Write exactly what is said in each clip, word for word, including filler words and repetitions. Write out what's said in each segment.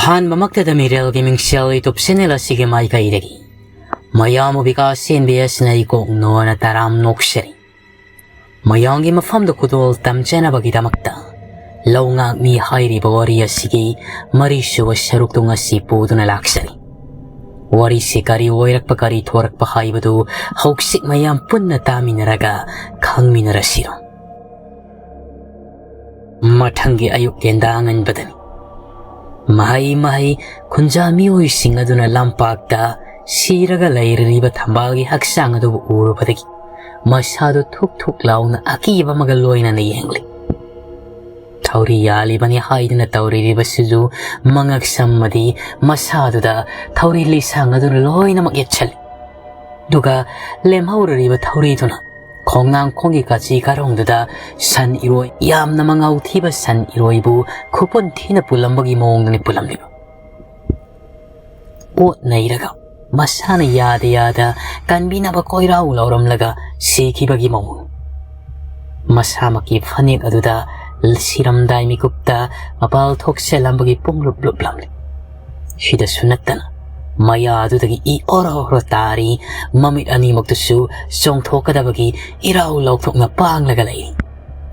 ꯑꯍꯥꯟꯕꯃꯛꯇꯗ ꯃꯤꯔꯦꯜꯒꯤ ꯃꯤꯡꯁꯦꯜ YouTube channel ꯑꯁꯤꯒꯤ ꯃꯥꯏꯀꯩꯗꯒꯤ ꯃꯌꯥꯝꯕꯨ ꯕꯤꯀꯥꯁ ꯑꯦꯟ ꯕꯤ ꯑꯦꯁꯅ ꯏꯀꯣꯛ ꯅꯣꯅ ꯇꯔꯥꯝ ꯅꯣꯛꯆꯔꯤ꯫ ꯃꯌꯥꯝꯒꯤ ꯃꯐꯝꯗ ꯈꯨꯗꯣꯜ ꯇꯝꯖꯅꯕꯒꯤꯗꯃꯛꯇ ꯂꯧꯉꯥꯛꯃꯤ ꯍꯥꯏꯔꯤꯕ ꯋꯥꯔꯤ ꯑꯁꯤꯒꯤ ꯃꯔꯤꯁꯨꯕ ꯁꯔꯨꯛꯇꯨ ꯉꯁꯤ ꯄꯨꯗꯨꯅ ꯂꯥꯛꯆꯔꯤ꯫ ꯋꯥꯔꯤꯁꯤ ꯀꯔꯤ ꯑꯣꯏꯔꯛꯄ, ꯀꯔꯤ ꯊꯣꯔꯛꯄ ꯍꯥꯏꯕꯗꯨ ꯍꯧꯖꯤꯛ ꯃꯌꯥꯝ ꯄꯨꯟꯅ ꯇꯥꯃꯤꯟꯅꯔꯒ ꯈꯪꯃꯤꯟꯅꯔꯁꯤꯔꯣ꯫ ꯃꯊꯪꯒꯤ ꯑꯌꯨꯛ ꯌꯦꯟꯗꯥ ꯉꯟꯕꯗꯅꯤ꯫ ꯃꯍꯩ ꯃꯍꯩ ꯈꯨꯟꯖꯥ ꯃꯤꯑꯣꯏꯁꯤꯡ ꯑꯗꯨꯅ ꯂꯝꯄꯥꯛꯇ ꯁꯤꯔꯒ ꯂꯩꯔꯤꯕ ꯊꯝꯕꯥꯜꯒꯤ ꯍꯛꯆꯥꯡ ꯑꯗꯨꯕꯨ ꯎꯔꯨꯕꯗꯒꯤ ꯃꯁꯥꯗꯨ ꯊꯨꯛ ꯊꯨꯛ ꯂꯥꯎꯅ ꯑꯀꯤꯕ ꯑꯃꯒ ꯂꯣꯏꯅꯅ ꯌꯦꯡꯂꯤ꯫ ꯊꯧꯔꯤ ꯌꯥꯜꯂꯤꯕꯅꯤ ꯍꯥꯏꯗꯨꯅ ꯇꯧꯔꯤꯕꯁꯤꯁꯨ ꯃꯉꯛ ꯁꯝꯃꯗꯤ ꯃꯁꯥꯗꯨꯗ ꯊꯧꯔꯤ ꯂꯤꯁꯥꯡ ꯑꯗꯨꯅ ꯂꯣꯏꯅꯃꯛ ꯌꯦꯠꯁꯜꯂꯤ꯫ ꯑꯗꯨꯒ ꯂꯦꯝꯍꯧꯔꯤꯕ ꯊꯧꯔꯤꯗꯨꯅ ꯈꯣꯡꯅꯥꯡ ꯈꯣꯡꯒꯤ ꯀꯥꯆꯤ ꯀꯥꯔꯣꯡꯗꯨꯗ ꯁꯟ ꯏꯔꯣꯏ, ꯌꯥꯝꯅ ꯃꯉꯥꯎ ꯊꯤꯕ ꯁꯟ ꯏꯔꯣꯏꯕꯨ ꯈꯨꯄꯨꯟ ꯊꯤꯅ ꯄꯨꯜꯂꯝꯕꯒꯤ ꯃꯑꯣꯡꯗꯅꯤ ꯄꯨꯜꯂꯝꯂꯤꯕ꯫ ꯑꯣꯠ ꯅꯩꯔꯒ ꯃꯁꯥꯅ ꯌꯥꯗ ꯌꯥꯗ ꯀꯟꯕꯤꯅꯕ ꯀꯣꯏꯔꯥꯎ ꯂꯥꯎꯔꯝꯂꯒ ꯁꯤꯈꯤꯕꯒꯤ ꯃꯑꯣꯡ꯫ ꯃꯁꯥꯃꯛꯀꯤ ꯐꯅꯦꯛ ꯑꯗꯨꯗ ꯁꯤꯔꯝꯗꯥꯏ ꯃꯤꯀꯨꯞꯇ ꯃꯄꯥꯜ ꯊꯣꯛꯆꯜꯂꯝꯕꯒꯤ ꯄꯨꯡꯂꯨꯞ ꯂꯨꯞꯂꯝꯂꯤ꯫ ꯁꯤꯗꯁꯨ ꯅꯠꯇꯅ ꯃꯌꯥꯗꯨꯗꯒꯤ ꯏ ꯑꯣꯔꯣ ꯑꯣꯔꯣ ꯇꯥꯔꯤ, ꯃꯃꯤꯠ ꯑꯅꯤꯃꯛꯇꯨꯁꯨ ꯆꯣꯡꯊꯣꯛꯀꯗꯕꯒꯤ ꯏꯔꯥꯎ ꯂꯥꯎꯊꯣꯛꯅ ꯄꯥꯡꯂꯒ ꯂꯩ꯫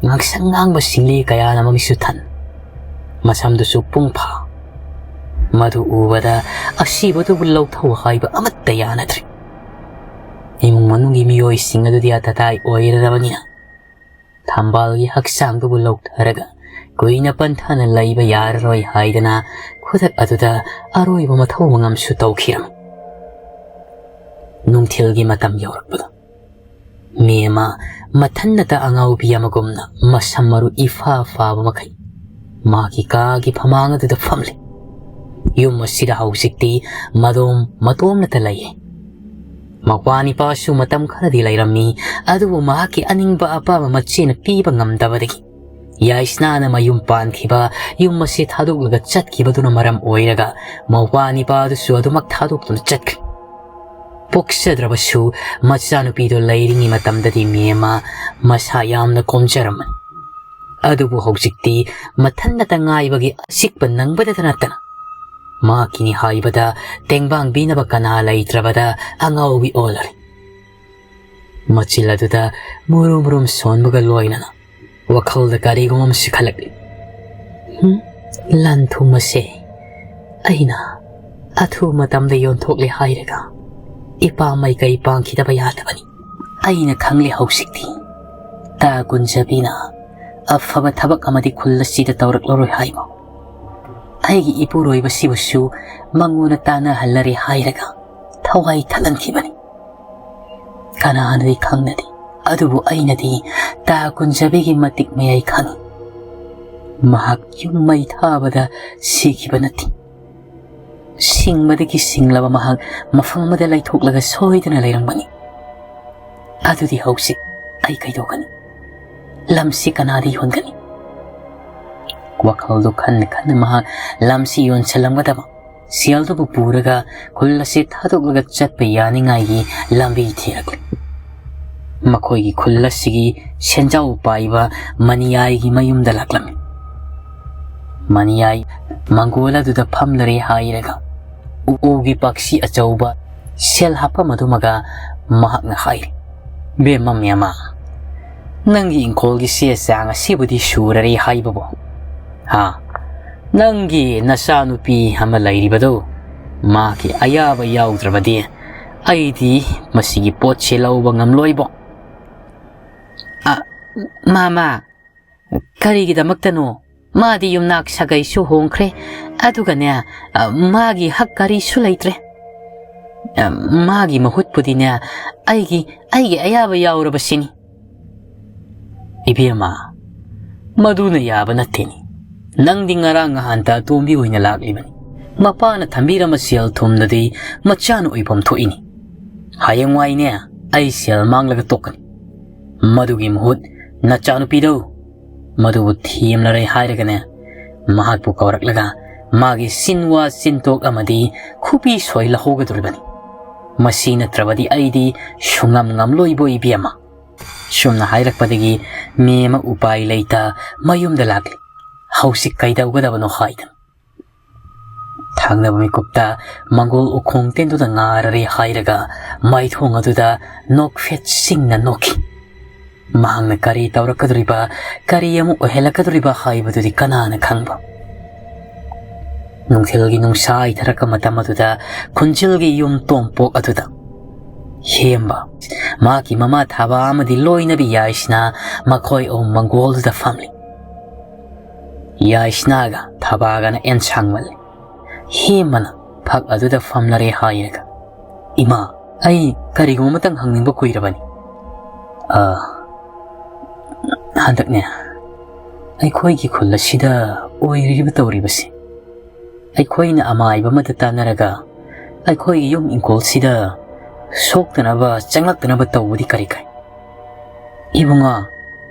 ꯉꯥꯡꯁꯪ ꯉꯥꯡꯕ ꯁꯤꯡꯂꯤ ꯀꯌꯥꯅ ꯃꯃꯤꯠꯁꯨ ꯊꯟ, ꯃꯁꯝꯗꯨꯁꯨ ꯄꯨꯡꯐꯥ꯫ ꯃꯗꯨ ꯎꯕꯗ ꯑꯁꯤꯕꯗꯨꯕꯨ ꯂꯧꯊꯧ ꯍꯥꯏꯕ ꯑꯃꯠꯇ ꯌꯥꯅꯗ꯭ꯔꯦ꯫ ꯏꯃꯨꯡ ꯃꯅꯨꯡꯒꯤ ꯃꯤꯑꯣꯏꯁꯤꯡ ꯑꯗꯨꯗꯤ ꯑꯇꯇꯥꯏ ꯑꯣꯏꯔꯔꯕꯅꯤꯅ ꯊꯝꯕꯥꯜꯒꯤ ꯍꯛꯆꯥꯡꯗꯨꯕꯨ ꯂꯧꯊꯔꯒ ꯀꯨꯏꯅ ꯄꯟꯊꯅ ꯂꯩꯕ ꯌꯥꯔꯔꯣꯏ ꯍꯥꯏꯗꯅ ꯈꯨꯗꯛ ꯑꯗꯨꯗ ꯑꯔꯣꯏꯕ ꯃꯊꯧ ꯃꯉꯝꯁꯨ ꯇꯧꯈꯤꯔꯝꯃꯤ꯫ ꯅꯨꯡꯊꯤꯜꯒꯤ ꯃꯇꯝ ꯌꯧꯔꯛꯄꯗ ꯃꯦꯝꯃ ꯃꯊꯟꯅꯇ ꯑꯉꯥꯎꯕꯤ ꯑꯃꯒꯨꯝꯅ ꯃꯁꯝ ꯃꯔꯨ ꯏꯐꯥ ꯐꯥꯕ ꯃꯈꯩ ꯃꯥꯒꯤ ꯀꯥꯒꯤ ꯐꯃꯥꯡ ꯑꯗꯨꯗ ꯐꯝꯂꯤ꯫ ꯌꯨꯝ ꯑꯁꯤꯗ ꯍꯧꯖꯤꯛꯇꯤ ꯃꯗꯣꯝ ꯃꯇꯣꯝꯅꯇ ꯂꯩꯌꯦ꯫ ꯃꯄꯥ ꯅꯤꯄꯥꯁꯨ ꯃꯇꯝ ꯈꯔꯗꯤ ꯂꯩꯔꯝꯃꯤ, ꯑꯗꯨꯕꯨ ꯃꯍꯥꯛꯀꯤ ꯑꯅꯤꯡꯕ ꯑꯄꯥꯝꯕ ꯃꯆꯦꯅ ꯄꯤꯕ ꯉꯝꯗꯕꯗꯒꯤ ꯌꯥꯏꯁꯅꯥꯅ ꯃꯌꯨꯝ ꯄꯥꯟꯈꯤꯕ, ꯌꯨꯝ ꯑꯁꯤ ꯊꯥꯗꯣꯛꯂꯒ ꯆꯠꯈꯤꯕꯗꯨꯅ ꯃꯔꯝ ꯑꯣꯏꯔꯒ ꯃꯄꯥ ꯅꯤꯄꯥꯗꯨꯁꯨ ꯑꯗꯨꯃꯛ ꯊꯥꯗꯣꯛꯇꯨꯅ ꯆꯠꯈ꯭ꯔꯦ꯫ ꯄꯣꯛꯆꯗ꯭ꯔꯕꯁꯨ ꯃꯆꯥꯅꯨꯄꯤꯗꯨ ꯂꯩꯔꯤꯉꯩ ꯃꯇꯝꯗꯗꯤ ꯃꯦꯝꯃ ꯃꯁꯥ ꯌꯥꯝꯅ ꯀꯣꯝꯖꯔꯝꯃꯤ꯫ ꯑꯗꯨꯕꯨ ꯍꯧꯖꯤꯛꯇꯤ ꯃꯊꯟꯅꯇ ꯉꯥꯏꯕꯒꯤ ꯑꯁꯤꯛꯄ ꯅꯪꯕꯗꯇ ꯅꯠꯇꯅ ꯃꯍꯥꯛꯀꯤꯅꯤ ꯍꯥꯏꯕꯗ ꯇꯦꯡꯕꯥꯡꯕꯤꯅꯕ ꯀꯅꯥ ꯂꯩꯇ꯭ꯔꯕꯗ ꯑꯉꯥꯎꯕꯤ ꯑꯣꯜꯂꯔꯦ꯫ ꯃꯆꯤꯜ ꯑꯗꯨꯗ ꯃꯨꯔꯨꯝ ꯃꯨꯔꯨꯝ ꯁꯣꯟꯕꯒ ꯂꯣꯏꯅꯅ ꯋꯥꯈꯜꯗ ꯀꯔꯤꯒꯨꯝꯕ ꯑꯃꯁꯨ ꯈꯜꯂꯛꯂꯤ꯫ "ꯍꯨꯝ, ꯂꯟ ꯊꯨꯝ ꯑꯁꯦ ꯑꯩꯅ ꯑꯊꯨꯕ ꯃꯇꯝꯗ ꯌꯣꯟꯊꯣꯛꯂꯦ ꯍꯥꯏꯔꯒ ꯏꯄꯥ ꯃꯥꯏꯀꯩ ꯄꯥꯡꯈꯤꯗꯕ ꯌꯥꯗꯕꯅꯤ꯫ ꯑꯩꯅ ꯈꯪꯂꯦ ꯍꯧꯖꯤꯛꯇꯤ꯫ ꯇꯥ ꯀꯨꯟꯖꯕꯤꯅ ꯑꯐꯕ ꯊꯕꯛ ꯑꯃꯗꯤ ꯈꯨꯜ ꯑꯁꯤꯗ ꯇꯧꯔꯛꯂꯔꯣꯏ ꯍꯥꯏꯕ꯫ ꯑꯩꯒꯤ ꯏꯄꯨꯔꯣꯏꯕꯁꯤꯕꯨꯁꯨ ꯃꯉꯣꯟꯗ ꯇꯥꯟꯅꯍꯜꯂꯔꯦ ꯍꯥꯏꯔꯒ ꯊꯋꯥꯏ ꯊꯠꯍꯟꯈꯤꯕꯅꯤ꯫ ꯀꯅꯥꯅꯗꯤ ꯈꯪꯅꯗꯦ, ꯑꯗꯨꯕꯨ ꯑꯩꯅꯗꯤ ꯇꯥ ꯀꯨꯟꯖꯕꯤꯒꯤ ꯃꯇꯤꯛ ꯃꯌꯥꯏ ꯈꯪꯏ꯫ ꯃꯍꯥꯛ ꯌꯨꯝ ꯃꯩ ꯊꯥꯕꯗ ꯁꯤꯈꯤꯕ ꯅꯠꯇꯦ꯫ ꯁꯤꯡꯕꯗꯒꯤ ꯁꯤꯡꯂꯕ ꯃꯍꯥꯛ ꯃꯐꯝ ꯑꯃꯗ ꯂꯩꯊꯣꯛꯂꯒ ꯁꯣꯏꯗꯅ ꯂꯩꯔꯝꯒꯅꯤ꯫ ꯑꯗꯨꯗꯤ ꯍꯧꯖꯤꯛ ꯑꯩ ꯀꯩꯗꯧꯒꯅꯤ? ꯂꯝꯁꯤ ꯀꯅꯥꯗ ꯌꯣꯟꯒꯅꯤ?" ꯋꯥꯈꯜꯗꯨ ꯈꯟꯅ ꯈꯟꯅ ꯃꯍꯥꯛ ꯂꯝꯁꯤ ꯌꯣꯟꯁꯤꯜꯂꯝꯒꯗꯕ, ꯁꯦꯜꯗꯨꯕꯨ ꯄꯨꯔꯒ ꯈꯨꯜ ꯑꯁꯤ ꯊꯥꯗꯣꯛꯂꯒ ꯆꯠꯄ ꯌꯥꯅꯤꯡꯉꯥꯏꯒꯤ ꯂꯝꯕꯤ ꯊꯤꯔꯛꯂꯤ꯫ ꯃꯈꯣꯏꯒꯤ ꯈꯨꯜ ꯑꯁꯤꯒꯤ ꯁꯦꯟꯖꯥꯎ ꯄꯥꯏꯕ ꯃꯅꯤꯌꯥꯏꯒꯤ ꯃꯌꯨꯝꯗ ꯂꯥꯛꯂꯝꯃꯤ꯫ ꯃꯅꯤꯌꯥꯏ ꯃꯪꯒꯣꯜ ꯑꯗꯨꯗ ꯐꯝꯂꯔꯦ ꯍꯥꯏꯔꯒ ꯎ-, ꯎꯒꯤ ꯄꯥꯛꯁꯤ ꯑꯆꯧꯕ ꯁꯦꯜ ꯍꯥꯞꯐꯝ ꯑꯗꯨꯃꯒ ꯃꯍꯥꯛꯅ ꯍꯥꯏꯔꯤ, "ꯕꯦꯝꯃ ꯃꯦꯝꯃ, ꯅꯪꯒꯤ ꯏꯪꯈꯣꯜꯒꯤ ꯆꯦ ꯆꯥꯡ ꯑꯁꯤꯕꯨꯗꯤ ꯁꯨꯔꯔꯦ ꯍꯥꯏꯕꯕꯨ? ꯍꯥ? ꯅꯪꯒꯤ ꯅꯆꯥꯅꯨꯄꯤ ꯑꯃ ꯂꯩꯔꯤꯕꯗꯨ, ꯃꯥꯒꯤ ꯑꯌꯥꯕ ꯌꯥꯎꯗ꯭ꯔꯕꯗꯤ ꯑꯩꯗꯤ ꯃꯁꯤꯒꯤ ꯄꯣꯠꯁꯦ ꯂꯧꯕ ꯉꯝꯂꯣꯏꯕꯣ?" "ꯑ, ꯃꯥꯃꯥ, ꯀꯔꯤꯒꯤꯗꯃꯛꯇꯅꯣ? ꯃꯥꯗꯤ ꯌꯨꯝꯅꯥꯛ ꯁꯥꯒꯩꯁꯨ ꯍꯣꯡꯈ꯭ꯔꯦ, ꯑꯗꯨꯒꯅꯦ, ꯑ, ꯃꯥꯒꯤ ꯍꯛ ꯀꯔꯤꯁꯨ ꯂꯩꯇ꯭ꯔꯦ꯫ ꯑ, ꯃꯥꯒꯤ ꯃꯍꯨꯠꯄꯨꯗꯤꯅꯦ, ꯑꯩꯒꯤ, ꯑꯩꯒꯤ ꯑꯌꯥꯕ ꯌꯥꯎꯔꯕꯁꯤꯅꯤ꯫" "ꯏꯕꯦꯝꯃ, ꯃꯗꯨꯅ ꯌꯥꯕ ꯅꯠꯇꯦꯅꯦ꯫ ꯅꯪꯗꯤ ꯉꯔꯥꯡ ꯅꯍꯥꯟꯇ ꯑꯇꯣꯝꯕꯤ ꯑꯣꯏꯅ ꯂꯥꯛꯂꯤꯕꯅꯤ꯫ ꯃꯄꯥꯅ ꯊꯝꯕꯤꯔꯝꯕ ꯁꯦꯜ ꯊꯨꯝꯗꯗꯤ ꯃꯆꯥꯅ ꯑꯣꯏꯐꯝ ꯊꯣꯛꯏꯅꯤ꯫ ꯍꯌꯦꯡꯋꯥꯏꯅꯦ, ꯑꯩ ꯁꯦꯜ ꯃꯥꯡꯂꯒ ꯇꯣꯛꯀꯅꯤ꯫ ꯃꯗꯨꯒꯤ ꯃꯍꯨꯠ ꯅꯆꯥꯅꯨꯄꯤꯗꯧ, ꯃꯗꯨꯕꯨ ꯊꯦꯝꯂꯔꯦ ꯍꯥꯏꯔꯒꯅꯦ, ꯃꯍꯥꯛꯄꯨ ꯀꯧꯔꯛꯂꯒ ꯃꯥꯒꯤ ꯆꯤꯟꯋꯥ ꯆꯤꯟꯊꯣꯛ ꯑꯃꯗꯤ ꯈꯨꯕꯤ ꯁꯣꯏ ꯂꯧꯍꯧꯒꯗꯧꯔꯤꯕꯅꯤ꯫ ꯃꯁꯤ ꯅꯠꯇ꯭ꯔꯕꯗꯤ ꯑꯩꯗꯤ ꯁꯨꯡꯉꯝ ꯉꯝꯂꯣꯏꯕꯣ ꯏꯕꯦꯝꯃ꯫" ꯁꯨꯝꯅ ꯍꯥꯏꯔꯛꯄꯗꯒꯤ ꯃꯦꯝꯃ ꯎꯄꯥꯏ ꯂꯩꯇ ꯃꯌꯨꯝꯗ ꯂꯥꯛꯂꯤ꯫ ꯍꯧꯖꯤꯛ ꯀꯩꯗꯧꯒꯗꯕꯅꯣ ꯍꯥꯏꯗꯅ꯫ ꯊꯪꯅꯕ ꯃꯤꯀꯨꯞꯇ ꯃꯪꯒꯣꯜ ꯎꯈꯣꯡ ꯇꯦꯟꯗꯨꯗ ꯉꯥꯔꯔꯦ ꯍꯥꯏꯔꯒ ꯃꯥꯏꯊꯣꯡ ꯑꯗꯨꯗ ꯅꯣꯛꯐꯦꯠ ꯁꯤꯡꯅ ꯅꯣꯛꯈꯤ꯫ ꯃꯍꯥꯛꯅ ꯀꯔꯤ ꯇꯧꯔꯛꯀꯗꯧꯔꯤꯕ, ꯀꯔꯤ ꯑꯃꯨꯛ ꯑꯣꯏꯍꯜꯂꯛꯀꯗꯧꯔꯤꯕ ꯍꯥꯏꯕꯗꯨꯗꯤ ꯀꯅꯥꯅ ꯈꯪꯕ? ꯅꯨꯡꯊꯤꯜꯒꯤ ꯅꯨꯡꯁꯥ ꯍꯩꯊꯔꯛꯄ ꯃꯇꯝ ꯑꯗꯨꯗ ꯈꯨꯟꯖꯤꯜꯒꯤ ꯌꯨꯝ ꯇꯣꯝꯄꯣꯛ ꯑꯗꯨꯗ ꯍꯦꯝꯕ, ꯃꯍꯥꯛꯀꯤ ꯃꯃꯥ ꯊꯥꯕ ꯑꯃꯗꯤ ꯂꯣꯏꯅꯕꯤ ꯌꯥꯏꯁꯅꯥ, ꯃꯈꯣꯏ ꯑꯍꯨꯝ ꯃꯪꯒꯣꯜꯗꯨꯗ ꯐꯝꯂꯤ꯫ ꯌꯥꯏꯁꯅꯥꯒ ꯊꯥꯕꯥꯒꯅ ꯑꯦꯟꯁꯥꯡ ꯃꯜꯂꯤ꯫ ꯍꯦꯝꯕꯅ ꯐꯛ ꯑꯗꯨꯗ ꯐꯝꯂꯔꯦ ꯍꯥꯏꯔꯒ, "ꯏꯃꯥ, ꯑꯩ ꯀꯔꯤꯒꯨꯝꯕ ꯑꯃꯇꯪ ꯍꯪꯅꯤꯡꯕ ꯀꯨꯏꯔꯕꯅꯤ꯫ ꯑ, ꯍꯟꯗꯛꯅꯦ, ꯑꯩꯈꯣꯏꯒꯤ ꯈꯨꯜ ꯑꯁꯤꯗ ꯑꯣꯏꯔꯤꯕ ꯇꯧꯔꯤꯕꯁꯦ, ꯑꯩꯈꯣꯏꯅ ꯑꯃꯥꯏꯕ ꯑꯃꯗ ꯇꯥꯟꯅꯔꯒ ꯑꯩꯈꯣꯏꯒꯤ ꯌꯨꯝ ꯏꯪꯈꯣꯜꯁꯤꯗ ꯁꯣꯛꯇꯅꯕ, ꯆꯪꯂꯛꯇꯅꯕ ꯇꯧꯕꯗꯤ ꯀꯔꯤ ꯀꯥꯏ?" "ꯏꯕꯨꯡꯉꯣ,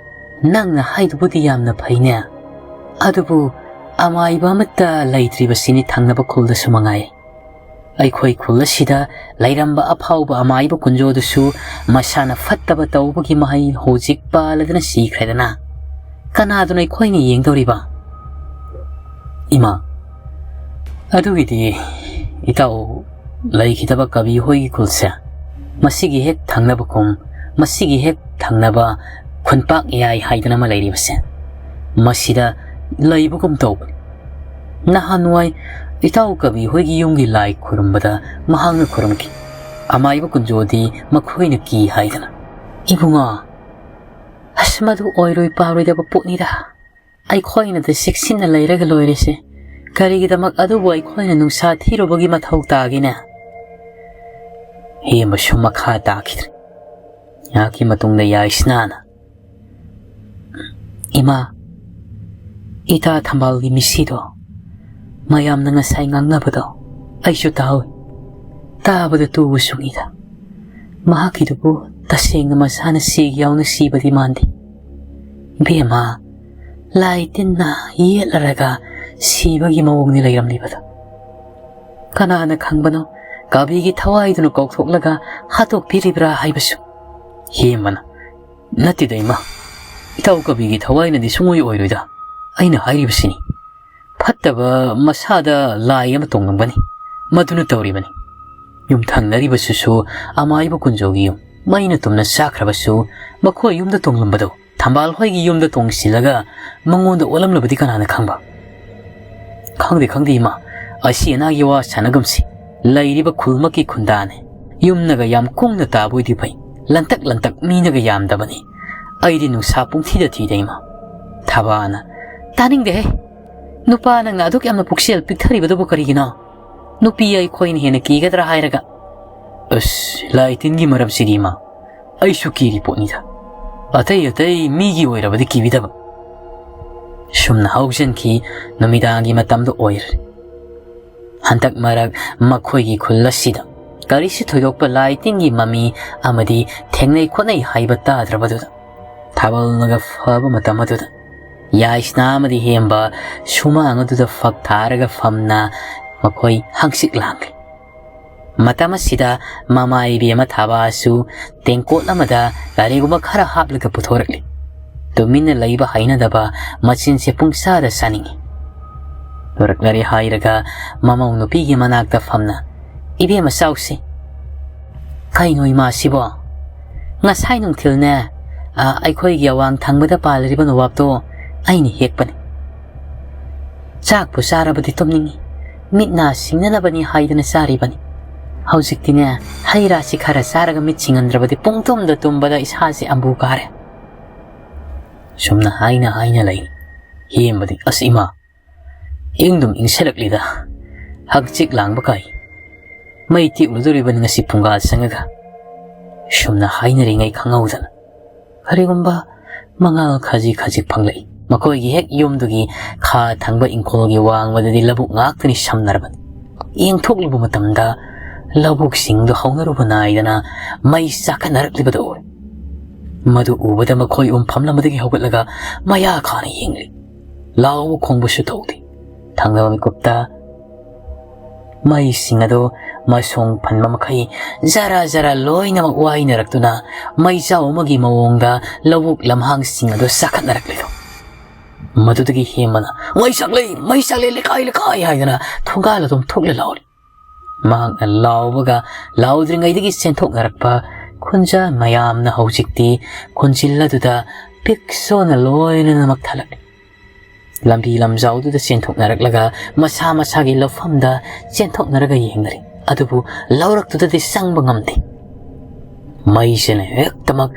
ꯅꯪꯅ ꯍꯥꯏꯗꯨꯕꯨꯗꯤ ꯌꯥꯝꯅ ꯐꯩꯅꯦ, ꯑꯗꯨꯕꯨ ꯑꯃꯥꯏꯕ ꯑꯃꯠꯇ ꯂꯩꯇ꯭ꯔꯤꯕꯁꯤꯅꯤ ꯊꯪꯅꯕ ꯈꯨꯜꯗꯁꯨ ꯃꯉꯥꯏ꯫ ꯑꯩꯈꯣꯏ ꯈꯨꯜ ꯑꯁꯤꯗ ꯂꯩꯔꯝꯕ ꯑꯐꯥꯎꯕ ꯑꯃꯥꯏꯕ ꯀꯨꯟꯖꯣꯗꯨꯁꯨ ꯃꯁꯥꯅ ꯐꯠꯇꯕ ꯇꯧꯕꯒꯤ ꯃꯍꯩ ꯍꯧꯖꯤꯛ ꯄꯥꯜꯂꯗꯅ ꯁꯤꯈ꯭ꯔꯦꯗꯅ꯫ ꯀꯅꯥꯗꯨꯅ ꯑꯩꯈꯣꯏꯅ ꯌꯦꯡꯗꯧꯔꯤꯕ?" "ꯏꯃꯥ, ꯑꯗꯨꯒꯤꯗꯤ ꯏꯇꯥꯎ ꯂꯩꯈꯤꯗꯕ ꯀꯕꯤ ꯍꯣꯏꯒꯤ ꯈꯨꯜꯁꯦ, ꯃꯁꯤꯒꯤ ꯍꯦꯛ ꯊꯪꯅꯕ ꯈꯨꯟ, ꯃꯁꯤꯒꯤ ꯍꯦꯛ ꯊꯪꯅꯕ ꯈꯨꯟꯄꯥꯛ ꯌꯥꯏ ꯍꯥꯏꯗꯅ ꯑꯃ ꯂꯩꯔꯤꯕꯁꯦ, ꯃꯁꯤꯗ ꯂꯩꯕꯒꯨꯝ ꯇꯧꯕꯅꯤ꯫ ꯅꯍꯥꯟꯋꯥꯏ ꯏꯇꯥꯎ ꯀꯕꯤ ꯍꯣꯏꯒꯤ ꯌꯨꯝꯒꯤ ꯂꯥꯏ ꯈꯨꯔꯨꯝꯕꯗ ꯃꯍꯥꯛꯅ ꯈꯨꯔꯨꯝꯈꯤ꯫ ꯑꯃꯥꯏꯕ ꯀꯨꯟꯖꯣꯗꯤ ꯃꯈꯣꯏꯅ ꯀꯤ ꯍꯥꯏꯗꯅ꯫" "ꯏꯕꯨꯡꯉꯣ, ꯑꯁ, ꯃꯗꯨ ꯑꯣꯏꯔꯣꯏ ꯄꯥꯔꯣꯏꯗꯕ ꯄꯣꯠꯅꯤꯗ꯫ ꯑꯩꯈꯣꯏꯅꯗ ꯆꯦꯛꯁꯤꯟꯅ ꯂꯩꯔꯒ ꯂꯣꯏꯔꯦꯁꯦ꯫ ꯀꯔꯤꯒꯤꯗꯃꯛ ꯑꯗꯨꯕꯨ ꯑꯩꯈꯣꯏꯅ ꯅꯨꯡꯁꯥ ꯊꯤꯔꯨꯕꯒꯤ ꯃꯊꯧ ꯇꯥꯒꯦꯅꯦ?" ꯍꯦꯝꯕꯁꯨ ꯃꯈꯥ ꯇꯥꯈꯤꯗ꯭ꯔꯦ꯫ ꯉꯥꯏꯍꯥꯛꯀꯤ ꯃꯇꯨꯡꯗ ꯌꯥꯏꯁꯅꯥꯅ, "ꯏꯃꯥ, ꯏꯇꯥ ꯊꯝꯕꯥꯜꯒꯤ ꯃꯤꯁꯤꯗꯣ ꯃꯌꯥꯝꯅ ꯉꯁꯥꯏ ꯉꯥꯡꯅꯕꯗꯣ ꯑꯩꯁꯨ ꯇꯥꯍꯧꯏ꯫ ꯇꯥꯕꯗ ꯇꯨꯕ ꯆꯨꯡꯉꯤꯗ꯫ ꯃꯍꯥꯛꯀꯤꯗꯨꯕꯨ ꯇꯁꯦꯡꯅ ꯃꯁꯥꯅ ꯁꯤꯒꯦ ꯌꯥꯎꯅ ꯁꯤꯕꯗꯤ ꯃꯥꯟꯗꯦ꯫ ꯏꯕꯦꯝꯃ, ꯂꯥꯏ ꯇꯤꯟꯅ ꯌꯦꯠꯂꯔꯒ ꯁꯤꯕꯒꯤ ꯃꯑꯣꯡꯅꯤ ꯂꯩꯔꯝꯂꯤꯕꯗꯣ꯫ ꯀꯅꯥꯅ ꯈꯪꯕꯅꯣ, ꯀꯕꯤꯒꯤ ꯊꯋꯥꯏꯗꯨꯅ ꯀꯧꯊꯣꯛꯂꯒ ꯍꯥꯠꯇꯣꯛꯄꯤꯔꯤꯕ꯭ꯔꯥ ꯍꯥꯏꯕꯁꯨ꯫" ꯍꯦꯝꯕꯅ, "ꯅꯠꯇꯦꯗ ꯏꯃꯥ, ꯏꯇꯥꯎ ꯀꯕꯤꯒꯤ ꯊꯋꯥꯏꯅꯗꯤ ꯁꯨꯡꯑꯣꯏ ꯑꯣꯏꯔꯣꯏꯗ꯫ ꯑꯩꯅ ꯍꯥꯏꯔꯤꯕꯁꯤꯅꯤ, ꯐꯠꯇꯕ ꯃꯁꯥꯗ ꯂꯥꯏ ꯑꯃ ꯇꯣꯡꯂꯝꯒꯅꯤ꯫ ꯃꯗꯨꯅ ꯇꯧꯔꯤꯕꯅꯤ꯫ ꯌꯨꯝ ꯊꯪꯅꯔꯤꯕꯁꯤꯁꯨ ꯑꯃꯥꯏꯕ ꯀꯨꯟꯖꯣꯒꯤ ꯌꯨꯝ꯫ ꯃꯩꯅ ꯇꯨꯝꯅ ꯆꯥꯈ꯭ꯔꯕꯁꯨ ꯃꯈꯣꯏ ꯌꯨꯝꯗ ꯇꯣꯡꯂꯝꯕꯗꯣ ꯊꯝꯕꯥꯜ ꯍꯣꯏꯒꯤ ꯌꯨꯝꯗ ꯇꯣꯡꯁꯤꯜꯂꯒ ꯃꯉꯣꯟꯗ ꯑꯣꯜꯂꯝꯂꯕꯗꯤ ꯀꯅꯥꯅ ꯈꯪꯕ? "ꯈꯪꯗꯦ, ꯈꯪꯗꯦ, ꯏꯃꯥ꯫ ꯑꯁꯤ ꯑꯅꯥꯒꯤ ꯋꯥ ꯁꯥꯟꯅꯒꯨꯝꯁꯤ꯫ ꯂꯩꯔꯤꯕ ꯈꯨꯜꯃꯛꯀꯤ ꯈꯨꯟꯗꯥꯅꯤ꯫ ꯌꯨꯝꯅꯒ ꯌꯥꯝ ꯀꯨꯡꯅ ꯇꯥꯕ ꯑꯣꯏꯗꯤ ꯐꯩ꯫ ꯂꯟꯇꯛ ꯂꯟꯇꯛ ꯃꯤꯅꯒ ꯌꯥꯝꯗꯕꯅꯤ꯫ ꯑꯩꯗꯤ ꯅꯨꯡꯁꯥ ꯄꯨꯡꯊꯤꯗ ꯊꯤꯗ, ꯏꯃꯥ꯫" ꯊꯕꯥꯅ, "ꯇꯥꯅꯤꯡꯗꯦꯍꯦ꯫ ꯅꯨꯄꯥ ꯅꯪꯅ ꯑꯗꯨꯛ ꯌꯥꯝꯅ ꯄꯨꯛꯆꯦꯜ ꯄꯤꯛꯊꯔꯤꯕꯗꯨꯕꯨ ꯀꯔꯤꯒꯤꯅꯣ? ꯅꯨꯄꯤ ꯑꯩꯈꯣꯏꯅ ꯍꯦꯟꯅ ꯀꯤꯒꯗ꯭ꯔꯥ ꯍꯥꯏꯔꯒ?" "ꯑꯁ, ꯂꯥꯏ ꯇꯤꯟꯒꯤ ꯃꯔꯝꯁꯤꯗꯤ, ꯏꯃꯥ, ꯑꯩꯁꯨ ꯀꯤꯔꯤ ꯄꯣꯠꯅꯤꯗ꯫ ꯑꯇꯩ ꯑꯇꯩ ꯃꯤꯒꯤ ꯑꯣꯏꯔꯕꯗꯤ ꯀꯤꯕꯤꯗꯕ꯫" ꯁꯨꯝꯅ ꯍꯧꯖꯤꯟꯈꯤ꯫ ꯅꯨꯃꯤꯗꯥꯡꯒꯤ ꯃꯇꯝꯗꯨ ꯑꯣꯏꯔꯦ꯫ ꯍꯟꯗꯛ ꯃꯔꯛ ꯃꯈꯣꯏꯒꯤ ꯈꯨꯜ ꯑꯁꯤꯗ ꯀꯔꯤꯁꯨ ꯊꯣꯏꯗꯣꯛꯄ ꯂꯥꯏ ꯇꯤꯟꯒꯤ ꯃꯃꯤ ꯑꯃꯗꯤ ꯊꯦꯡꯅꯩ ꯈꯣꯠꯅꯩ ꯍꯥꯏꯕ ꯇꯥꯗ꯭ꯔꯕꯗꯨꯗ, ꯊꯥꯕꯜꯅꯒ ꯐꯕ ꯃꯇꯝ ꯑꯗꯨꯗ ꯌꯥꯏꯁꯅꯥ ꯑꯃꯗꯤ ꯍꯦꯝꯕ ꯁꯨꯃꯥꯡ ꯑꯗꯨꯗ ꯐꯛ ꯊꯥꯔꯒ ꯐꯝꯅ ꯃꯈꯣꯏ ꯍꯪꯆꯤꯠ ꯂꯥꯡꯂꯤ꯫ ꯃꯇꯝ ꯑꯁꯤꯗ ꯃꯃꯥ ꯏꯕꯦꯝꯃ ꯊꯥꯕꯥꯁꯨ ꯇꯦꯡꯀꯣꯠ ꯑꯃꯗ ꯀꯔꯤꯒꯨꯝꯕ ꯈꯔ ꯍꯥꯞꯂꯒ ꯄꯨꯊꯣꯔꯛꯂꯤ꯫ ꯇꯨꯃꯤꯟꯅ ꯂꯩꯕ ꯍꯩꯅꯗꯕ, ꯃꯆꯤꯟꯁꯦ ꯄꯨꯡꯁꯥꯗ ꯁꯥꯅꯤꯡꯏ꯫ ꯄꯨꯔꯛꯂꯔꯦ ꯍꯥꯏꯔꯒ ꯃꯃꯧ ꯅꯨꯄꯤꯒꯤ ꯃꯅꯥꯛꯇ ꯐꯝꯅ, "ꯏꯕꯦꯝꯃ, ꯆꯥꯎꯁꯤ꯫" "ꯀꯩꯅꯣ ꯏꯃꯥꯁꯤꯕꯣ?" "ꯉꯁꯥꯏ ꯅꯨꯡꯊꯤꯜꯅꯦ, ꯑ, ꯑꯩꯈꯣꯏꯒꯤ ꯑꯋꯥꯡ ꯊꯪꯕꯗ ꯄꯥꯜꯂꯤꯕ ꯅꯣꯕꯥꯞꯇꯣ ꯑꯩꯅ ꯍꯦꯛꯄꯅꯤ꯫ ꯆꯥꯛꯄꯨ ꯆꯥꯔꯕꯗꯤ ꯇꯨꯝꯅꯤꯡꯏ꯫ ꯃꯤꯠ ꯅꯥ ꯁꯤꯡꯅꯅꯕꯅꯤ ꯍꯥꯏꯗꯅ ꯆꯥꯔꯤꯕꯅꯤ꯫ ꯍꯧꯖꯤꯛꯇꯤꯅꯦ, ꯍꯩ ꯔꯥꯁꯤ ꯈꯔ ꯆꯥꯔꯒ ꯃꯤꯠ ꯁꯤꯡꯍꯟꯗ꯭ꯔꯕꯗꯤ ꯄꯨꯡ ꯇꯨꯝꯗ ꯇꯨꯝꯕꯗ ꯏꯁꯥꯁꯦ ꯑꯝꯕꯨ ꯀꯥꯔꯦ꯫" ꯁꯨꯝꯅ ꯍꯥꯏꯅ ꯍꯥꯏꯅ ꯂꯩ꯫ ꯍꯦꯝꯕꯗꯤ, "ꯑꯁ ꯏꯃꯥ, ꯏꯪꯗꯨꯝ ꯏꯪꯁꯤꯜꯂꯛꯂꯤꯗ꯫ ꯍꯛꯆꯤꯛ ꯂꯥꯡꯕ ꯀꯥꯏ꯫ ꯃꯩ ꯇꯦꯛꯂꯨꯗꯣꯔꯤꯕꯅꯤ ꯉꯁꯤ ꯐꯨꯡꯒꯥ ꯆꯪꯉꯒ꯫" ꯁꯨꯝꯅ ꯍꯥꯏꯅꯔꯤꯉꯩ ꯈꯪꯍꯧꯗꯅ ꯀꯔꯤꯒꯨꯝꯕ ꯃꯉꯥꯜ ꯈꯖꯤꯛ ꯈꯖꯤꯛ ꯐꯪꯂꯛꯏ꯫ ꯃꯈꯣꯏꯒꯤ ꯍꯦꯛ ꯌꯨꯝꯗꯨꯒꯤ ꯈꯥ ꯊꯪꯕ ꯏꯪꯈꯣꯜꯒꯤ ꯋꯥꯡꯃꯗꯗꯤ ꯂꯧꯕꯨꯛ ꯉꯥꯛꯇꯅꯤ ꯁꯝꯅꯔꯕꯅꯤ꯫ ꯌꯦꯡꯊꯣꯛꯂꯨꯕ ꯃꯇꯝꯗ ꯂꯧꯕꯨꯛꯁꯤꯡꯗꯨ ꯍꯧꯅꯔꯨꯕ ꯅꯥꯏꯗꯅ ꯃꯩ ꯆꯥꯛꯈꯠꯅꯔꯛꯂꯤꯕꯗꯨ ꯎꯔꯦ꯫ ꯃꯗꯨ ꯎꯕꯗ ꯃꯈꯣꯏ ꯎꯝꯐꯝ ꯑꯃꯗꯒꯤ ꯍꯧꯒꯠꯂꯒ ꯃꯌꯥ ꯀꯥꯅ ꯌꯦꯡꯂꯤ꯫ ꯂꯥꯎꯕ ꯈꯣꯡꯕꯁꯨ ꯇꯧꯗꯦ꯫ ꯊꯪꯅꯕ ꯃꯤꯀꯨꯞꯇ ꯃꯩꯁꯤꯡ ꯑꯗꯨ ꯃꯁꯣꯡ ꯐꯟꯕ ꯃꯈꯩ ꯖꯔ ꯖꯔ ꯂꯣꯏꯅꯃꯛ ꯋꯥꯏꯅꯔꯛꯇꯨꯅ ꯃꯩꯖꯥꯎ ꯑꯃꯒꯤ ꯃꯑꯣꯡꯗ ꯂꯧꯕꯨꯛ ꯂꯝꯍꯥꯡꯁꯤꯡ ꯑꯗꯨ ꯆꯥꯈꯠꯅꯔꯛꯂꯤꯗꯣ꯫ ꯃꯗꯨꯗꯒꯤ ꯍꯦꯝꯕꯅ "ꯃꯩ ꯁꯥꯛꯂꯦ, ꯃꯩ ꯁꯥꯛꯂꯦ, ꯂꯩꯀꯥꯏ, ꯂꯩꯀꯥꯏ" ꯍꯥꯏꯗꯅ ꯊꯣꯡꯒꯥꯜ ꯑꯗꯨꯝ ꯊꯣꯛꯂ ꯂꯥꯎꯔꯤ꯫ ꯃꯍꯥꯛꯅ ꯂꯥꯎꯕꯒ ꯂꯥꯎꯗ꯭ꯔꯤꯉꯩꯗꯒꯤ ꯆꯦꯟꯊꯣꯛꯅꯔꯛꯄ ꯈꯨꯟꯖꯥ ꯃꯌꯥꯝꯅ ꯍꯧꯖꯤꯛꯇꯤ ꯈꯨꯟꯖꯤꯜ ꯑꯗꯨꯗ ꯄꯤꯛ ꯁꯣꯟꯅ ꯂꯣꯏꯅꯅꯃꯛ ꯊꯜꯂꯛꯂꯤ꯫ ꯂꯝꯕꯤ ꯂꯝꯖꯥꯎꯗꯨꯗ ꯆꯦꯟꯊꯣꯛꯅꯔꯛꯂꯒ ꯃꯁꯥ ꯃꯁꯥꯒꯤ ꯂꯧꯐꯝꯗ ꯆꯦꯟꯊꯣꯛꯅꯔꯒ ꯌꯦꯡꯅꯔꯤ꯫ ꯑꯗꯨꯕꯨ ꯂꯧꯔꯛꯇꯨꯗꯗꯤ ꯆꯪꯕ ꯉꯝꯗꯦ꯫ ꯃꯩꯁꯤꯅ ꯍꯦꯛꯇꯃꯛ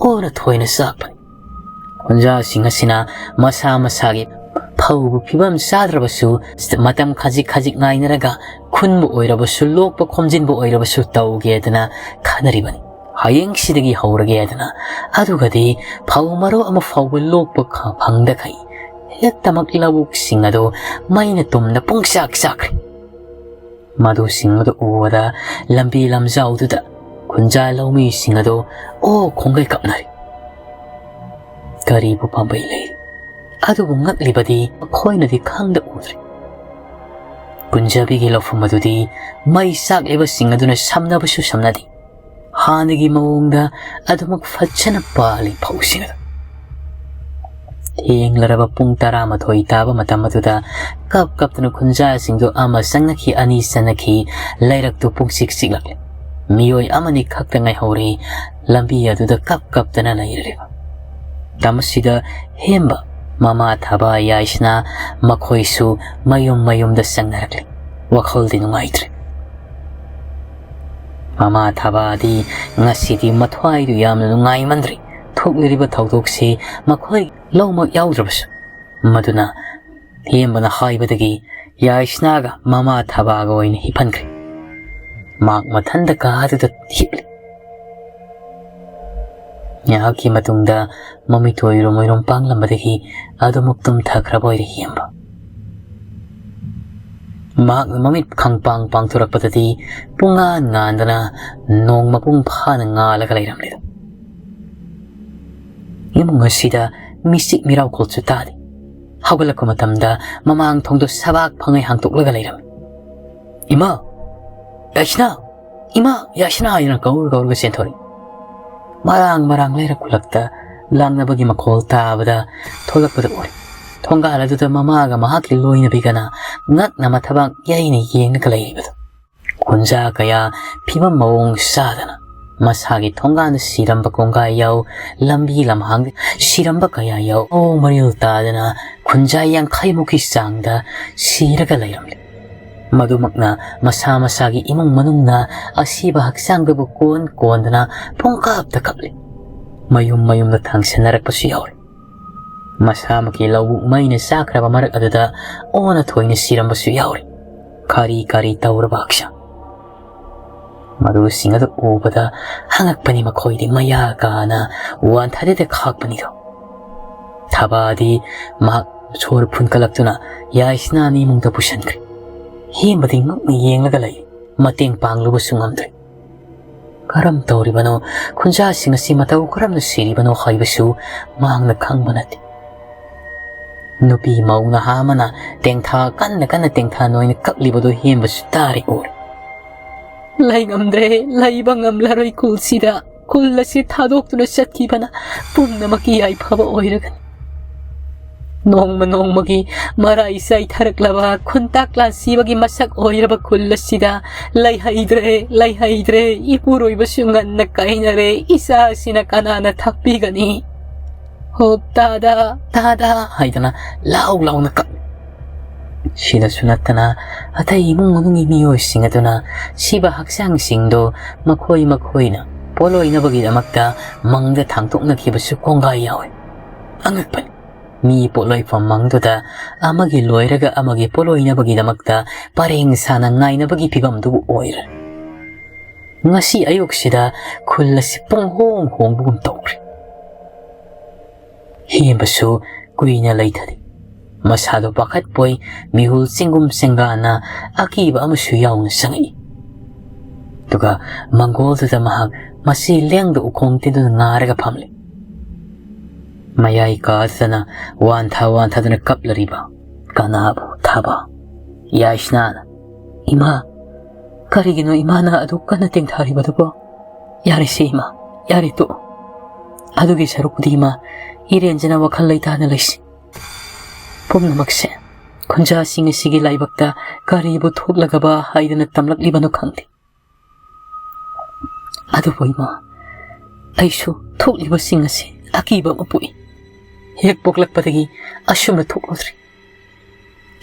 ꯑꯣꯔ ꯊꯣꯏꯅ ꯆꯥꯛꯄꯅꯤ꯫ ꯈꯨꯟꯖꯥꯁꯤꯡ ꯑꯁꯤꯅ ꯃꯁꯥ ꯃꯁꯥꯒꯤ ꯐꯧꯕꯨ ꯐꯤꯕꯝ ꯆꯥꯗ꯭ꯔꯕꯁꯨ ꯃꯇꯝ ꯈꯖꯤꯛ ꯈꯖꯤꯛ ꯉꯥꯏꯅꯔꯒ ꯈꯨꯟꯕ ꯑꯣꯏꯔꯕꯁꯨ, ꯂꯣꯛꯄ ꯈꯣꯝꯖꯤꯟꯕ ꯑꯣꯏꯔꯕꯁꯨ ꯇꯧꯒꯦꯗꯅ ꯈꯟꯅꯔꯤꯕꯅꯤ꯫ ꯍꯌꯦꯡꯁꯤꯗꯒꯤ ꯍꯧꯔꯒꯦ ꯍꯥꯏꯗꯅ꯫ ꯑꯗꯨꯒꯗꯤ ꯐꯧ ꯃꯔꯨ ꯑꯃ ꯐꯥꯎꯕ ꯂꯣꯛꯄ ꯈ-, ꯐꯪꯗꯈꯩ ꯍꯦꯛꯇꯃꯛ ꯂꯧꯕꯨꯛꯁꯤꯡ ꯑꯗꯨ ꯃꯩꯅ ꯇꯨꯝꯅ ꯄꯨꯡꯆꯥꯛ ꯆꯥꯛꯈ꯭ꯔꯦ꯫ ꯃꯗꯨꯁꯤꯡ ꯑꯗꯨ ꯎꯕꯗ ꯂꯝꯕꯤ ꯂꯝꯖꯥꯎꯗꯨꯗ ꯈꯨꯟꯖꯥ ꯂꯧꯃꯤꯁꯤꯡ ꯑꯗꯨ ꯑꯣ ꯈꯣꯡꯒꯩ ꯀꯞꯅꯔꯤ꯫ ꯀꯔꯤꯕꯨ ꯄꯥꯝꯕꯩ ꯂꯩ? ꯑꯗꯨꯕꯨ ꯉꯛꯂꯤꯕꯗꯤ ꯃꯈꯣꯏꯅꯗꯤ ꯈꯪꯗ ꯎꯗ꯭ꯔꯤ꯫ ꯀꯨꯟꯖꯥꯕꯤꯒꯤ ꯂꯧꯐꯝ ꯑꯗꯨꯗꯤ ꯃꯩ ꯆꯥꯛꯂꯤꯕꯁꯤꯡ ꯑꯗꯨꯅ ꯁꯝꯅꯕꯁꯨ ꯁꯝꯅꯗꯦ꯫ ꯍꯥꯟꯅꯒꯤ ꯃꯑꯣꯡꯗ ꯑꯗꯨꯃꯛ ꯐꯖꯅ ꯄꯥꯜꯂꯤ ꯐꯧꯁꯤꯡ ꯑꯗꯨ꯫ ꯊꯦꯡꯂꯔꯕ ꯄꯨꯡ ꯇꯔꯥꯃꯥꯊꯣꯏ ꯇꯥꯕ ꯃꯇꯝ ꯑꯗꯨꯗ ꯀꯞ ꯀꯞꯇꯅ ꯈꯨꯟꯖꯥꯁꯤꯡꯗꯨ ꯑꯃ ꯆꯪꯅꯈꯤ, ꯑꯅꯤ ꯆꯪꯅꯈꯤ, ꯂꯩꯔꯛꯇꯨ ꯄꯨꯡꯆꯤꯛ ꯆꯤꯛꯂꯛꯂꯦ꯫ ꯃꯤꯑꯣꯏ ꯑꯃꯅꯤ ꯈꯛꯇ ꯉꯥꯏꯍꯧꯔꯦ ꯂꯝꯕꯤ ꯑꯗꯨꯗ ꯀꯞ ꯀꯞꯇꯅ ꯂꯩꯔꯤꯕ꯫ ꯃꯇꯝ ꯑꯁꯤꯗ ꯍꯦꯝꯕ ꯃꯃꯥ ꯊꯥꯕ ꯌꯥꯏꯁꯅꯥ ꯃꯈꯣꯏꯁꯨ ꯃꯌꯨꯝ ꯃꯌꯨꯝꯗ ꯆꯪꯅꯔꯛꯂꯤ꯫ ꯋꯥꯈꯜꯗꯤ ꯅꯨꯡꯉꯥꯏꯇ꯭ꯔꯦ꯫ ꯃꯃꯥ ꯊꯥꯕꯗꯤ ꯉꯁꯤꯗꯤ ꯃꯊ꯭ꯋꯥꯏꯗꯨ ꯌꯥꯝꯅ ꯅꯨꯡꯉꯥꯏꯃꯟꯗ꯭ꯔꯦ꯫ ꯊꯣꯛꯂꯤꯕ ꯊꯧꯗꯣꯛꯁꯤ ꯃꯈꯣꯏ ꯂꯧꯃꯛ ꯌꯥꯎꯗ꯭ꯔꯕꯁꯨ꯫ ꯃꯗꯨꯅ ꯍꯦꯝꯕꯅ ꯍꯥꯏꯕꯗꯒꯤ ꯌꯥꯏꯁꯅꯥꯒ ꯃꯃꯥ ꯊꯥꯕꯒ ꯑꯣꯏꯅ ꯍꯤꯞꯍꯟꯈ꯭ꯔꯦ꯫ ꯃꯍꯥꯛ ꯃꯊꯟꯗ ꯀꯥꯗꯨꯗ ꯍꯤꯞꯂꯤ꯫ ꯉꯥꯏꯍꯥꯛꯀꯤ ꯃꯇꯨꯡꯗ ꯃꯃꯤꯠ ꯑꯣꯏꯔꯨꯝ ꯑꯣꯏꯔꯨꯝ ꯄꯥꯡꯂꯝꯕꯗꯒꯤ ꯑꯗꯨꯃꯛ ꯇꯨꯝꯊꯈ꯭ꯔꯕ ꯑꯣꯏꯔꯦ ꯍꯦꯝꯕ꯫ ꯃꯍꯥꯛꯅ ꯃꯃꯤꯠ ꯈꯪꯄꯥꯡ ꯄꯥꯡꯊꯣꯔꯛꯄꯗꯗꯤ ꯄꯨꯡꯉꯥꯟ ꯉꯥꯟꯗꯅ ꯅꯣꯡ ꯃꯄꯨꯡ ꯐꯥꯅ ꯉꯥꯜꯂꯒ ꯂꯩꯔꯝꯂꯦ꯫ ꯏꯃꯨꯡ ꯑꯁꯤꯗ ꯃꯤꯆꯤꯛ ꯃꯤꯔꯥꯎꯈꯣꯜꯁꯨ ꯇꯥꯗꯦ꯫ ꯍꯧꯒꯠꯂꯛꯄ ꯃꯇꯝꯗ ꯃꯃꯥꯡ ꯊꯣꯡꯗꯣ ꯁꯕꯥꯛ ꯐꯪꯉꯩ ꯍꯥꯡꯇꯣꯛꯂꯒ ꯂꯩꯔꯝꯃꯤ꯫ "ꯏꯃꯥ! ꯌꯥꯏꯁꯅꯥ! ꯏꯃꯥ! ꯌꯥꯏꯁꯅꯥ!" ꯍꯥꯏꯅ ꯀꯧꯔ ꯀꯧꯔꯒ ꯆꯦꯟꯊꯣꯔꯛꯏ꯫ ꯃꯔꯥꯡ ꯃꯔꯥꯡ ꯂꯩꯔꯛ ꯈꯨꯂꯛꯇ ꯂꯥꯡꯅꯕꯒꯤ ꯃꯈꯣꯜ ꯇꯥꯕꯗ ꯊꯣꯛꯂꯛꯄꯗ ꯎꯔꯦ꯫ ꯊꯣꯡꯒꯥꯜ ꯑꯗꯨꯗ ꯃꯃꯥꯒ ꯃꯍꯥꯛꯀꯤ ꯂꯣꯏꯅꯕꯤꯒꯅ ꯉꯛꯅ ꯃꯊꯕꯥꯛ ꯌꯩꯅ ꯌꯦꯡꯂꯒ ꯂꯩꯔꯤꯕꯗꯨ꯫ ꯈꯨꯟꯖꯥ ꯀꯌꯥ ꯐꯤꯕꯝ ꯃꯑꯣꯡ ꯆꯥꯗꯅ ꯃꯁꯥꯒꯤ ꯊꯣꯡꯒꯥꯟꯗ ꯁꯤꯔꯝꯕ ꯀꯣꯡꯒꯥꯏ ꯌꯥꯎ, ꯂꯝꯕꯤ ꯂꯝꯍꯥꯡꯗ ꯁꯤꯔꯝꯕ ꯀꯌꯥ ꯌꯥꯎ, ꯃꯑꯣꯡ ꯃꯔꯤꯜ ꯇꯥꯗꯅ ꯈꯨꯟꯖꯥ ꯌꯥꯡꯈꯩꯃꯨꯛꯀꯤ ꯆꯥꯡꯗ ꯁꯤꯔꯒ ꯂꯩꯔꯝꯂꯦ꯫ ꯃꯗꯨꯃꯛꯅ ꯃꯁꯥ ꯃꯁꯥꯒꯤ ꯏꯃꯨꯡ ꯃꯅꯨꯡꯅ ꯑꯁꯤꯕ ꯍꯛꯆꯥꯡꯗꯕꯨ ꯀꯣꯟ ꯀꯣꯟꯗꯅ ꯄꯨꯡꯀꯥꯞꯇ ꯀꯞꯂꯤ꯫ ꯃꯌꯨꯝ ꯃꯌꯨꯝꯗ ꯊꯥꯡꯁꯟꯅꯔꯛꯄꯁꯨ ꯌꯥꯎꯔꯤ꯫ ꯃꯁꯥꯃꯛꯀꯤ ꯂꯧꯕꯨꯛ ꯃꯩꯅ ꯆꯥꯈ꯭ꯔꯕ ꯃꯔꯛ ꯑꯗꯨꯗ ꯑꯣꯟꯅ ꯊꯣꯏꯅ ꯁꯤꯔꯝꯕꯁꯨ ꯌꯥꯎꯔꯤ꯫ ꯀꯥꯔꯤ ꯀꯥꯔꯤ ꯇꯧꯔꯕ ꯍꯛꯆꯥꯡ꯫ ꯃꯗꯨꯁꯤꯡ ꯑꯗꯨ ꯎꯕꯗ ꯑꯉꯛꯄꯅꯤ ꯃꯈꯣꯏꯗꯤ ꯃꯌꯥ ꯀꯥꯅ ꯋꯥꯟꯊꯗꯦꯗ ꯈꯥꯛꯄꯅꯤꯗꯣ꯫ ꯊꯕꯥꯗꯤ ꯃꯍꯥꯛ ꯁꯣꯔ ꯐꯨꯟꯀꯠꯂꯛꯇꯨꯅ ꯌꯥꯏꯁꯅꯥꯅ ꯏꯃꯨꯡꯗ ꯄꯨꯁꯤꯟꯈ꯭ꯔꯦ꯫ ꯍꯦꯝꯕꯗꯤ ꯉꯛꯅ ꯌꯦꯡꯂꯒ ꯂꯩ꯫ ꯃꯇꯦꯡ ꯄꯥꯡꯂꯨꯕꯁꯨ ꯉꯝꯗ꯭ꯔꯦ꯫ ꯀꯔꯝ ꯇꯧꯔꯤꯕꯅꯣ? ꯈꯨꯟꯖꯥꯁꯤꯡ ꯑꯁꯤ ꯃꯇꯧ ꯀꯔꯝꯅ ꯁꯤꯔꯤꯕꯅꯣ ꯍꯥꯏꯕꯁꯨ ꯃꯍꯥꯛꯅ ꯈꯪꯕ ꯅꯠꯇꯦ꯫ ꯅꯨꯄꯤ ꯃꯧ ꯅꯍꯥ ꯑꯃꯅ ꯇꯦꯡꯊꯥ ꯀꯟꯅ ꯀꯟꯅ ꯇꯦꯡꯊꯥ ꯅꯣꯏꯅ ꯀꯞꯂꯤꯕꯗꯨ ꯍꯦꯝꯕꯁꯨ ꯇꯥꯔꯦ ꯎꯔꯦ꯫ "ꯂꯩ ꯉꯝꯗ꯭ꯔꯦ, ꯂꯩꯕ ꯉꯝꯂꯔꯣꯏ ꯈꯨꯜꯁꯤꯗ꯫ ꯈꯨꯜ ꯑꯁꯤ ꯊꯥꯗꯣꯛꯇꯨꯅ ꯆꯠꯈꯤꯕꯅ ꯄꯨꯝꯅꯃꯛꯀꯤ ꯌꯥꯏꯐꯕ ꯑꯣꯏꯔꯒꯅꯤ꯫ ꯅꯣꯡꯃ ꯅꯣꯡꯃꯒꯤ ꯃꯔꯥꯏ ꯆꯥꯏꯊꯔꯛꯂꯕ ꯈꯨꯟꯇꯥꯛ ꯂꯥꯟꯁꯤꯕꯒꯤ ꯃꯁꯛ ꯑꯣꯏꯔꯕ ꯈꯨꯜ ꯑꯁꯤꯗ ꯂꯩꯍꯩꯗ꯭ꯔꯦ, ꯂꯩꯍꯩꯗ꯭ꯔꯦ꯫ ꯏꯄꯨꯔꯣꯏꯕꯁꯨ ꯉꯟꯅ ꯀꯥꯏꯅꯔꯦ꯫ ꯏꯆꯥ ꯑꯁꯤꯅ ꯀꯅꯥꯅ ꯊꯥꯛꯄꯤꯒꯅꯤ?" "ꯍꯣꯞ ꯇꯥꯗ, ꯇꯥꯗ" ꯍꯥꯏꯗꯅ ꯂꯥꯎ ꯂꯥꯎꯅ ꯀꯞ꯫ ꯁꯤꯗꯁꯨ ꯅꯠꯇꯅ ꯑꯇꯩ ꯏꯃꯨꯡ ꯃꯅꯨꯡꯒꯤ ꯃꯤꯑꯣꯏꯁꯤꯡ ꯑꯗꯨꯅ ꯁꯤꯕ ꯍꯛꯆꯥꯡꯁꯤꯡꯗꯨ ꯃꯈꯣꯏ ꯃꯈꯣꯏꯅ ꯄꯣꯠꯂꯣꯏꯅꯕꯒꯤꯗꯃꯛꯇ ꯃꯪꯗ ꯊꯥꯡꯗꯣꯛꯅꯈꯤꯕꯁꯨ ꯀꯣꯡꯒꯥꯏ ꯌꯥꯎꯏ꯫ ꯑꯉꯛꯄꯅꯤ꯫ ꯃꯤ ꯄꯣꯠꯂꯣꯏꯐꯝ ꯃꯪꯗꯨꯗ ꯑꯃꯒꯤ ꯂꯣꯏꯔꯒ ꯑꯃꯒꯤ ꯄꯣꯠꯂꯣꯏꯅꯕꯒꯤꯗꯃꯛꯇ ꯄꯔꯦꯡ ꯁꯥꯅ ꯉꯥꯏꯅꯕꯒꯤ ꯐꯤꯕꯝꯗꯨꯕꯨ ꯑꯣꯏꯔꯦ꯫ ꯉꯁꯤ ꯑꯌꯨꯛꯁꯤꯗ ꯈꯨꯜ ꯑꯁꯤ ꯄꯨꯡꯍꯣꯡ ꯍꯣꯡꯕꯒꯨꯝ ꯇꯧꯈ꯭ꯔꯦ꯫ ꯍꯦꯝꯕꯁꯨ ꯀꯨꯏꯅ ꯂꯩꯊꯗꯦ꯫ ꯃꯁꯥꯗꯣ ꯄꯥꯈꯠꯄꯣꯏ ꯃꯤꯍꯨꯜ ꯆꯤꯡꯒꯨꯝ ꯆꯦꯡꯒꯥꯅ ꯑꯀꯤꯕ ꯑꯃꯁꯨ ꯌꯥꯎꯅ ꯆꯪꯉꯛꯏ꯫ ꯑꯗꯨꯒ ꯃꯪꯒꯣꯜꯗꯨꯗ ꯃꯍꯥꯛ ꯃꯁꯤ ꯂꯦꯡꯗ ꯎꯈꯣꯡ ꯇꯤꯟꯗꯨꯅ ꯉꯥꯔꯒ ꯐꯝꯂꯤ꯫ ꯃꯌꯥꯏ ꯀꯥꯗꯨꯗꯅ ꯋꯥꯟꯊ ꯋꯥꯟꯊꯗꯨꯅ ꯀꯞꯂꯔꯤꯕ ꯀꯅꯥꯕꯨ ꯊꯥꯕ? ꯌꯥꯏꯁꯅꯥꯅ, "ꯏꯃꯥ, ꯀꯔꯤꯒꯤꯅꯣ ꯏꯃꯥꯅ ꯑꯗꯨꯛ ꯀꯟꯅ ꯇꯦꯡꯊꯥꯔꯤꯕꯗꯨꯕꯣ? ꯌꯥꯔꯦꯁꯦ ꯏꯃꯥ, ꯌꯥꯔꯦ ꯇꯣꯛꯑꯣ꯫ ꯑꯗꯨꯒꯤ ꯁꯔꯨꯛꯄꯨꯗꯤ ꯏꯃꯥ, ꯏꯔꯦꯟꯖꯅ ꯋꯥꯈꯜ ꯂꯩꯇꯥꯅ ꯂꯩꯁꯤ꯫ ꯄꯨꯝꯅꯃꯛꯁꯦ ꯈꯨꯟꯖꯥꯁꯤꯡ ꯑꯁꯤꯒꯤ ꯂꯥꯏꯕꯛꯇ ꯀꯔꯤꯕꯨ ꯊꯣꯛꯂꯒꯕ ꯍꯥꯏꯗꯅ ꯇꯝꯂꯛꯂꯤꯕꯅꯣ ꯈꯪꯗꯦ꯫ ꯑꯗꯨꯕꯨ ꯏꯃꯥ, ꯑꯩꯁꯨ ꯊꯣꯛꯂꯤꯕꯁꯤꯡ ꯑꯁꯤ ꯑꯀꯤꯕ ꯑꯃ ꯄꯣꯛꯏ꯫ ꯍꯦꯛ ꯄꯣꯛꯂꯛꯄꯗꯒꯤ ꯑꯁꯨꯝꯅ ꯊꯣꯛꯂꯨꯗ꯭ꯔꯤ꯫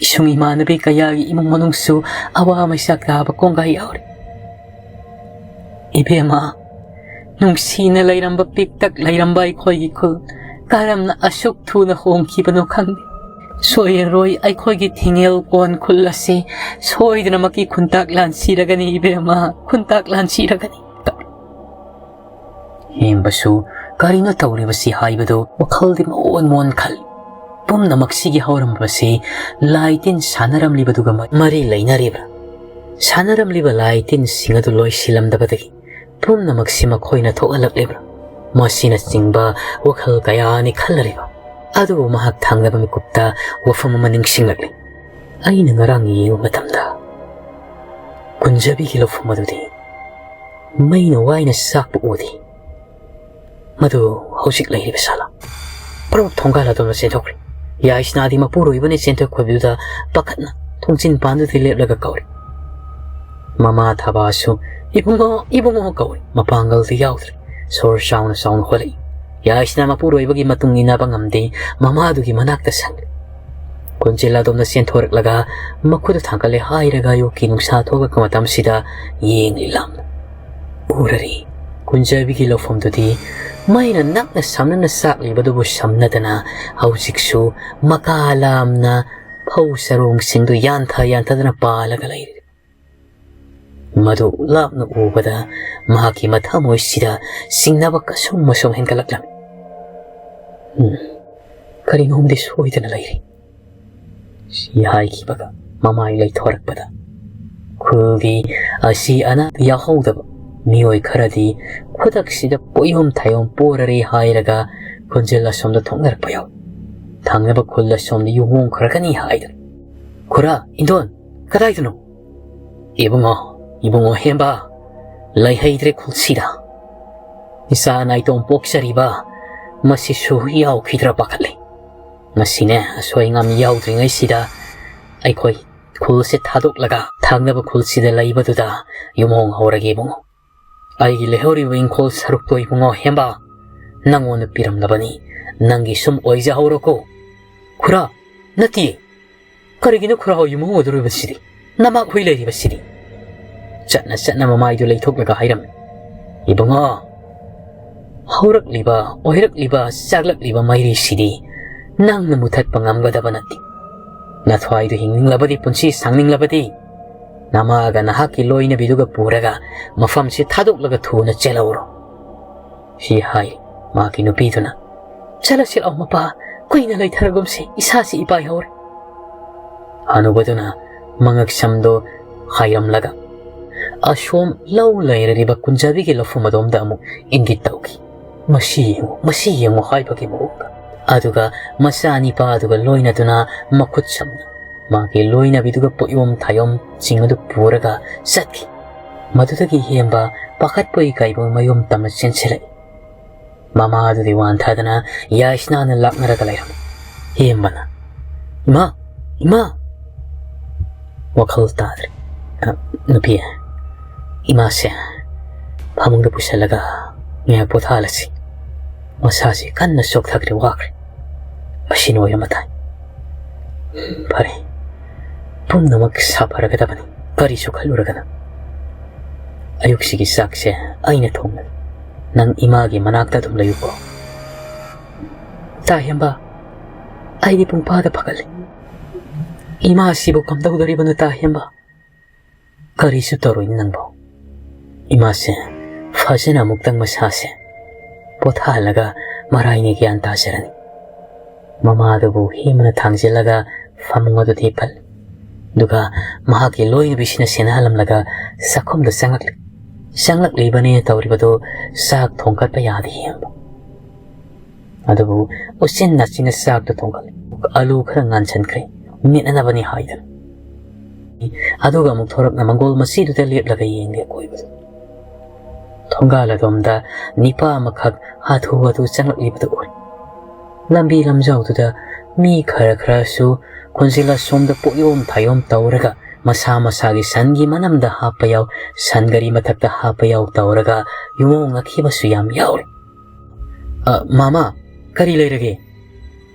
ꯏꯁꯨꯡ ꯏꯃꯥꯟꯅꯕꯤ ꯀꯌꯥꯒꯤ ꯏꯃꯨꯡ ꯃꯅꯨꯡꯁꯨ ꯑꯋꯥ ꯃꯩꯁꯥꯛ ꯇꯥꯕ ꯀꯣꯡꯒꯥꯏ ꯌꯥꯎꯔꯤ꯫ ꯏꯕꯦꯝꯃ, ꯅꯨꯡꯁꯤꯅ ꯂꯩꯔꯝꯕ ꯄꯤꯛꯇꯛ ꯂꯩꯔꯝꯕ ꯑꯩꯈꯣꯏꯒꯤ ꯈꯨꯜ ꯀꯔꯝꯅ ꯑꯁꯨꯛ ꯊꯨꯅ ꯍꯣꯡꯈꯤꯕꯅꯣ ꯈꯪꯗꯦ꯫ ꯁꯣꯏꯔꯔꯣꯏ, ꯑꯩꯈꯣꯏꯒꯤ ꯊꯤꯡꯉꯦꯜ ꯀꯣꯟ ꯈꯨꯜ ꯑꯁꯤ ꯁꯣꯏꯗꯅꯃꯛꯀꯤ ꯈꯨꯟꯇꯥꯛ ꯂꯥꯟꯁꯤꯔꯒꯅꯤ ꯏꯕꯦꯝꯃ, ꯈꯨꯟꯇꯥꯛ ꯂꯥꯟꯁꯤꯔꯒꯅꯤ꯫ ꯍꯦꯝꯕꯁꯨ ꯀꯔꯤꯅꯣ ꯇꯧꯔꯤꯕꯁꯤ ꯍꯥꯏꯕꯗꯨ ꯋꯥꯈꯜꯗꯤ ꯃꯑꯣꯟ ꯃꯑꯣꯟ ꯈꯜꯂꯤ꯫ ꯄꯨꯝꯅꯃꯛꯁꯤꯒꯤ ꯍꯧꯔꯝꯕꯁꯤ ꯂꯥꯏ ꯇꯤꯟ ꯁꯥꯟꯅꯔꯝꯂꯤꯕꯗꯨꯒ ꯃ-, ꯃꯔꯤ ꯂꯩꯅꯔꯤꯕ꯭ꯔꯥ? ꯁꯥꯟꯅꯔꯝꯂꯤꯕ ꯂꯥꯏ ꯇꯤꯟꯁꯤꯡ ꯑꯗꯨ ꯂꯣꯏꯁꯤꯜꯂꯝꯗꯕꯗꯒꯤ ꯄꯨꯝꯅꯃꯛꯁꯤ ꯃꯈꯣꯏꯅ ꯊꯣꯛꯍꯜꯂꯛꯂꯤꯕ꯭ꯔꯥ? ꯃꯁꯤꯅꯆꯤꯡꯕ ꯋꯥꯈꯜ ꯀꯌꯥꯅꯤ ꯈꯜꯂꯔꯤꯕ꯫ ꯑꯗꯨꯕꯨ ꯃꯍꯥꯛ ꯊꯪꯅꯕ ꯃꯤꯀꯨꯞꯇ ꯋꯥꯐꯝ ꯑꯃ ꯅꯤꯡꯁꯤꯡꯂꯛꯂꯤ꯫ ꯑꯩꯅ ꯉꯔꯥꯡ ꯌꯦꯡꯕ ꯃꯇꯝꯗ ꯀꯨꯟꯖꯕꯤꯒꯤ ꯂꯧꯐꯝ ꯑꯗꯨꯗꯤ ꯃꯩꯅ ꯋꯥꯏꯅ ꯆꯥꯛꯄ ꯎꯗꯦ꯫ ꯃꯗꯨ ꯍꯧꯖꯤꯛ ꯂꯩꯔꯤꯕ ꯁꯥꯂꯥ? ꯄ꯭ꯔꯚꯨ ꯊꯣꯡꯒꯥꯜ ꯑꯗꯣꯝꯗ ꯆꯦꯟꯊꯣꯛꯈ꯭ꯔꯦ꯫ ꯌꯥꯏꯁꯅꯥꯗꯤ ꯃꯄꯨꯔꯣꯏꯕꯅ ꯆꯦꯟꯊꯣꯛꯈꯤꯕꯗꯨꯗ ꯄꯥꯈꯠꯅ ꯊꯣꯡꯖꯤꯟ ꯄꯥꯟꯗꯨꯗ ꯂꯦꯞꯂꯒ ꯀꯧꯔꯤ꯫ ꯃꯃꯥ ꯊꯕꯥꯁꯨ "ꯏꯕꯨꯡꯉꯣ, ꯏꯕꯨꯡꯉꯣ" ꯀꯧꯔꯤ꯫ ꯃꯄꯥꯡꯒꯜꯗꯤ ꯌꯥꯎꯗ꯭ꯔꯦ꯫ ꯁꯣꯔ ꯆꯥꯎꯅ ꯆꯥꯎꯅ ꯍꯣꯜꯂꯛꯏ꯫ ꯌꯥꯏꯁꯅꯥ ꯃꯄꯨꯔꯣꯏꯕꯒꯤ ꯃꯇꯨꯡ ꯏꯟꯅꯕ ꯉꯝꯗꯦ꯫ ꯃꯃꯥꯗꯨꯒꯤ ꯃꯅꯥꯛꯇ ꯁꯪꯂꯦ꯫ ꯀꯣꯟꯖꯦꯜ ꯑꯗꯣꯝꯗ ꯆꯦꯟꯊꯣꯔꯛꯂꯒ ꯃꯈꯨꯠꯇ ꯊꯥꯡꯒꯠꯂꯦ ꯍꯥꯏꯔꯒ ꯑꯌꯨꯛꯀꯤ ꯅꯨꯡꯁꯥ ꯊꯣꯛꯂꯛꯄ ꯃꯇꯝꯁꯤꯗ ꯌꯦꯡꯂꯤ ꯂꯥꯞꯅ꯫ ꯎꯔꯔꯤ꯫ ꯀꯨꯟꯖꯕꯤꯒꯤ ꯂꯧꯐꯝꯗꯨꯗꯤ ꯃꯩꯅ ꯅꯛꯅ ꯁꯝꯅꯅ ꯆꯥꯛꯂꯤꯕꯗꯨꯕꯨ ꯁꯝꯅꯗꯅ ꯍꯧꯖꯤꯛꯁꯨ ꯃꯀꯥ ꯂꯥꯝꯅ ꯐꯧ ꯆꯔꯣꯡꯁꯤꯡꯗꯨ ꯌꯥꯟꯊ ꯌꯥꯟꯊꯗꯅ ꯄꯥꯜꯂꯒ ꯂꯩꯔꯤ꯫ ꯃꯗꯨ ꯂꯥꯞꯅ ꯎꯕꯗ ꯃꯍꯥꯛꯀꯤ ꯃꯊꯃꯣꯏꯁꯤꯗ ꯆꯤꯡꯅꯕ ꯀꯁꯨꯝ ꯃꯁꯨꯝ ꯍꯦꯟꯒꯠꯂꯛꯂꯝꯃꯤ꯫ "ꯎꯝ, ꯀꯔꯤꯅꯣꯝꯗꯤ ꯁꯣꯏꯗꯅ ꯂꯩꯔꯤ", ꯁꯤ ꯍꯥꯏꯈꯤꯕꯒ ꯃꯃꯥꯏ ꯂꯩꯊꯣꯔꯛꯄꯗ ꯈꯨꯜꯒꯤ ꯑꯁꯤ ꯑꯅꯥ ꯌꯥꯎꯍꯧꯗꯕ ꯃꯤꯑꯣꯏ ꯈꯔꯗꯤ ꯈꯨꯗꯛꯁꯤꯗ ꯄꯣꯌꯣꯝ ꯊꯥꯌꯣꯝ ꯄꯣꯔꯔꯦ ꯍꯥꯏꯔꯒ ꯈꯨꯟꯖꯦꯜ ꯑꯁꯣꯝꯗ ꯊꯣꯛꯅꯔꯛꯄ ꯌꯥꯎꯏ꯫ ꯊꯪꯅꯕ ꯈꯨꯜ ꯑꯁꯣꯝꯗ ꯌꯨ ꯍꯣꯡꯈ꯭ꯔꯒꯅꯤ ꯍꯥꯏꯗꯅ꯫ "ꯈꯨꯔꯥ, ꯏꯟꯗꯣꯟ, ꯀꯗꯥꯏꯗꯅꯣ?" "ꯏꯕꯨꯡꯉꯣ, ꯏꯕꯨꯡꯉꯣ ꯍꯦꯝꯕ, ꯂꯩꯍꯩꯗ꯭ꯔꯦ ꯈꯨꯜꯁꯤꯗ꯫ ꯏꯆꯥ ꯅꯥꯏꯇꯣꯝ ꯄꯣꯛꯆꯔꯤꯕ ꯃꯁꯤꯁꯨ ꯌꯥꯎꯈꯤꯗ꯭ꯔꯥ ꯄꯥꯈꯠꯂꯦ꯫ ꯉꯁꯤꯅꯦ, ꯑꯁꯣꯏ ꯑꯉꯥꯝ ꯌꯥꯎꯗ꯭ꯔꯤꯉꯩꯁꯤꯗ ꯑꯩꯈꯣꯏ ꯈꯨꯜꯁꯦ ꯊꯥꯗꯣꯛꯂꯒ ꯊꯪꯅꯕ ꯈꯨꯜꯁꯤꯗ ꯂꯩꯕꯗꯨꯗ ꯌꯨꯝ ꯍꯣꯡꯍꯧꯔꯒꯦ ꯏꯕꯨꯡꯉꯣ꯫ ꯑꯩꯒꯤ ꯂꯩꯍꯧꯔꯤꯕ ꯏꯪꯈꯣꯜ ꯁꯔꯨꯛꯇꯣ ꯏꯕꯨꯡꯉꯣ ꯍꯦꯝꯕ, ꯅꯪꯉꯣꯟꯗ ꯄꯤꯔꯝꯂꯕꯅꯤ꯫ ꯅꯪꯒꯤ ꯁꯨꯝ ꯑꯣꯏꯖꯍꯧꯔꯣꯀꯣ꯫ ꯈꯨꯔꯥ, ꯅꯠꯇꯦ꯫ ꯀꯔꯤꯒꯤꯅꯣ ꯈꯨꯔꯥ ꯍꯣꯏ ꯌꯨꯝ ꯍꯣꯡꯒꯗꯧꯔꯤꯕꯁꯤꯗꯤ? ꯅꯃꯥꯛ ꯍꯨꯏ ꯂꯩꯔꯤꯕꯁꯤꯗꯤ? ꯆꯠꯅ ꯆꯠꯅ ꯃꯃꯥꯏꯗꯨ ꯂꯩꯊꯣꯛꯂꯒ ꯍꯥꯏꯔꯝꯃꯤ, ꯏꯕꯨꯡꯉꯣ, ꯍꯧꯔꯛꯂꯤꯕ, ꯑꯣꯏꯔꯛꯂꯤꯕ, ꯆꯥꯛꯂꯛꯂꯤꯕ ꯃꯩꯔꯤꯁꯤꯗꯤ ꯅꯪꯅ ꯃꯨꯊꯠꯄ ꯉꯝꯒꯗꯕ ꯅꯠꯇꯦ꯫ ꯅꯊ꯭ꯋꯥꯏꯗꯨ ꯍꯤꯡꯅꯤꯡꯂꯕꯗꯤ, ꯄꯨꯟꯁꯤ ꯁꯥꯡꯅꯤꯡꯂꯕꯗꯤ, ꯅꯃꯥꯒ ꯅꯍꯥꯛꯀꯤ ꯂꯣꯏꯅꯕꯤꯗꯨꯒ ꯄꯨꯔꯒ ꯃꯐꯝꯁꯤ ꯊꯥꯗꯣꯛꯂꯒ ꯊꯨꯅ ꯆꯦꯜꯍꯧꯔꯣ꯫ ꯁꯤ ꯍꯥꯏ ꯃꯍꯥꯛꯀꯤ ꯅꯨꯄꯤꯗꯨꯅ꯫ ꯆꯠꯂꯁꯤ ꯂꯥꯛꯑꯣ ꯃꯄꯥ, ꯀꯨꯏꯅ ꯂꯩꯊꯔꯒꯨꯝꯁꯤ, ꯏꯁꯥꯁꯤ ꯏꯄꯥꯏ ꯍꯧꯔꯦ꯫ ꯍꯅꯨꯕꯗꯨꯅ ꯃꯉꯛ ꯁꯝꯗꯣ ꯍꯥꯏꯔꯝꯂꯒ ꯑꯁꯣꯝ ꯂꯧ ꯂꯩꯔꯔꯤꯕ ꯀꯨꯟꯖꯥꯕꯤꯒꯤ ꯂꯧꯐꯝ ꯑꯗꯣꯝꯗ ꯑꯃꯨꯛ ꯏꯪꯒꯤꯠ ꯇꯧꯈꯤ꯫ "ꯃꯁꯤ ꯌꯦꯡꯉꯨ, ꯃꯁꯤ ꯌꯦꯡꯉꯨ" ꯍꯥꯏꯕꯒꯤ ꯃꯑꯣꯡꯗ꯫ ꯑꯗꯨꯒ ꯃꯆꯥ ꯅꯤꯄꯥ ꯑꯗꯨꯒ ꯂꯣꯏꯅꯗꯨꯅ ꯃꯈꯨꯠ ꯁꯝꯅ ꯃꯥꯒꯤ ꯂꯣꯏꯅꯕꯤꯗꯨꯒ ꯄꯣꯠꯌꯣꯝ ꯊꯥꯌꯣꯝꯁꯤꯡ ꯑꯗꯨ ꯄꯨꯔꯒ ꯆꯠꯈꯤ꯫ ꯃꯗꯨꯗꯒꯤ ꯍꯦꯝꯕ ꯄꯥꯈꯠꯄꯣꯏ ꯀꯩꯕꯣꯏ ꯃꯌꯨꯝ ꯇꯝꯅ ꯆꯦꯟꯁꯤꯜꯂꯛꯏ꯫ ꯃꯃꯥ ꯑꯗꯨꯗꯤ ꯋꯥꯟꯊꯗꯅ ꯌꯥꯏꯁꯅꯥꯅ ꯂꯥꯛꯅꯔꯒ ꯂꯩꯔꯝꯃꯤ꯫ ꯍꯦꯝꯕꯅ, "ꯏꯃꯥ! ꯏꯃꯥ!" ꯋꯥꯈꯜ ꯇꯥꯗ꯭ꯔꯦ꯫ "ꯑ, ꯅꯨꯄꯤ, ꯏꯃꯥꯁꯦ ꯐꯃꯨꯡꯗ ꯄꯨꯁꯜꯂꯒ ꯉꯥꯏꯍꯥꯛ ꯄꯣꯊꯥꯍꯜꯂꯁꯤ꯫ ꯃꯁꯥꯁꯤ ꯀꯟꯅ ꯆꯣꯛꯊꯈ꯭ꯔꯦ, ꯋꯥꯈ꯭ꯔꯦ꯫ ꯑꯁꯤꯅ ꯑꯣꯏꯔ ꯃꯇꯥꯏ꯫ ꯐꯔꯦ, ꯄꯨꯝꯅꯃꯛ ꯁꯥꯐꯔꯒꯗꯕꯅꯤ, ꯀꯔꯤꯁꯨ ꯈꯜꯂꯨꯔꯒꯅꯨ꯫ ꯑꯌꯨꯛꯁꯤꯒꯤ ꯆꯥꯛꯁꯦ ꯑꯩꯅ ꯊꯣꯡꯒꯅꯤ꯫ ꯅꯪ ꯏꯃꯥꯒꯤ ꯃꯅꯥꯛꯇ ꯑꯗꯨꯝ ꯂꯩꯌꯨꯀꯣ꯫" "ꯇꯥ ꯍꯦꯝꯕ, ꯑꯩꯗꯤ ꯄꯨꯡ ꯐꯥꯗ ꯐꯒꯠꯂꯦ꯫ ꯏꯃꯥꯁꯤꯕꯨ ꯀꯝꯗꯧꯗꯣꯔꯤꯕꯅꯣ, ꯇꯥ ꯍꯦꯝꯕ?" "ꯀꯔꯤꯁꯨ ꯇꯧꯔꯣꯏꯅꯦ ꯅꯪꯕꯨ꯫ ꯏꯃꯥꯁꯦ ꯐꯖꯅ ꯑꯃꯨꯛꯇꯪ ꯃꯁꯥꯁꯦ ꯄꯣꯊꯥꯍꯜꯂꯒ ꯃꯔꯥꯏꯅ ꯒ꯭ꯌꯥꯟ ꯇꯥꯖꯔꯅꯤ꯫" ꯃꯃꯥꯗꯨꯕꯨ ꯍꯦꯝꯕꯅ ꯊꯥꯡꯖꯤꯜꯂꯒ ꯐꯃꯨꯡ ꯑꯗꯨꯗ ꯍꯤꯞꯍꯜꯂꯤ꯫ ꯑꯗꯨꯒ ꯃꯍꯥꯛꯀꯤ ꯂꯣꯏꯅꯕꯤꯁꯤꯅ ꯁꯦꯟꯅꯍꯜꯂꯝꯂꯒ ꯆꯥꯛꯈꯨꯝꯗ ꯆꯪꯂꯛꯂꯤ꯫ ꯆꯪꯂꯛꯂꯤꯕꯅꯦꯅ ꯇꯧꯔꯤꯕꯗꯨ ꯆꯥꯛ ꯊꯣꯡꯒꯠꯄ ꯌꯥꯗꯦ ꯍꯦꯝꯕ꯫ ꯑꯗꯨꯕꯨ ꯎꯆꯤꯟ ꯅꯥꯆꯤꯟꯅ ꯆꯥꯛꯇꯨ ꯊꯣꯡꯒꯠꯂꯤ꯫ ꯑꯂꯨ ꯈꯔ ꯉꯥꯟꯁꯤꯟꯈ꯭ꯔꯦ, ꯃꯦꯠꯅꯅꯕꯅꯤ ꯍꯥꯏꯗꯅ꯫ ꯑꯗꯨꯒ ꯑꯃꯨꯛ ꯊꯣꯔꯛꯅ ꯃꯪꯒꯣꯜ ꯃꯆꯤꯗꯨꯗ ꯂꯦꯞꯂꯒ ꯌꯦꯡꯂꯦ ꯑꯀꯣꯏꯕꯗꯨ꯫ ꯊꯣꯡꯒꯥꯜ ꯑꯗꯣꯝꯗ ꯅꯤꯄꯥ ꯑꯃꯈꯛ ꯍꯥꯊꯨ ꯍꯥꯊꯨ ꯆꯪꯂꯛꯂꯤꯕꯗꯨ ꯎꯔꯦ꯫ ꯂꯝꯕꯤ ꯂꯝꯖꯥꯎꯗꯨꯗ ꯃꯤ ꯈꯔ ꯈꯔꯁꯨ ꯈꯨꯟꯖꯤꯜ ꯑꯁꯣꯝꯗ ꯄꯣꯠꯌꯣꯝ ꯊꯥꯌꯣꯝ ꯇꯧꯔꯒ ꯃꯁꯥ ꯃꯁꯥꯒꯤ ꯁꯟꯒꯤ ꯃꯅꯝꯗ ꯍꯥꯞꯄ ꯌꯥꯎ, ꯁꯟ ꯒꯥꯔꯤ ꯃꯊꯛꯇ ꯍꯥꯞꯄ ꯌꯥꯎ ꯇꯧꯔꯒ ꯌꯨꯝꯍꯣꯡꯅꯈꯤꯕꯁꯨ ꯌꯥꯝ ꯌꯥꯎꯔꯦ꯫ "ꯑ, ꯃꯥꯃ, ꯀꯔꯤ ꯂꯩꯔꯒꯦ?"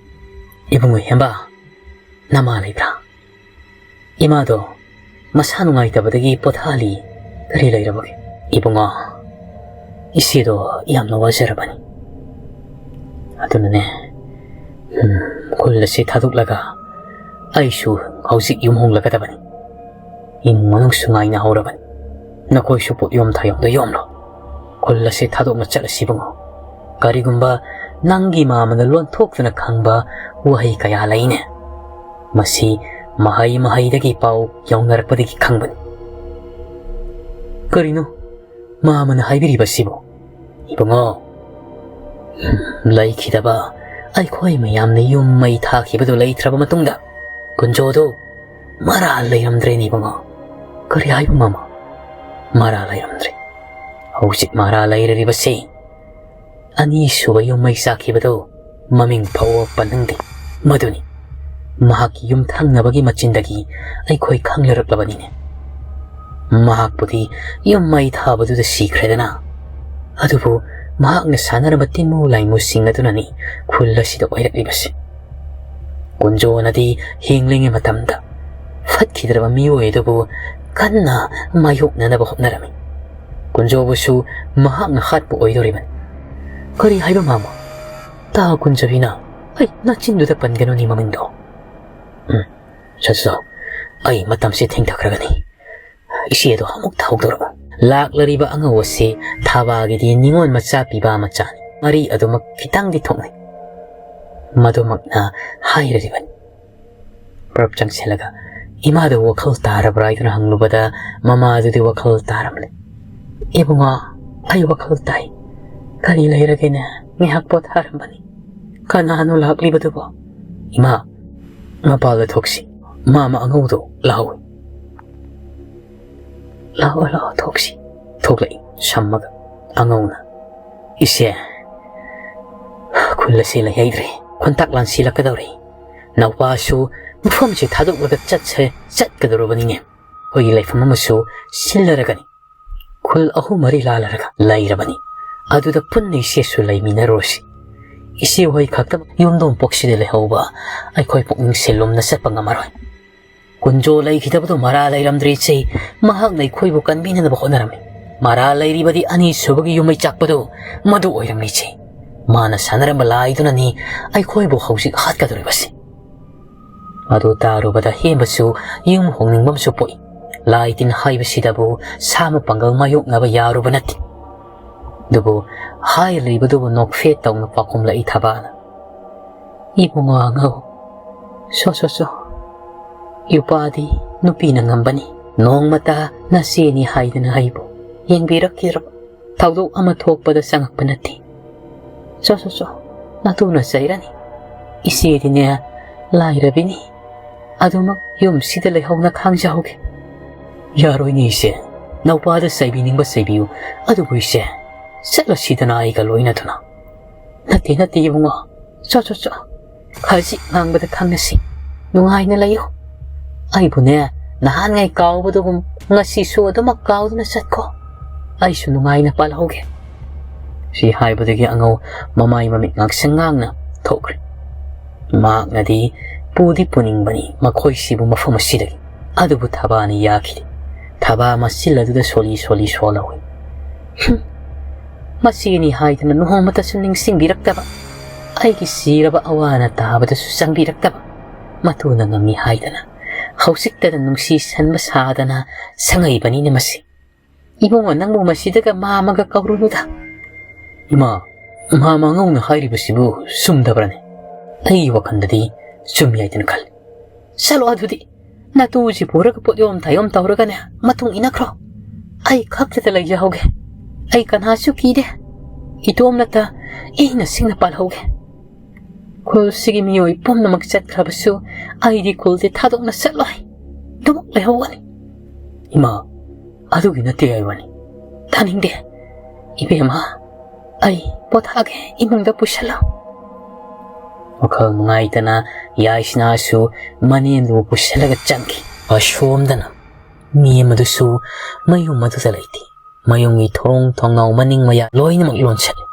"ꯏꯕꯨꯡꯉꯣ ꯍꯦꯝꯕ, ꯅꯃꯥ ꯂꯩꯕ꯭ꯔꯥ? ꯏꯃꯥꯗꯣ ꯃꯁꯥ ꯅꯨꯡꯉꯥꯏꯇꯕꯗꯒꯤ ꯄꯣꯊꯥꯍꯜꯂꯤ꯫ ꯀꯔꯤ ꯂꯩꯔꯕꯒꯦ?" "ꯏꯕꯨꯡꯉꯣ, ꯏꯆꯦꯗꯣ ꯌꯥꯝꯅ ꯋꯥꯖꯔꯕꯅꯤ꯫ ꯑꯗꯨꯅꯅꯦ, ꯎꯝ, ꯈꯨꯜ ꯑꯁꯤ ꯊꯥꯗꯣꯛꯂꯒ ꯑꯩꯁꯨ ꯍꯧꯖꯤꯛ ꯌꯨꯝ ꯍꯣꯡꯂꯒꯗꯕꯅꯤ꯫ ꯏꯃꯨꯡ ꯃꯅꯨꯡꯁꯨ ꯉꯥꯏꯅꯍꯧꯔꯕꯅꯤ꯫ ꯅꯈꯣꯏꯁꯨ ꯄꯣꯠ ꯌꯣꯝ ꯊꯥꯌꯣꯝꯗ ꯌꯣꯝꯂꯣ꯫ ꯈꯨꯜ ꯑꯁꯤ ꯊꯥꯗꯣꯛꯅ ꯆꯠꯂꯁꯤ ꯏꯕꯨꯡꯉꯣ꯫ ꯀꯔꯤꯒꯨꯝꯕ ꯅꯪꯒꯤ ꯃꯥꯃꯅ ꯂꯣꯟꯊꯣꯛꯇꯨꯅ ꯈꯪꯕ ꯋꯥꯍꯩ ꯀꯌꯥ ꯂꯩꯅꯦ꯫ ꯃꯁꯤ ꯃꯍꯩ ꯃꯍꯩꯗꯒꯤ ꯄꯥꯎ ꯌꯥꯎꯅꯔꯛꯄꯗꯒꯤ ꯈꯪꯕꯅꯤ꯫" "ꯀꯔꯤꯅꯣ ꯃꯥꯃꯅ ꯍꯥꯏꯕꯤꯔꯤꯕꯁꯤꯕꯨ?" "ꯏꯕꯨꯡꯉꯣ, ꯂꯩꯈꯤꯗꯕ ꯑꯩꯈꯣꯏ ꯃꯌꯥꯝꯅ ꯌꯨꯝ ꯃꯩ ꯊꯥꯈꯤꯕꯗꯨ ꯂꯩꯇ꯭ꯔꯕ ꯃꯇꯨꯡꯗ ꯀꯨꯟꯖꯣꯗꯨ ꯃꯔꯥ ꯂꯩꯔꯝꯗ꯭ꯔꯦꯅꯦ ꯏꯕꯨꯡꯉꯣ꯫" "ꯀꯔꯤ ꯍꯥꯏꯕ ꯃꯥꯃ?" "ꯃꯔꯥ ꯂꯩꯔꯝꯗ꯭ꯔꯦ꯫ ꯍꯧꯖꯤꯛ ꯃꯔꯥ ꯂꯩꯔꯔꯤꯕꯁꯤ ꯑꯅꯤꯁꯨꯕ ꯌꯨꯝ ꯃꯩ ꯆꯥꯛꯈꯤꯕꯗꯨ ꯃꯃꯤꯡ ꯐꯥꯎꯕ ꯄꯟꯅꯤꯡꯗꯦ꯫ ꯃꯗꯨꯅꯤ ꯃꯍꯥꯛꯀꯤ ꯌꯨꯝ ꯊꯪꯅꯕꯒꯤ ꯃꯆꯤꯟꯗꯒꯤ ꯑꯩꯈꯣꯏ ꯈꯪꯅꯔꯛꯂꯕꯅꯤꯅꯦ꯫ ꯃꯍꯥꯛꯄꯨꯗꯤ ꯌꯨꯝ ꯃꯩ ꯊꯥꯕꯗꯨꯗ ꯁꯤꯈ꯭ꯔꯦꯗꯅ, ꯑꯗꯨꯕꯨ ꯃꯍꯥꯛꯅ ꯁꯥꯟꯅꯔꯝꯕ ꯇꯤꯟꯃꯨ ꯂꯥꯏꯃꯨꯁꯤꯡ ꯑꯗꯨꯅꯅꯤ ꯈꯨꯜ ꯑꯁꯤꯗ ꯑꯣꯏꯔꯛꯂꯤꯕꯁꯤ꯫ ꯀꯨꯟꯖꯣꯅꯗꯤ ꯍꯤꯡꯂꯤꯉꯩ ꯃꯇꯝꯗ ꯐꯠꯈꯤꯗ꯭ꯔꯕ ꯃꯤꯑꯣꯏ ꯑꯗꯨꯕꯨ ꯀꯟꯅ ꯃꯥꯌꯣꯛꯅꯅꯕ ꯍꯣꯠꯅꯔꯝꯃꯤ꯫ ꯀꯨꯟꯖꯣꯕꯨꯁꯨ ꯃꯍꯥꯛꯅ ꯍꯥꯠꯄ ꯑꯣꯏꯗꯣꯔꯤꯕꯅꯤ꯫" "ꯀꯔꯤ ꯍꯥꯏꯕ ꯃꯥꯃ? ꯇꯥ ꯀꯨꯟꯖꯕꯤꯅ, ꯑꯩ ꯅꯆꯤꯟꯗꯨꯗ ꯄꯟꯒꯅꯨꯅꯦ ꯃꯃꯤꯡꯗꯣ꯫" "ꯎꯝ, ꯁꯠꯁꯣ, ꯑꯩ ꯃꯇꯝꯁꯤ ꯊꯦꯡꯊꯈ꯭ꯔꯒꯅꯤ꯫ ꯏꯆꯦꯗꯣ ꯑꯃꯨꯛꯇ ꯍꯧꯗꯣꯔꯛꯎ꯫" ꯂꯥꯛꯂꯔꯤꯕ ꯑꯉꯧ ꯑꯁꯤ ꯊꯥꯕꯥꯒꯤꯗꯤ ꯅꯤꯉꯣꯜ ꯃꯆꯥ ꯄꯤꯕ ꯃꯆꯥꯅꯤ꯫ ꯃꯔꯤ ꯑꯗꯨꯃꯛ ꯈꯤꯇꯪꯗꯤ ꯊꯣꯛꯅꯩ꯫ ꯃꯗꯨꯃꯛꯅ ꯍꯥꯏꯔꯤꯕꯅꯤ꯫ ꯄ꯭ꯔꯞ ꯆꯪꯁꯤꯜꯂꯒ, "ꯏꯃꯥꯗꯨ ꯋꯥꯈꯜ ꯇꯥꯔꯕ꯭ꯔꯥ?" ꯍꯥꯏꯗꯨꯅ ꯍꯪꯂꯨꯕꯗ, ꯃꯃꯥꯗꯨꯗꯤ ꯋꯥꯈꯜ ꯇꯥꯔꯝꯂꯦ꯫ "ꯏꯕꯨꯡꯉꯣ, ꯑꯩ ꯋꯥꯈꯜ ꯇꯥꯏ꯫ ꯀꯔꯤ ꯂꯩꯔꯒꯦꯅꯦ? ꯉꯥꯏꯍꯥꯛ ꯄꯣꯊꯥꯔꯝꯕꯅꯤ꯫ ꯀꯅꯥꯅꯣ ꯂꯥꯛꯂꯤꯕꯗꯨꯕꯣ?" "ꯏꯃꯥ, ꯃꯄꯥꯜꯗ ꯊꯣꯛꯁꯤ꯫ ꯃꯥꯃ ꯑꯉꯧꯗꯣ ꯂꯥꯛꯑꯣ꯫" "ꯂꯥꯛꯑꯣ, ꯂꯥꯛꯑꯣ, ꯊꯣꯛꯁꯤ꯫" ꯊꯣꯛꯂꯛꯏ ꯁꯝꯃꯒ ꯑꯉꯧꯅ꯫ "ꯏꯆꯦ, ꯈꯨꯜ ꯑꯁꯤ ꯂꯩꯍꯩꯗ꯭ꯔꯦ꯫ ꯈꯣꯟꯇꯥꯛ ꯂꯥꯟꯁꯤꯜꯂꯛꯀꯗꯧꯔꯦ꯫ ꯅꯧꯄꯥꯁꯨ ꯃꯐꯝꯁꯤ ꯊꯥꯗꯣꯛꯂꯒ ꯆꯠꯁꯦ ꯆꯠꯀꯗꯧꯔꯕꯅꯤꯅꯦ꯫ ꯑꯩꯈꯣꯏꯒꯤ ꯂꯩꯐꯝ ꯑꯃꯁꯨ ꯁꯤꯜꯂꯔꯒꯅꯤ꯫ ꯈꯨꯜ ꯑꯍꯨꯝ ꯃꯔꯤ ꯂꯥꯜꯂꯔꯒ ꯂꯩꯔꯕꯅꯤ꯫ ꯑꯗꯨꯗ ꯄꯨꯟꯅ ꯏꯆꯦꯁꯨ ꯂꯩꯃꯤꯟꯅꯔꯨꯔꯁꯤ꯫ ꯏꯆꯦ ꯍꯣꯏ ꯈꯛꯇꯃꯛ ꯌꯨꯝꯗꯣꯡꯄꯣꯛꯁꯤꯗ ꯂꯩꯍꯧꯕ ꯑꯩꯈꯣꯏ ꯄꯨꯛꯅꯤꯡꯁꯦ ꯂꯨꯝꯅ ꯆꯠꯄ ꯉꯝꯃꯔꯣꯏ꯫ ꯀꯨꯟꯖꯣ ꯂꯩꯈꯤꯗꯕꯗꯣ ꯃꯔꯥ ꯂꯩꯔꯝꯗ꯭ꯔꯦ ꯏꯆꯦ꯫ ꯃꯍꯥꯛꯅ ꯑꯩꯈꯣꯏꯕꯨ ꯀꯟꯕꯤꯅꯅꯕ ꯍꯣꯠꯅꯔꯝꯃꯤ꯫ ꯃꯔꯥ ꯂꯩꯔꯤꯕꯗꯤ ꯑꯅꯤꯁꯨꯕꯒꯤ ꯌꯨꯝꯃꯩ ꯆꯥꯛꯄꯗꯨ ꯃꯗꯨ ꯑꯣꯏꯔꯝꯃꯤ ꯏꯆꯦ꯫ ꯃꯥꯅ ꯁꯥꯟꯅꯔꯝꯕ ꯂꯥꯏꯗꯨꯅꯅꯤ ꯑꯩꯈꯣꯏꯕꯨ ꯍꯧꯖꯤꯛ ꯍꯥꯠꯀꯗꯧꯔꯤꯕꯁꯤ꯫ ꯑꯗꯨ ꯇꯥꯔꯨꯕꯗ ꯍꯦꯟꯕꯁꯨ ꯌꯨꯝ ꯍꯣꯡꯅꯤꯡꯕ ꯑꯃꯁꯨ ꯄꯣꯛꯏ꯫ ꯂꯥꯏ ꯇꯤꯟ ꯍꯥꯏꯕꯁꯤꯗꯕꯨ ꯁꯥ ꯑꯃ ꯄꯥꯡꯒꯜ ꯃꯥꯌꯣꯛꯅꯕ ꯌꯥꯔꯨꯕ ꯅꯠꯇꯦ꯫ ꯑꯗꯨꯕꯨ ꯍꯥꯏꯔꯤꯕꯗꯨꯕꯨ ꯅꯣꯛꯐꯦꯠ ꯇꯧꯅ ꯄꯥꯎꯈꯨꯝꯂꯛꯏ ꯊꯕꯥꯅ꯫ "ꯏꯕꯨꯡꯉꯣ ꯑꯉꯧ, ꯁꯣ ꯁꯣ ꯁꯣ, ꯌꯨꯄꯥꯗꯤ ꯅꯨꯄꯤꯅ ꯉꯝꯕꯅꯤ꯫ ꯅꯣꯡꯃꯇ ꯅꯆꯦꯅꯤ ꯍꯥꯏꯗꯅ ꯑꯩꯕꯨ ꯌꯦꯡꯕꯤꯔꯛꯈꯤꯗ꯭ꯔꯕ? ꯊꯧꯗꯣꯛ ꯑꯃ ꯊꯣꯛꯄꯗ ꯆꯪꯉꯛꯄ ꯅꯠꯇꯦ꯫ ꯆꯣ ꯆꯣ ꯆꯣ, ꯅꯇꯨꯅ ꯆꯩꯔꯅꯤ꯫ ꯏꯆꯦꯗꯤꯅꯦ, ꯂꯥꯏꯔꯕꯤꯅꯤ꯫ ꯑꯗꯨꯃꯛ ꯌꯨꯝꯁꯤꯗ ꯂꯩꯍꯧꯅ ꯈꯥꯡꯖꯍꯧꯒꯦ꯫" "ꯌꯥꯔꯣꯏꯅꯦ ꯏꯆꯦ, ꯅꯧꯄꯥꯗ ꯆꯩꯕꯤꯅꯤꯡꯕ ꯆꯩꯕꯤꯌꯨ, ꯑꯗꯨꯕꯨ ꯏꯆꯦ, ꯆꯠꯂꯁꯤꯗꯅ ꯑꯩꯒ ꯂꯣꯏꯅꯗꯨꯅ꯫" "ꯅꯠꯇꯦ ꯅꯠꯇꯦ ꯏꯕꯨꯡꯉꯣ, ꯆꯣ ꯆꯣ ꯆꯣ, ꯈꯖꯤꯛ ꯉꯥꯡꯕꯗ ꯈꯪꯅꯁꯤ, ꯅꯨꯡꯉꯥꯏꯅ ꯂꯩꯌꯨ꯫ ꯑꯩꯕꯨꯅꯦ, ꯅꯍꯥꯟꯉꯩ ꯀꯥꯎꯕꯗꯨꯒꯨꯝ ꯉꯁꯤꯁꯨ ꯑꯗꯨꯃꯛ ꯀꯥꯎꯗꯨꯅ ꯆꯠꯈꯣ꯫ ꯑꯩꯁꯨ ꯅꯨꯡꯉꯥꯏꯅ ꯄꯥꯜꯍꯧꯒꯦ꯫" ꯁꯤ ꯍꯥꯏꯕꯗꯒꯤ ꯑꯉꯧ ꯃꯃꯥꯏ ꯃꯃꯤꯠ ꯉꯥꯡꯁꯪ ꯉꯥꯡꯅ ꯊꯣꯛꯈ꯭ꯔꯦ꯫ ꯃꯍꯥꯛꯅꯗꯤ ꯄꯨꯗꯤ ꯄꯨꯅꯤꯡꯕꯅꯤ ꯃꯈꯣꯏꯁꯤꯕꯨ ꯃꯐꯝ ꯑꯁꯤꯗꯒꯤ, ꯑꯗꯨꯕꯨ ꯊꯕꯥꯅ ꯌꯥꯈꯤꯗꯦ꯫ ꯊꯕꯥ ꯃꯆꯤꯜ ꯑꯗꯨꯗ ꯁꯣꯜꯂꯤ ꯁꯣꯜꯂꯤ ꯁꯣꯜꯍꯧꯏ꯫ "ꯍꯨꯝ, ꯃꯆꯦꯅꯤ ꯍꯥꯏꯗꯅ ꯅꯣꯡꯃꯇꯁꯨ ꯅꯤꯡꯁꯤꯡꯕꯤꯔꯛꯇꯕ, ꯑꯩꯒꯤ ꯁꯤꯔꯕ ꯑꯋꯥ ꯑꯅꯥ ꯇꯥꯕꯗꯁꯨ ꯆꯪꯕꯤꯔꯛꯇꯕ, ꯃꯇꯨꯅ ꯉꯝꯃꯤ ꯍꯥꯏꯗꯅ ꯍꯧꯖꯤꯛꯇꯗ ꯅꯨꯡꯁꯤ ꯁꯟꯕ ꯁꯥꯗꯅ ꯁꯪꯉꯩꯕꯅꯤꯅꯦ ꯃꯁꯤ꯫ ꯏꯕꯨꯡꯉꯣ, ꯅꯪꯕꯨ ꯃꯁꯤꯗꯒ ꯃꯥꯃꯒ ꯀꯧꯔꯨꯅꯨꯗ꯫" "ꯏꯃꯥ, ꯃꯥꯃ ꯑꯉꯧꯅ ꯍꯥꯏꯔꯤꯕꯁꯤꯕꯨ ꯆꯨꯝꯗꯕ꯭ꯔꯅꯦ? ꯑꯩꯒꯤ ꯋꯥꯈꯜꯗꯗꯤ ꯆꯨꯝꯃꯤ ꯍꯥꯏꯗꯅ ꯈꯜꯂꯤ꯫" "ꯆꯠꯂꯣ ꯑꯗꯨꯗꯤ, ꯅꯇꯨꯁꯤ ꯄꯨꯔꯒ ꯄꯣꯠꯌꯣꯝ ꯊꯥꯌꯣꯝ ꯇꯧꯔꯒꯅꯦ ꯃꯇꯨꯡ ꯏꯟꯅꯈ꯭ꯔꯣ꯫ ꯑꯩ ꯈꯛꯇꯗ ꯂꯩꯖꯍꯧꯒꯦ꯫ ꯑꯩ ꯀꯅꯥꯁꯨ ꯀꯤꯗꯦ꯫ ꯏꯇꯣꯝꯅꯇ ꯏꯪꯅ ꯁꯤꯡꯅ ꯄꯥꯜꯍꯧꯒꯦ꯫ ꯈꯨꯜꯁꯤꯒꯤ ꯃꯤꯑꯣꯏ ꯄꯨꯝꯅꯃꯛ ꯆꯠꯈ꯭ꯔꯕꯁꯨ ꯑꯩꯗꯤ ꯈꯨꯜꯁꯦ ꯊꯥꯗꯣꯛꯅ ꯆꯠꯂꯣꯏ꯫ ꯑꯗꯨꯃꯛ ꯂꯩꯍꯧꯒꯅꯤ꯫" "ꯏꯃꯥ, ꯑꯗꯨꯒꯤ ꯅꯠꯇꯦ ꯍꯥꯏꯕꯅꯤ꯫" "ꯇꯥꯅꯤꯡꯗꯦ꯫ ꯏꯕꯦꯝꯃ, ꯑꯩ ꯄꯣꯊꯥꯒꯦ, ꯏꯃꯨꯡꯗ ꯄꯨꯁꯜꯂꯣ꯫" ꯋꯥꯈꯜ ꯅꯨꯡꯉꯥꯏꯇꯅ ꯌꯥꯏꯁꯅꯥꯁꯨ ꯃꯅꯦꯝꯗꯨꯕꯨ ꯄꯨꯁꯤꯜꯂꯒ ꯆꯪꯈꯤ꯫ ꯑꯁꯣꯝꯗꯅ ꯃꯤ ꯑꯃꯗꯨꯁꯨ ꯃꯌꯨꯝ ꯑꯗꯨꯗ ꯂꯩꯇꯦ꯫ ꯃꯌꯨꯝꯒꯤ ꯊꯣꯡ ꯊꯣꯡꯅꯥꯎ ꯃꯅꯤꯡ ꯃꯌꯥ ꯂꯣꯏꯅꯃꯛ ꯂꯣꯟꯁꯤꯜꯂꯤ꯫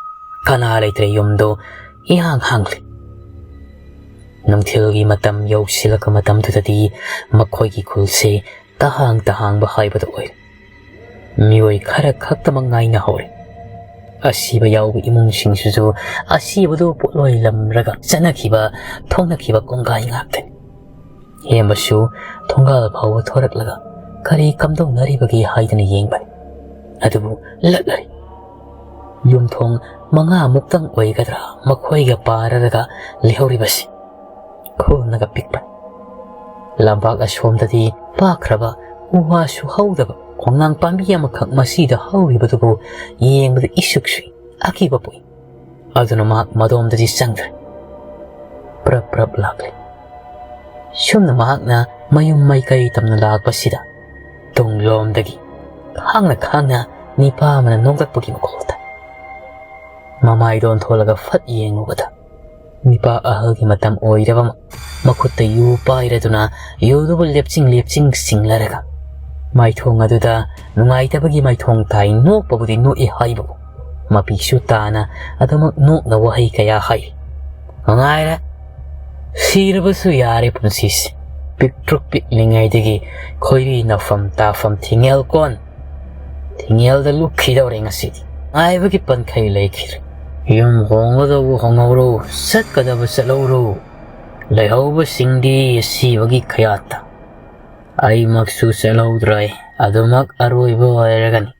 ꯀꯅꯥ ꯂꯩꯇ꯭ꯔꯦ, ꯌꯨꯝꯗꯣ ꯏꯍꯥꯡ ꯍꯥꯡꯂꯤ꯫ ꯅꯨꯡꯊꯤꯜꯒꯤ ꯃꯇꯝ ꯌꯧꯁꯤꯜꯂꯛꯄ ꯃꯇꯝꯗꯨꯗꯗꯤ ꯃꯈꯣꯏꯒꯤ ꯈꯨꯜꯁꯦ ꯇꯍꯥꯡ ꯇꯍꯥꯡꯕ ꯍꯥꯏꯕꯗꯨ ꯑꯣꯏꯔꯦ꯫ ꯃꯤꯑꯣꯏ ꯈꯔ ꯈꯛꯇꯃꯛ ꯉꯥꯏꯅꯍꯧꯔꯦ꯫ ꯑꯁꯤꯕ ꯌꯥꯎꯕ ꯏꯃꯨꯡꯁꯤꯡꯁꯤꯁꯨ ꯑꯁꯤꯕꯗꯨ ꯄꯣꯠꯂꯣꯏꯂꯝꯂꯒ ꯆꯠꯅꯈꯤꯕ, ꯊꯣꯛꯅꯈꯤꯕ ꯀꯣꯡꯒꯥꯏ ꯉꯥꯛꯇꯅꯤ꯫ ꯍꯦꯝꯕꯁꯨ ꯊꯣꯡꯒꯥꯜ ꯐꯥꯎꯕ ꯊꯣꯔꯛꯂꯒ ꯀꯔꯤ ꯀꯝꯗꯧꯅꯔꯤꯕꯒꯦ ꯍꯥꯏꯗꯅ ꯌꯦꯡꯕꯅꯤ꯫ ꯑꯗꯨꯕꯨ ꯂꯠꯂꯔꯤ꯫ ꯌꯨꯝꯊꯣꯡ ꯃꯉꯥꯃꯨꯛꯇꯪ ꯑꯣꯏꯒꯗ꯭ꯔꯥ ꯃꯈꯣꯏꯒ ꯄꯥꯔꯔꯒ ꯂꯩꯍꯧꯔꯤꯕꯁꯤ꯫ ꯈꯨꯜꯅꯒ ꯄꯤꯛꯄꯅꯤ꯫ ꯂꯝꯄꯥꯛ ꯑꯁꯣꯝꯗꯗꯤ ꯄꯥꯛꯈ꯭ꯔꯕ ꯎ ꯋꯥꯁꯨ ꯍꯧꯗꯕ ꯈꯣꯡꯅꯥꯡ ꯄꯥꯝꯕꯤ ꯑꯃꯈꯛ ꯃꯁꯤꯗ ꯍꯧꯔꯤꯕꯗꯨꯕꯨ ꯌꯦꯡꯕꯗ ꯏꯁꯨꯛ ꯁꯨꯏ, ꯑꯀꯤꯕ ꯄꯣꯛꯏ꯫ ꯑꯗꯨꯅ ꯃꯍꯥꯛ ꯃꯗꯣꯝꯗꯗꯤ ꯆꯪꯗ꯭ꯔꯦ꯫ ꯄ꯭ꯔꯞ ꯄ꯭ꯔꯞ ꯂꯥꯛꯂꯦ꯫ ꯁꯨꯝꯅ ꯃꯍꯥꯛꯅ ꯃꯌꯨꯝ ꯃꯥꯏꯀꯩ ꯇꯝꯅ ꯂꯥꯛꯄꯁꯤꯗ ꯇꯨꯡꯂꯣꯝꯗꯒꯤ ꯈꯥꯡꯅ ꯈꯥꯡꯅ ꯅꯤꯄꯥ ꯑꯃꯅ ꯅꯣꯛꯂꯛꯄꯒꯤ ꯃꯈꯣꯜ ꯇꯥꯏ꯫ ꯃꯃꯥꯏꯗ ꯑꯣꯟꯊꯣꯛꯂꯒ ꯐꯠ ꯌꯦꯡꯂꯨꯕꯗ ꯅꯤꯄꯥ ꯑꯍꯜꯒꯤ ꯃꯇꯝ ꯑꯣꯏꯔꯕ ꯑꯃ ꯃꯈꯨꯠꯇ ꯌꯨ ꯄꯥꯏꯔꯗꯨꯅ ꯌꯨꯗꯨꯕꯨ ꯂꯦꯞꯆꯤꯡ ꯂꯦꯞꯆꯤꯡ ꯆꯤꯡꯂꯔꯒ ꯃꯥꯏꯊꯣꯡ ꯑꯗꯨꯗ ꯅꯨꯡꯉꯥꯏꯇꯕꯒꯤ ꯃꯥꯏꯊꯣꯡ ꯇꯥꯏ꯫ ꯅꯣꯛꯄꯕꯨꯗꯤ ꯅꯣꯛꯏ ꯍꯥꯏꯕꯕꯨ ꯃꯄꯤꯁꯨ ꯇꯥꯅ ꯑꯗꯨꯃꯛ ꯅꯣꯛꯅ ꯋꯥꯍꯩ ꯀꯌꯥ ꯍꯥꯏ꯫ "ꯃꯉꯥꯏꯔꯦ, ꯁꯤꯔꯕꯁꯨ ꯌꯥꯔꯦ ꯄꯨꯟꯁꯤꯁꯦ꯫ ꯄꯤꯛꯇ꯭ꯔꯨꯛ ꯄꯤꯛꯂꯤꯉꯩꯗꯒꯤ ꯈꯣꯏꯔꯤ ꯅꯐꯝ ꯇꯥꯐꯝ ꯊꯤꯡꯉꯦꯜ ꯀꯣꯟ ꯊꯤꯡꯉꯦꯜꯗ ꯂꯨꯞꯈꯤꯗꯧꯔꯦ ꯉꯁꯤꯗꯤ꯫ ꯉꯥꯏꯕꯒꯤ ꯄꯟꯈꯩ ꯂꯩꯈꯤꯗ꯭ꯔꯦ꯫ ꯌꯨꯝ ꯍꯣꯡꯒꯗꯧꯕ ꯍꯣꯡꯍꯧꯔꯣ, ꯆꯠꯀꯗꯕ ꯆꯠꯍꯧꯔꯣ꯫ ꯂꯩꯍꯧꯕꯁꯤꯡꯗꯤ ꯑꯁꯤꯕꯒꯤ ꯈꯌꯥꯠꯇ꯫ ꯑꯩꯃꯛꯁꯨ ꯆꯠꯍꯧꯗ꯭ꯔꯦ, ꯑꯗꯨꯃꯛ ꯑꯔꯣꯏꯕ ꯑꯣꯏꯔꯒꯅꯤ"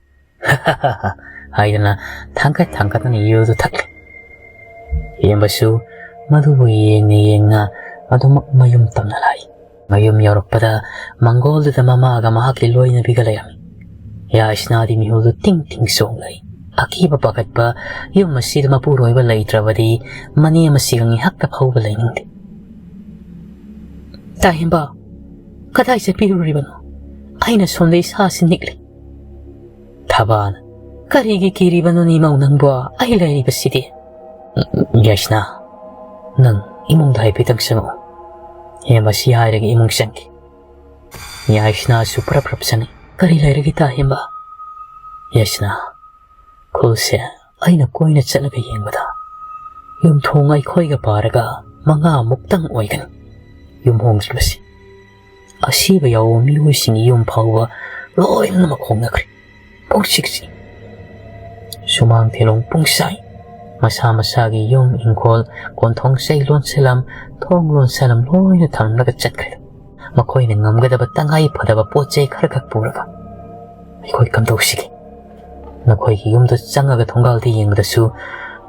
ꯍꯥꯏꯗꯅ ꯊꯥꯡꯀꯠ ꯊꯥꯡꯀꯠꯇꯅ ꯌꯨꯗꯨ ꯊꯛꯂꯦ꯫ ꯍꯦꯝꯕꯁꯨ ꯃꯗꯨꯕꯨ ꯌꯦꯡꯅ ꯌꯦꯡꯅ ꯑꯗꯨꯃꯛ ꯃꯌꯨꯝ ꯇꯝꯅ ꯂꯥꯛꯏ꯫ ꯃꯌꯨꯝ ꯌꯧꯔꯛꯄꯗ ꯃꯪꯒꯣꯜꯗꯨꯗ ꯃꯃꯥꯒ ꯃꯍꯥꯛꯀꯤ ꯂꯣꯏꯅꯕꯤꯒ ꯂꯩꯔꯝꯃꯤ꯫ ꯌꯥꯏꯁꯅꯥꯗꯤ ꯃꯤꯍꯨꯜꯗꯨ ꯇꯤꯡ ꯇꯤꯡ ꯆꯣꯡꯂꯛꯏ꯫ ꯑꯀꯤꯕ ꯄꯥꯈꯠꯄ ꯌꯨꯝ ꯑꯁꯤꯗ ꯃꯄꯨꯔꯣꯏꯕ ꯂꯩꯇ꯭ꯔꯕꯗꯤ ꯃꯅꯦꯝ ꯑꯁꯤꯒ ꯉꯥꯏꯍꯥꯛꯇ ꯐꯥꯎꯕ ꯂꯩꯅꯤꯡꯗꯦ꯫ "ꯇꯥꯍꯦꯝꯕ, ꯀꯗꯥꯏ ꯆꯠꯄꯤꯔꯨꯔꯤꯕꯅꯣ? ꯑꯩꯅ ꯁꯣꯝꯗ ꯏꯁꯥꯁꯤ ꯅꯤꯛꯂꯤ꯫" ꯊꯕꯥꯅ, "ꯀꯔꯤꯒꯤ ꯀꯤꯔꯤꯕꯅꯣꯅꯦ ꯏꯃꯧ ꯅꯪꯕꯣ? ꯑꯩ ꯂꯩꯔꯤꯕꯁꯤꯗꯤ꯫" "ꯌꯥꯏꯁꯅꯥ, ꯅꯪ "ꯏꯃꯨꯡꯗ ꯍꯥꯏꯐꯦꯠꯇꯪ ꯆꯪꯉꯛꯑꯣ"꯫ ꯍꯦꯝꯕ ꯁꯤ ꯍꯥꯏꯔꯒ ꯏꯃꯨꯡ ꯆꯪꯈꯤ꯫ ꯌꯥꯏꯁꯅꯥꯁꯨ ꯄ꯭ꯔꯞ ꯄ꯭ꯔꯞ ꯆꯪꯉꯤ꯫ "ꯀꯔꯤ ꯂꯩꯔꯒꯦ ꯇꯥ ꯍꯦꯝꯕ?" "ꯌꯥꯏꯁꯅꯥ, ꯈꯨꯜꯁꯦ ꯑꯩꯅ ꯀꯣꯏꯅ ꯆꯠꯂꯒ ꯌꯦꯡꯕꯗ ꯌꯨꯝꯊꯣꯡ ꯑꯩꯈꯣꯏꯒ ꯄꯥꯔꯒ ꯃꯉꯥꯃꯨꯛꯇꯪ ꯑꯣꯏꯒꯅꯤ ꯌꯨꯝ ꯍꯣꯡꯗ꯭ꯔꯤꯕꯁꯤ꯫ ꯑꯁꯤꯕ ꯌꯥꯎꯕ ꯃꯤꯑꯣꯏꯁꯤꯡꯒꯤ ꯌꯨꯝ ꯐꯥꯎꯕ ꯂꯣꯏꯅꯃꯛ ꯍꯣꯡꯅꯈ꯭ꯔꯦ꯫ ꯄꯨꯡꯆꯤꯛ ꯆꯤꯛ꯫ ꯁꯨꯃꯥꯡ ꯊꯦꯂꯣꯡ ꯄꯨꯡꯁꯥꯏ꯫ ꯃꯁꯥ ꯃꯁꯥꯒꯤ ꯌꯨꯝ, ꯏꯪꯈꯣꯜ, ꯀꯣꯟꯊꯣꯡ ꯆꯩ ꯂꯣꯟꯁꯤꯜꯂꯝ, ꯊꯣꯡ ꯂꯣꯟꯁꯤꯜꯂꯝ ꯂꯣꯏꯅ ꯊꯝꯂꯒ ꯆꯠꯈ꯭ꯔꯦ꯫ ꯃꯈꯣꯏꯅ ꯉꯝꯒꯗꯕ ꯇꯉꯥꯏ ꯐꯗꯕ ꯄꯣꯠ ꯆꯩ ꯈꯔꯈꯛ ꯄꯨꯔꯒ꯫ ꯑꯩꯈꯣꯏ ꯀꯝꯗꯧꯁꯤꯒꯦ? ꯅꯈꯣꯏꯒꯤ ꯌꯨꯝꯗ ꯆꯪꯉꯒ ꯊꯣꯡꯒꯥꯜꯗ ꯌꯦꯡꯕꯗꯁꯨ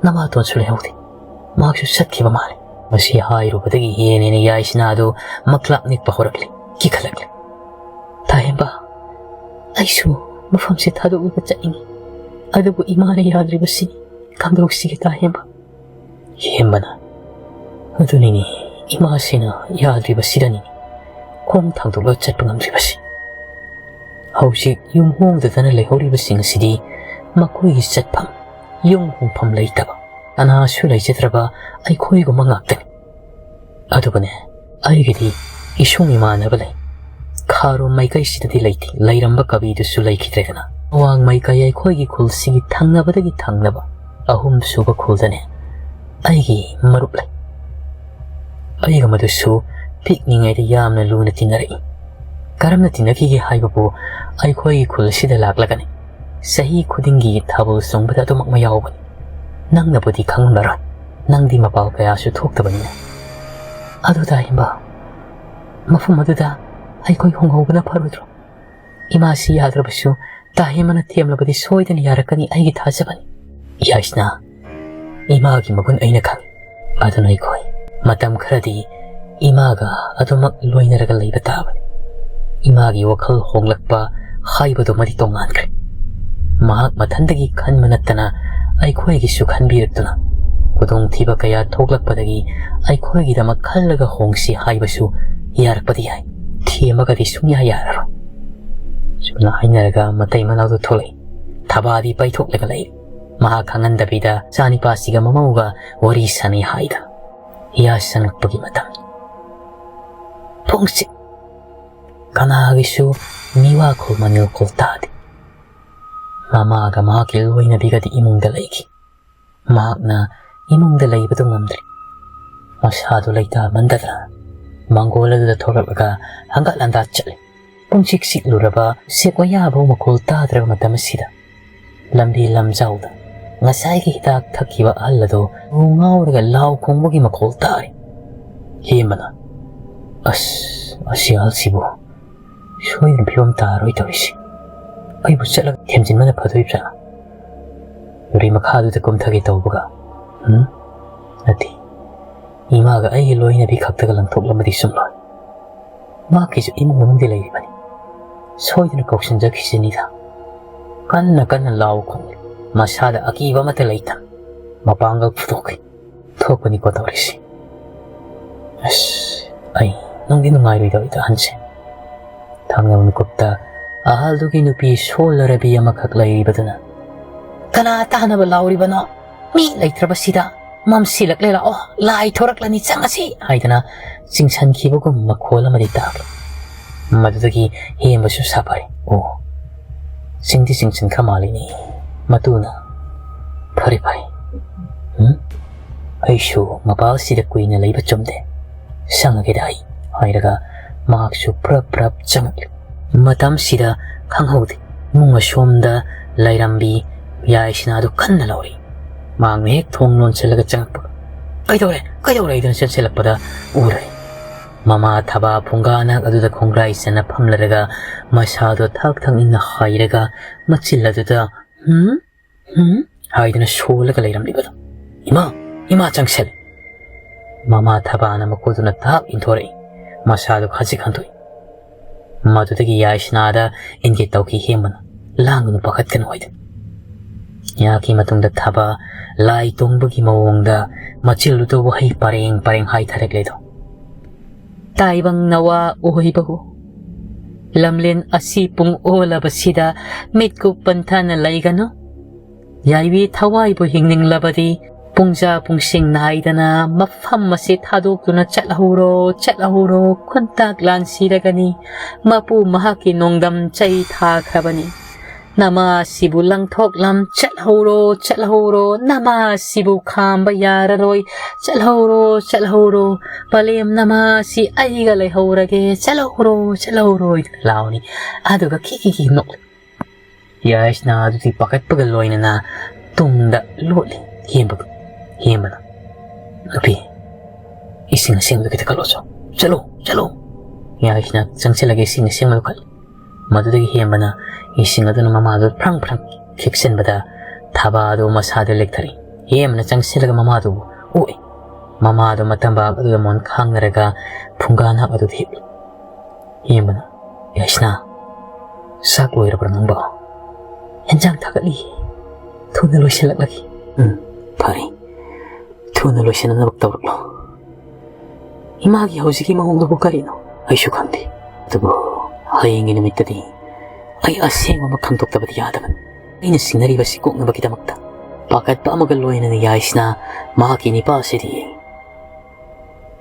ꯅꯃꯥꯇꯣꯟꯁꯨ ꯂꯩꯍꯧꯗꯦ꯫ ꯃꯍꯥꯛꯁꯨ ꯆꯠꯈꯤꯕ ꯃꯥꯜꯂꯦ꯫ ꯃꯁꯤ ꯍꯥꯏꯔꯨꯕꯗꯒꯤ ꯍꯦꯟꯅ ꯍꯦꯟꯅ ꯌꯥꯏꯁꯅꯥꯗꯨ ꯃꯛꯂꯥꯛ ꯅꯤꯛꯄ ꯍꯧꯔꯛꯂꯤ, ꯀꯤꯈꯠꯂꯛꯂꯤ꯫ "ꯇꯥ ꯍꯦꯝꯕ, ꯑꯩꯁꯨ ꯃꯐꯝꯁꯦ ꯊꯥꯗꯣꯛꯂꯒ ꯆꯠꯅꯤꯡꯉꯤ, ꯑꯗꯨꯕꯨ ꯏꯃꯥꯅ ꯌꯥꯗ꯭ꯔꯤꯕꯁꯤꯅꯤ꯫ ꯀꯝꯗꯧꯁꯤꯒꯦ ꯇꯥ ꯍꯦꯝꯕ?" ꯍꯦꯝꯕꯅ, "ꯑꯗꯨꯅꯤꯅꯦ, ꯏꯃꯥꯁꯤꯅ ꯌꯥꯗ꯭ꯔꯤꯕꯁꯤꯗꯅꯤꯅꯦ ꯈꯣꯡ ꯊꯥꯡꯗꯣꯛꯂꯒ ꯆꯠꯄ ꯉꯝꯗ꯭ꯔꯤꯕꯁꯤ꯫ ꯍꯧꯖꯤꯛ ꯌꯨꯝ ꯍꯣꯡꯗꯗꯅ ꯂꯩꯍꯧꯔꯤꯕꯁꯤꯡ ꯑꯁꯤꯗꯤ ꯃꯈꯣꯏꯒꯤ ꯆꯠꯐꯝ, ꯌꯨꯝ ꯍꯣꯡꯐꯝ ꯂꯩꯇꯕ, ꯀꯅꯥꯁꯨ ꯂꯩꯖꯗ꯭ꯔꯕ ꯑꯩꯈꯣꯏꯒꯨꯝꯕ ꯉꯥꯛꯇꯅꯤ꯫ ꯑꯗꯨꯕꯨꯅꯦ, ꯑꯩꯒꯤꯗꯤ ꯏꯁꯨꯡ ꯏꯃꯥꯟꯅꯕ ꯂꯩ꯫ ꯈꯥꯔꯣꯝ ꯃꯥꯏꯀꯩꯁꯤꯗꯗꯤ ꯂꯩꯇꯦ, ꯂꯩꯔꯝꯕ ꯀꯕꯤꯗꯨꯁꯨ ꯂꯩꯈꯤꯗ꯭ꯔꯦꯗꯅ꯫ ꯑꯋꯥꯡ ꯃꯥꯏꯀꯩ ꯑꯩꯈꯣꯏꯒꯤ ꯈꯨꯜꯁꯤꯒꯤ ꯊꯪꯅꯕꯗꯒꯤ ꯊꯪꯅꯕ ꯑꯍꯨꯝꯁꯨꯕ ꯈꯨꯜꯗꯅꯦ ꯑꯩꯒꯤ ꯃꯔꯨꯞ ꯂꯩ꯫ ꯑꯩꯒ ꯃꯗꯨꯁꯨ ꯄꯤꯛꯂꯤꯉꯩꯗ ꯌꯥꯝꯅ ꯂꯨꯅ ꯇꯤꯟꯅꯔꯛꯏ꯫ ꯀꯔꯝꯅ ꯇꯤꯟꯅꯈꯤꯒꯦ ꯍꯥꯏꯕꯕꯨ ꯑꯩꯈꯣꯏꯒꯤ ꯈꯨꯜ ꯑꯁꯤꯗ ꯂꯥꯛꯂꯒꯅꯤ ꯆꯍꯤ ꯈꯨꯗꯤꯡꯒꯤ ꯊꯥꯕꯜ ꯆꯣꯡꯕꯗ ꯑꯗꯨꯃꯛ ꯌꯥꯎꯕꯅꯤ꯫ ꯅꯪꯅꯕꯨꯗꯤ ꯈꯪꯂꯝꯂꯔꯣꯏ, ꯅꯪꯗꯤ ꯃꯄꯥꯜ ꯀꯌꯥꯁꯨ ꯊꯣꯛꯇꯕꯅꯤꯅ꯫ ꯑꯗꯨ ꯇꯥ ꯍꯦꯝꯕ, ꯃꯐꯝ ꯑꯗꯨꯗ ꯑꯩꯈꯣꯏ ꯍꯣꯡꯍꯧꯕꯅ ꯐꯔꯣꯏꯗ꯭ꯔꯣ? ꯏꯃꯥꯁꯤ ꯌꯥꯗ꯭ꯔꯕꯁꯨ ꯇꯥ ꯍꯦꯝꯕꯅ ꯊꯦꯝꯂꯕꯗꯤ ꯁꯣꯏꯗꯅ ꯌꯥꯔꯛꯀꯅꯤ ꯑꯩꯒꯤ ꯊꯥꯖꯕꯅꯤ꯫ ꯌꯥꯏꯁꯅꯥ, ꯏꯃꯥꯒꯤ ꯃꯒꯨꯟ ꯑꯩꯅ ꯈꯪꯏ꯫ ꯑꯗꯨꯅ ꯑꯩꯈꯣꯏ ꯃꯇꯝ ꯈꯔꯗꯤ ꯏꯃꯥꯒ ꯑꯗꯨꯃꯛ ꯂꯣꯏꯅꯔꯒ ꯂꯩꯕ ꯇꯥꯕꯅꯤ꯫ ꯏꯃꯥꯒꯤ ꯋꯥꯈꯜ ꯍꯣꯡꯂꯛꯄ ꯍꯥꯏꯕꯗꯨꯃꯗꯤ ꯇꯣꯉꯥꯟꯈ꯭ꯔꯦ꯫ ꯃꯍꯥꯛ ꯃꯊꯟꯗꯒꯤ ꯈꯟꯕ ꯅꯠꯇꯅ ꯑꯩꯈꯣꯏꯒꯤꯁꯨ ꯈꯟꯕꯤꯔꯛꯇꯨꯅ ꯈꯨꯗꯣꯡꯊꯤꯕ ꯀꯌꯥ ꯊꯣꯛꯂꯛꯄꯗꯒꯤ ꯑꯩꯈꯣꯏꯒꯤꯗꯃꯛ ꯈꯜꯂꯒ ꯍꯣꯡꯁꯤ ꯍꯥꯏꯕꯁꯨ ꯌꯥꯔꯛꯄꯗꯤ ꯌꯥꯏ꯫ ꯊꯦꯝꯃꯒꯗꯤ ꯁꯨꯡꯌꯥ ꯌꯥꯔꯔꯣꯏ꯫ ꯁꯨꯝꯅ ꯍꯥꯏꯅꯔꯒ ꯃꯇꯩ ꯃꯅꯥꯎꯗꯨ ꯊꯣꯛꯂꯛꯏ꯫ ꯊꯕꯥꯗꯤ ꯄꯩꯊꯣꯛꯂꯒ ꯂꯩ꯫ ꯃꯍꯥꯛ ꯈꯪꯍꯟꯗꯕꯤꯗ ꯆꯥꯅꯤꯄꯥꯁꯤꯒ ꯃꯃꯧꯒ ꯋꯥꯔꯤ ꯁꯥꯟꯅꯩ ꯍꯥꯏꯗ꯫ ꯌꯥꯁꯪꯂꯛꯄꯒꯤ ꯃꯇꯝ꯫ ꯄꯨꯡꯁꯤ ꯀꯅꯥꯒꯤꯁꯨ ꯃꯤꯋꯥ ꯈꯨꯝ ꯃꯅꯤꯜ ꯈꯨꯝ ꯇꯥꯗꯦ꯫ ꯃꯃꯥꯒ ꯃꯍꯥꯛꯀꯤ ꯂꯣꯏꯅꯕꯤꯒꯗꯤ ꯏꯃꯨꯡꯗ ꯂꯩꯈꯤ꯫ ꯃꯍꯥꯛꯅ ꯏꯃꯨꯡꯗ ꯂꯩꯕꯗꯨ ꯉꯝꯗ꯭ꯔꯦ꯫ ꯃꯁꯥꯗꯨ ꯂꯩꯇꯥꯃꯟꯗꯗꯅ ꯃꯪꯒꯣꯜ ꯑꯗꯨꯗ ꯊꯣꯛꯂꯛꯂꯒ ꯍꯪꯒꯠ ꯍꯟꯗꯥ ꯆꯠꯂꯤ꯫ ꯄꯨꯡꯆꯤꯛ ꯆꯤꯛꯂꯨꯔꯕ ꯎꯆꯦꯛ ꯋꯥꯌꯥꯐꯥꯎ ꯃꯈꯣꯜ ꯇꯥꯗ꯭ꯔꯕ ꯃꯇꯝ ꯑꯁꯤꯗ ꯂꯝꯕꯤ ꯂꯝꯖꯥꯎꯗ ꯉꯁꯥꯏꯒꯤ ꯍꯤꯗꯥꯛ ꯊꯛꯈꯤꯕ ꯑꯍꯜ ꯑꯗꯨ ꯉꯥꯎꯔꯒ ꯂꯥꯎ ꯈꯣꯡꯕꯒꯤ ꯃꯈꯣꯜ ꯇꯥꯔꯤ꯫ ꯍꯦꯝꯕꯅ, "ꯑꯁ, ꯑꯁꯤ ꯑꯍꯜꯁꯤꯕꯨ ꯁꯣꯏꯗꯅ ꯐꯤꯕꯝ ꯇꯥꯔꯣꯏ ꯇꯧꯔꯤꯁꯤ꯫ ꯑꯩꯕꯨ ꯆꯠꯂꯒ ꯊꯦꯝꯖꯤꯟꯕꯅ ꯐꯗꯣꯏꯕ꯭ꯔꯥ? ꯅꯨꯔꯤ ꯃꯈꯥꯗꯨꯗ ꯀꯨꯝꯊꯒꯦ ꯇꯧꯕꯒ, ꯎꯝ? ꯅꯠꯇꯦ, ꯏꯃꯥꯒ ꯑꯩꯒꯤ ꯂꯣꯏꯅꯕꯤ ꯈꯛꯇꯒ ꯂꯪꯊꯣꯛꯂꯝꯃꯗꯤ ꯆꯨꯝꯂꯣꯏ꯫ ꯃꯍꯥꯛꯀꯤꯁꯨ ꯏꯃꯨꯡ ꯃꯅꯨꯡꯗꯤ ꯂꯩꯔꯤꯕꯅꯤ꯫ ꯁꯣꯏꯗꯅ ꯀꯧꯁꯤꯟꯖꯈꯤꯁꯤꯅꯤꯗ꯫" ꯀꯟꯅ ꯀꯟꯅ ꯂꯥꯎ ꯈꯣꯡꯂꯤ꯫ ꯃꯁꯥꯗ ꯑꯀꯤꯕ ꯑꯃꯠꯇ ꯂꯩꯇ ꯃꯄꯥꯡꯒꯜ ꯐꯨꯗꯣꯛꯈꯤ꯫ ꯊꯣꯛꯄꯅꯤꯀꯣ ꯇꯧꯔꯤꯁꯤ꯫ ꯑꯁ, ꯑꯩ ꯅꯨꯡꯗꯤ ꯅꯨꯡꯉꯥꯏꯔꯣꯏꯗꯧꯔꯤꯗ ꯑꯍꯟꯁꯦ꯫ ꯊꯪꯅꯕ ꯃꯤꯀꯨꯞꯇ ꯑꯍꯜꯗꯨꯒꯤ ꯅꯨꯄꯤ ꯁꯣꯜꯂꯔꯕꯤ ꯑꯃꯈꯛ ꯂꯩꯔꯤꯕꯗꯨꯅ, "ꯀꯅꯥ ꯇꯥꯅꯕ ꯂꯥꯎꯔꯤꯕꯅꯣ? ꯃꯤ ꯂꯩꯇ꯭ꯔꯕꯁꯤꯗ ꯃꯝꯁꯤꯜꯂꯛꯂꯦ, ꯂꯥꯛꯑꯣ, ꯂꯥꯏ ꯊꯣꯔꯛꯂꯅꯤ, ꯆꯪꯉꯁꯤ" ꯍꯥꯏꯗꯅ ꯆꯤꯡꯁꯟꯈꯤꯕꯒꯨꯝ ꯃꯈꯣꯜ ꯑꯃꯗꯤ ꯇꯥꯈꯤ꯫ ꯃꯗꯨꯗꯒꯤ ꯍꯦꯝꯕꯁꯨ ꯁꯥꯐꯔꯦ꯫ "ꯑꯣ, ꯆꯤꯡꯗꯤ ꯆꯤꯡꯁꯤꯟꯈ꯭ꯔ ꯃꯥꯜꯂꯤꯅꯦ ꯃꯇꯨꯅ꯫ ꯐꯔꯦ, ꯐꯔꯦ꯫ ꯎꯝ? ꯑꯩꯁꯨ ꯃꯄꯥꯜꯁꯤꯗ ꯀꯨꯏꯅ ꯂꯩꯕ ꯆꯨꯝꯗꯦ꯫ ꯆꯪꯉꯒꯦꯗ ꯑꯩ" ꯍꯥꯏꯔꯒ ꯃꯍꯥꯛꯁꯨ ꯄ꯭ꯔꯞ ꯄ꯭ꯔꯞ ꯆꯪꯉꯛꯂꯤ꯫ ꯃꯇꯝꯁꯤꯗ ꯈꯪꯍꯧꯗꯦ, ꯏꯃꯨꯡ ꯑꯁꯣꯝꯗ ꯂꯩꯔꯝꯕꯤ ꯌꯥꯏꯁꯅꯥꯗꯨ ꯀꯟꯅ ꯂꯥꯎꯔꯤ꯫ ꯃꯍꯥꯛꯅ ꯍꯦꯛ ꯊꯣꯡ ꯂꯣꯟꯁꯤꯜꯂꯒ ꯆꯪꯉꯛꯄꯒ, "ꯀꯩꯗꯧꯔꯦ? ꯀꯩꯗꯧꯔꯦ?" ꯍꯥꯏꯗꯨꯅ ꯆꯦꯟꯁꯤꯜꯂꯛꯄꯗ ꯎꯔꯦ꯫ ꯃꯃꯥ ꯊꯕꯥ ꯐꯨꯡꯒꯥ ꯅꯥꯛ ꯑꯗꯨꯗ ꯈꯣꯡꯒ꯭ꯔꯥꯏ ꯆꯟꯅ ꯐꯝꯂꯔꯒ ꯃꯁꯥꯗꯣ ꯊꯛ ꯊꯛ ꯅꯤꯛꯅ ꯍꯥꯏꯔꯒ ꯃꯆꯤꯜ ꯑꯗꯨꯗ "ꯍꯨꯝ? ꯍꯨꯝ?" ꯍꯥꯏꯗꯨꯅ ꯁꯣꯜꯂꯒ ꯂꯩꯔꯝꯂꯤꯕꯗꯣ꯫ "ꯏꯃꯥ! ꯏꯃꯥ ꯆꯪꯁꯤꯜ!" ꯃꯃꯥ ꯊꯕꯥꯅ ꯃꯈꯨꯠꯇꯨꯅ ꯊꯛ ꯏꯟꯊꯣꯔꯛꯏ꯫ ꯃꯁꯥꯗꯨ ꯈꯖꯤꯛ ꯍꯟꯊꯣꯛꯏ꯫ ꯃꯗꯨꯗꯒꯤ ꯌꯥꯏꯁꯅꯥꯗ ꯏꯟꯒꯦ ꯇꯧꯈꯤ ꯍꯦꯝꯕꯅ, "ꯂꯥꯡꯒꯅꯨ, ꯄꯥꯈꯠꯀꯅꯨ" ꯍꯥꯏꯗꯨꯅ꯫ ꯉꯥꯏꯍꯥꯛꯀꯤ ꯃꯇꯨꯡꯗ ꯊꯕꯥ ꯂꯥꯏ ꯇꯣꯡꯕꯒꯤ ꯃꯑꯣꯡꯗ ꯃꯆꯤꯜꯗꯨꯗ ꯋꯥꯍꯩ ꯄꯔꯦꯡ ꯄꯔꯦꯡ ꯍꯥꯏꯊꯔꯛꯂꯦꯗꯣ꯫ "ꯇꯥꯏꯕꯪ ꯅꯋꯥ ꯑꯣꯏꯕꯕꯨ ꯂꯝꯂꯦꯟ ꯑꯁꯤ ꯄꯨꯡ ꯑꯣꯜꯂꯕꯁꯤꯗ ꯃꯤꯠꯀꯨꯞ ꯄꯟꯊꯥꯅ ꯂꯩꯒꯅꯨ꯫ ꯌꯥꯏꯕꯤ ꯊꯋꯥꯏꯕꯨ ꯍꯤꯡꯅꯤꯡꯂꯕꯗꯤ ꯄꯨꯡꯖꯥ ꯄꯨꯡꯁꯤꯡ ꯅꯥꯏꯗꯅ ꯃꯐꯝ ꯑꯁꯤ ꯊꯥꯗꯣꯛꯇꯨꯅ ꯆꯠꯍꯧꯔꯣ, ꯆꯠꯍꯧꯔꯣ, ꯈꯨꯟꯇꯥꯛ ꯂꯥꯟꯁꯤꯔꯒꯅꯤ꯫ ꯃꯄꯨ ꯃꯍꯥꯛꯀꯤ ꯅꯣꯡꯗꯝ ꯆꯩ ꯊꯥꯈ꯭ꯔꯕꯅꯤ꯫ ꯅꯃꯥꯁꯤꯕꯨ ꯂꯪꯊꯣꯛꯂꯝ ꯆꯠꯍꯧꯔꯣ, ꯆꯠꯍꯧꯔꯣ, ꯅꯃꯥꯁꯤꯕꯨ ꯈꯥꯝꯕ ꯌꯥꯔꯔꯣꯏ, ꯆꯠꯍꯧꯔꯣ, ꯆꯠꯍꯧꯔꯣ, ꯄꯂꯦꯝ ꯅꯃꯥꯁꯤ ꯑꯩꯒ ꯂꯩꯍꯧꯔꯒꯦ, ꯆꯠꯍꯧꯔꯣ, ꯆꯠꯍꯧꯔꯣ ꯍꯥꯏꯗꯨꯅ ꯂꯥꯎꯅꯤ꯫ ꯑꯗꯨꯒ ꯈꯤꯛ ꯈꯤꯛ ꯈꯤꯛ ꯅꯣꯛꯂꯤ꯫ ꯌꯥꯏꯁꯅꯥ ꯑꯗꯨꯗꯤ ꯄꯥꯈꯠꯄꯒ ꯂꯣꯏꯅꯅ ꯇꯨꯡꯗ ꯂꯣꯠꯂꯤ꯫ ꯍꯦꯝꯕ, ꯍꯦꯝꯕꯅ, "ꯅꯨꯄꯤ, ꯏꯁꯤꯡ ꯑꯁꯦꯡꯕꯗꯨ ꯈꯤꯇ ꯀꯠꯂꯣ ꯆꯣ꯫ ꯆꯠꯂꯣ, ꯆꯠꯂꯣ!" ꯌꯥꯏꯁꯅꯥ ꯆꯪꯁꯤꯜꯂꯒ ꯏꯁꯤꯡ ꯑꯁꯦꯡꯕꯗꯨ ꯀꯠꯂꯤ꯫ ꯃꯗꯨꯗꯒꯤ ꯍꯦꯝꯕꯅ ꯏꯁꯤꯡ ꯑꯗꯨꯅ ꯃꯃꯥꯗꯨ ꯐ꯭ꯔꯪ ꯐ꯭ꯔꯪ ꯈꯤꯛꯆꯟꯕꯗ ꯊꯥꯕꯥ ꯑꯗꯨ ꯃꯁꯥꯗ ꯂꯦꯛꯊꯔꯛꯏ꯫ ꯍꯦꯝꯕꯅ ꯆꯪꯁꯤꯜꯂꯒ ꯃꯃꯥꯗꯨꯕꯨ ꯑꯣꯛꯏ꯫ ꯃꯃꯥꯗꯨ ꯃꯇꯝꯕꯥꯛ ꯑꯗꯨꯗ ꯃꯣꯟ ꯈꯥꯡꯅꯔꯒ ꯐꯨꯡꯒꯥ ꯅꯥꯞ ꯑꯗꯨꯗ ꯍꯤꯞꯂꯤ꯫ ꯍꯦꯝꯕꯅ, "ꯌꯥꯏꯁꯅꯥ, ꯆꯥꯛ ꯂꯣꯏꯔꯕ꯭ꯔꯥ ꯅꯪꯕꯣ?" "ꯍꯦꯟꯖꯥꯡ ꯊꯥꯒꯠꯂꯤ꯫ ꯊꯨꯅ ꯂꯣꯏꯁꯤꯜꯂꯛꯂꯒꯦ꯫" "ꯎꯝ, ꯐꯔꯦ꯫ ꯊꯨꯅ ꯂꯣꯏꯁꯤꯟꯅꯅꯕ ꯇꯧꯔꯛꯂꯣ꯫ ꯏꯃꯥꯒꯤ ꯍꯧꯖꯤꯛꯀꯤ ꯃꯑꯣꯡꯗꯨꯕꯨ ꯀꯔꯤꯅꯣ? ꯑꯩꯁꯨ ꯈꯪꯗꯦ꯫ ꯑꯗꯨꯕꯨ ꯍꯌꯦꯡꯒꯤ ꯅꯨꯃꯤꯠꯇꯗꯤ ꯑꯩ ꯑꯁꯦꯡꯕ ꯑꯃ ꯈꯪꯗꯣꯛꯇꯕꯗꯤ ꯌꯥꯗꯕꯅꯤ꯫ ꯑꯩꯅ ꯆꯤꯡꯅꯔꯤꯕꯁꯤ ꯀꯣꯛꯅꯕꯒꯤꯗꯃꯛꯇ ꯄꯥꯈꯠꯄ ꯑꯃꯒ ꯂꯣꯏꯅꯅ ꯌꯥꯏꯁꯅꯥ ꯃꯍꯥꯛꯀꯤ ꯅꯤꯄꯥꯁꯤꯗꯤ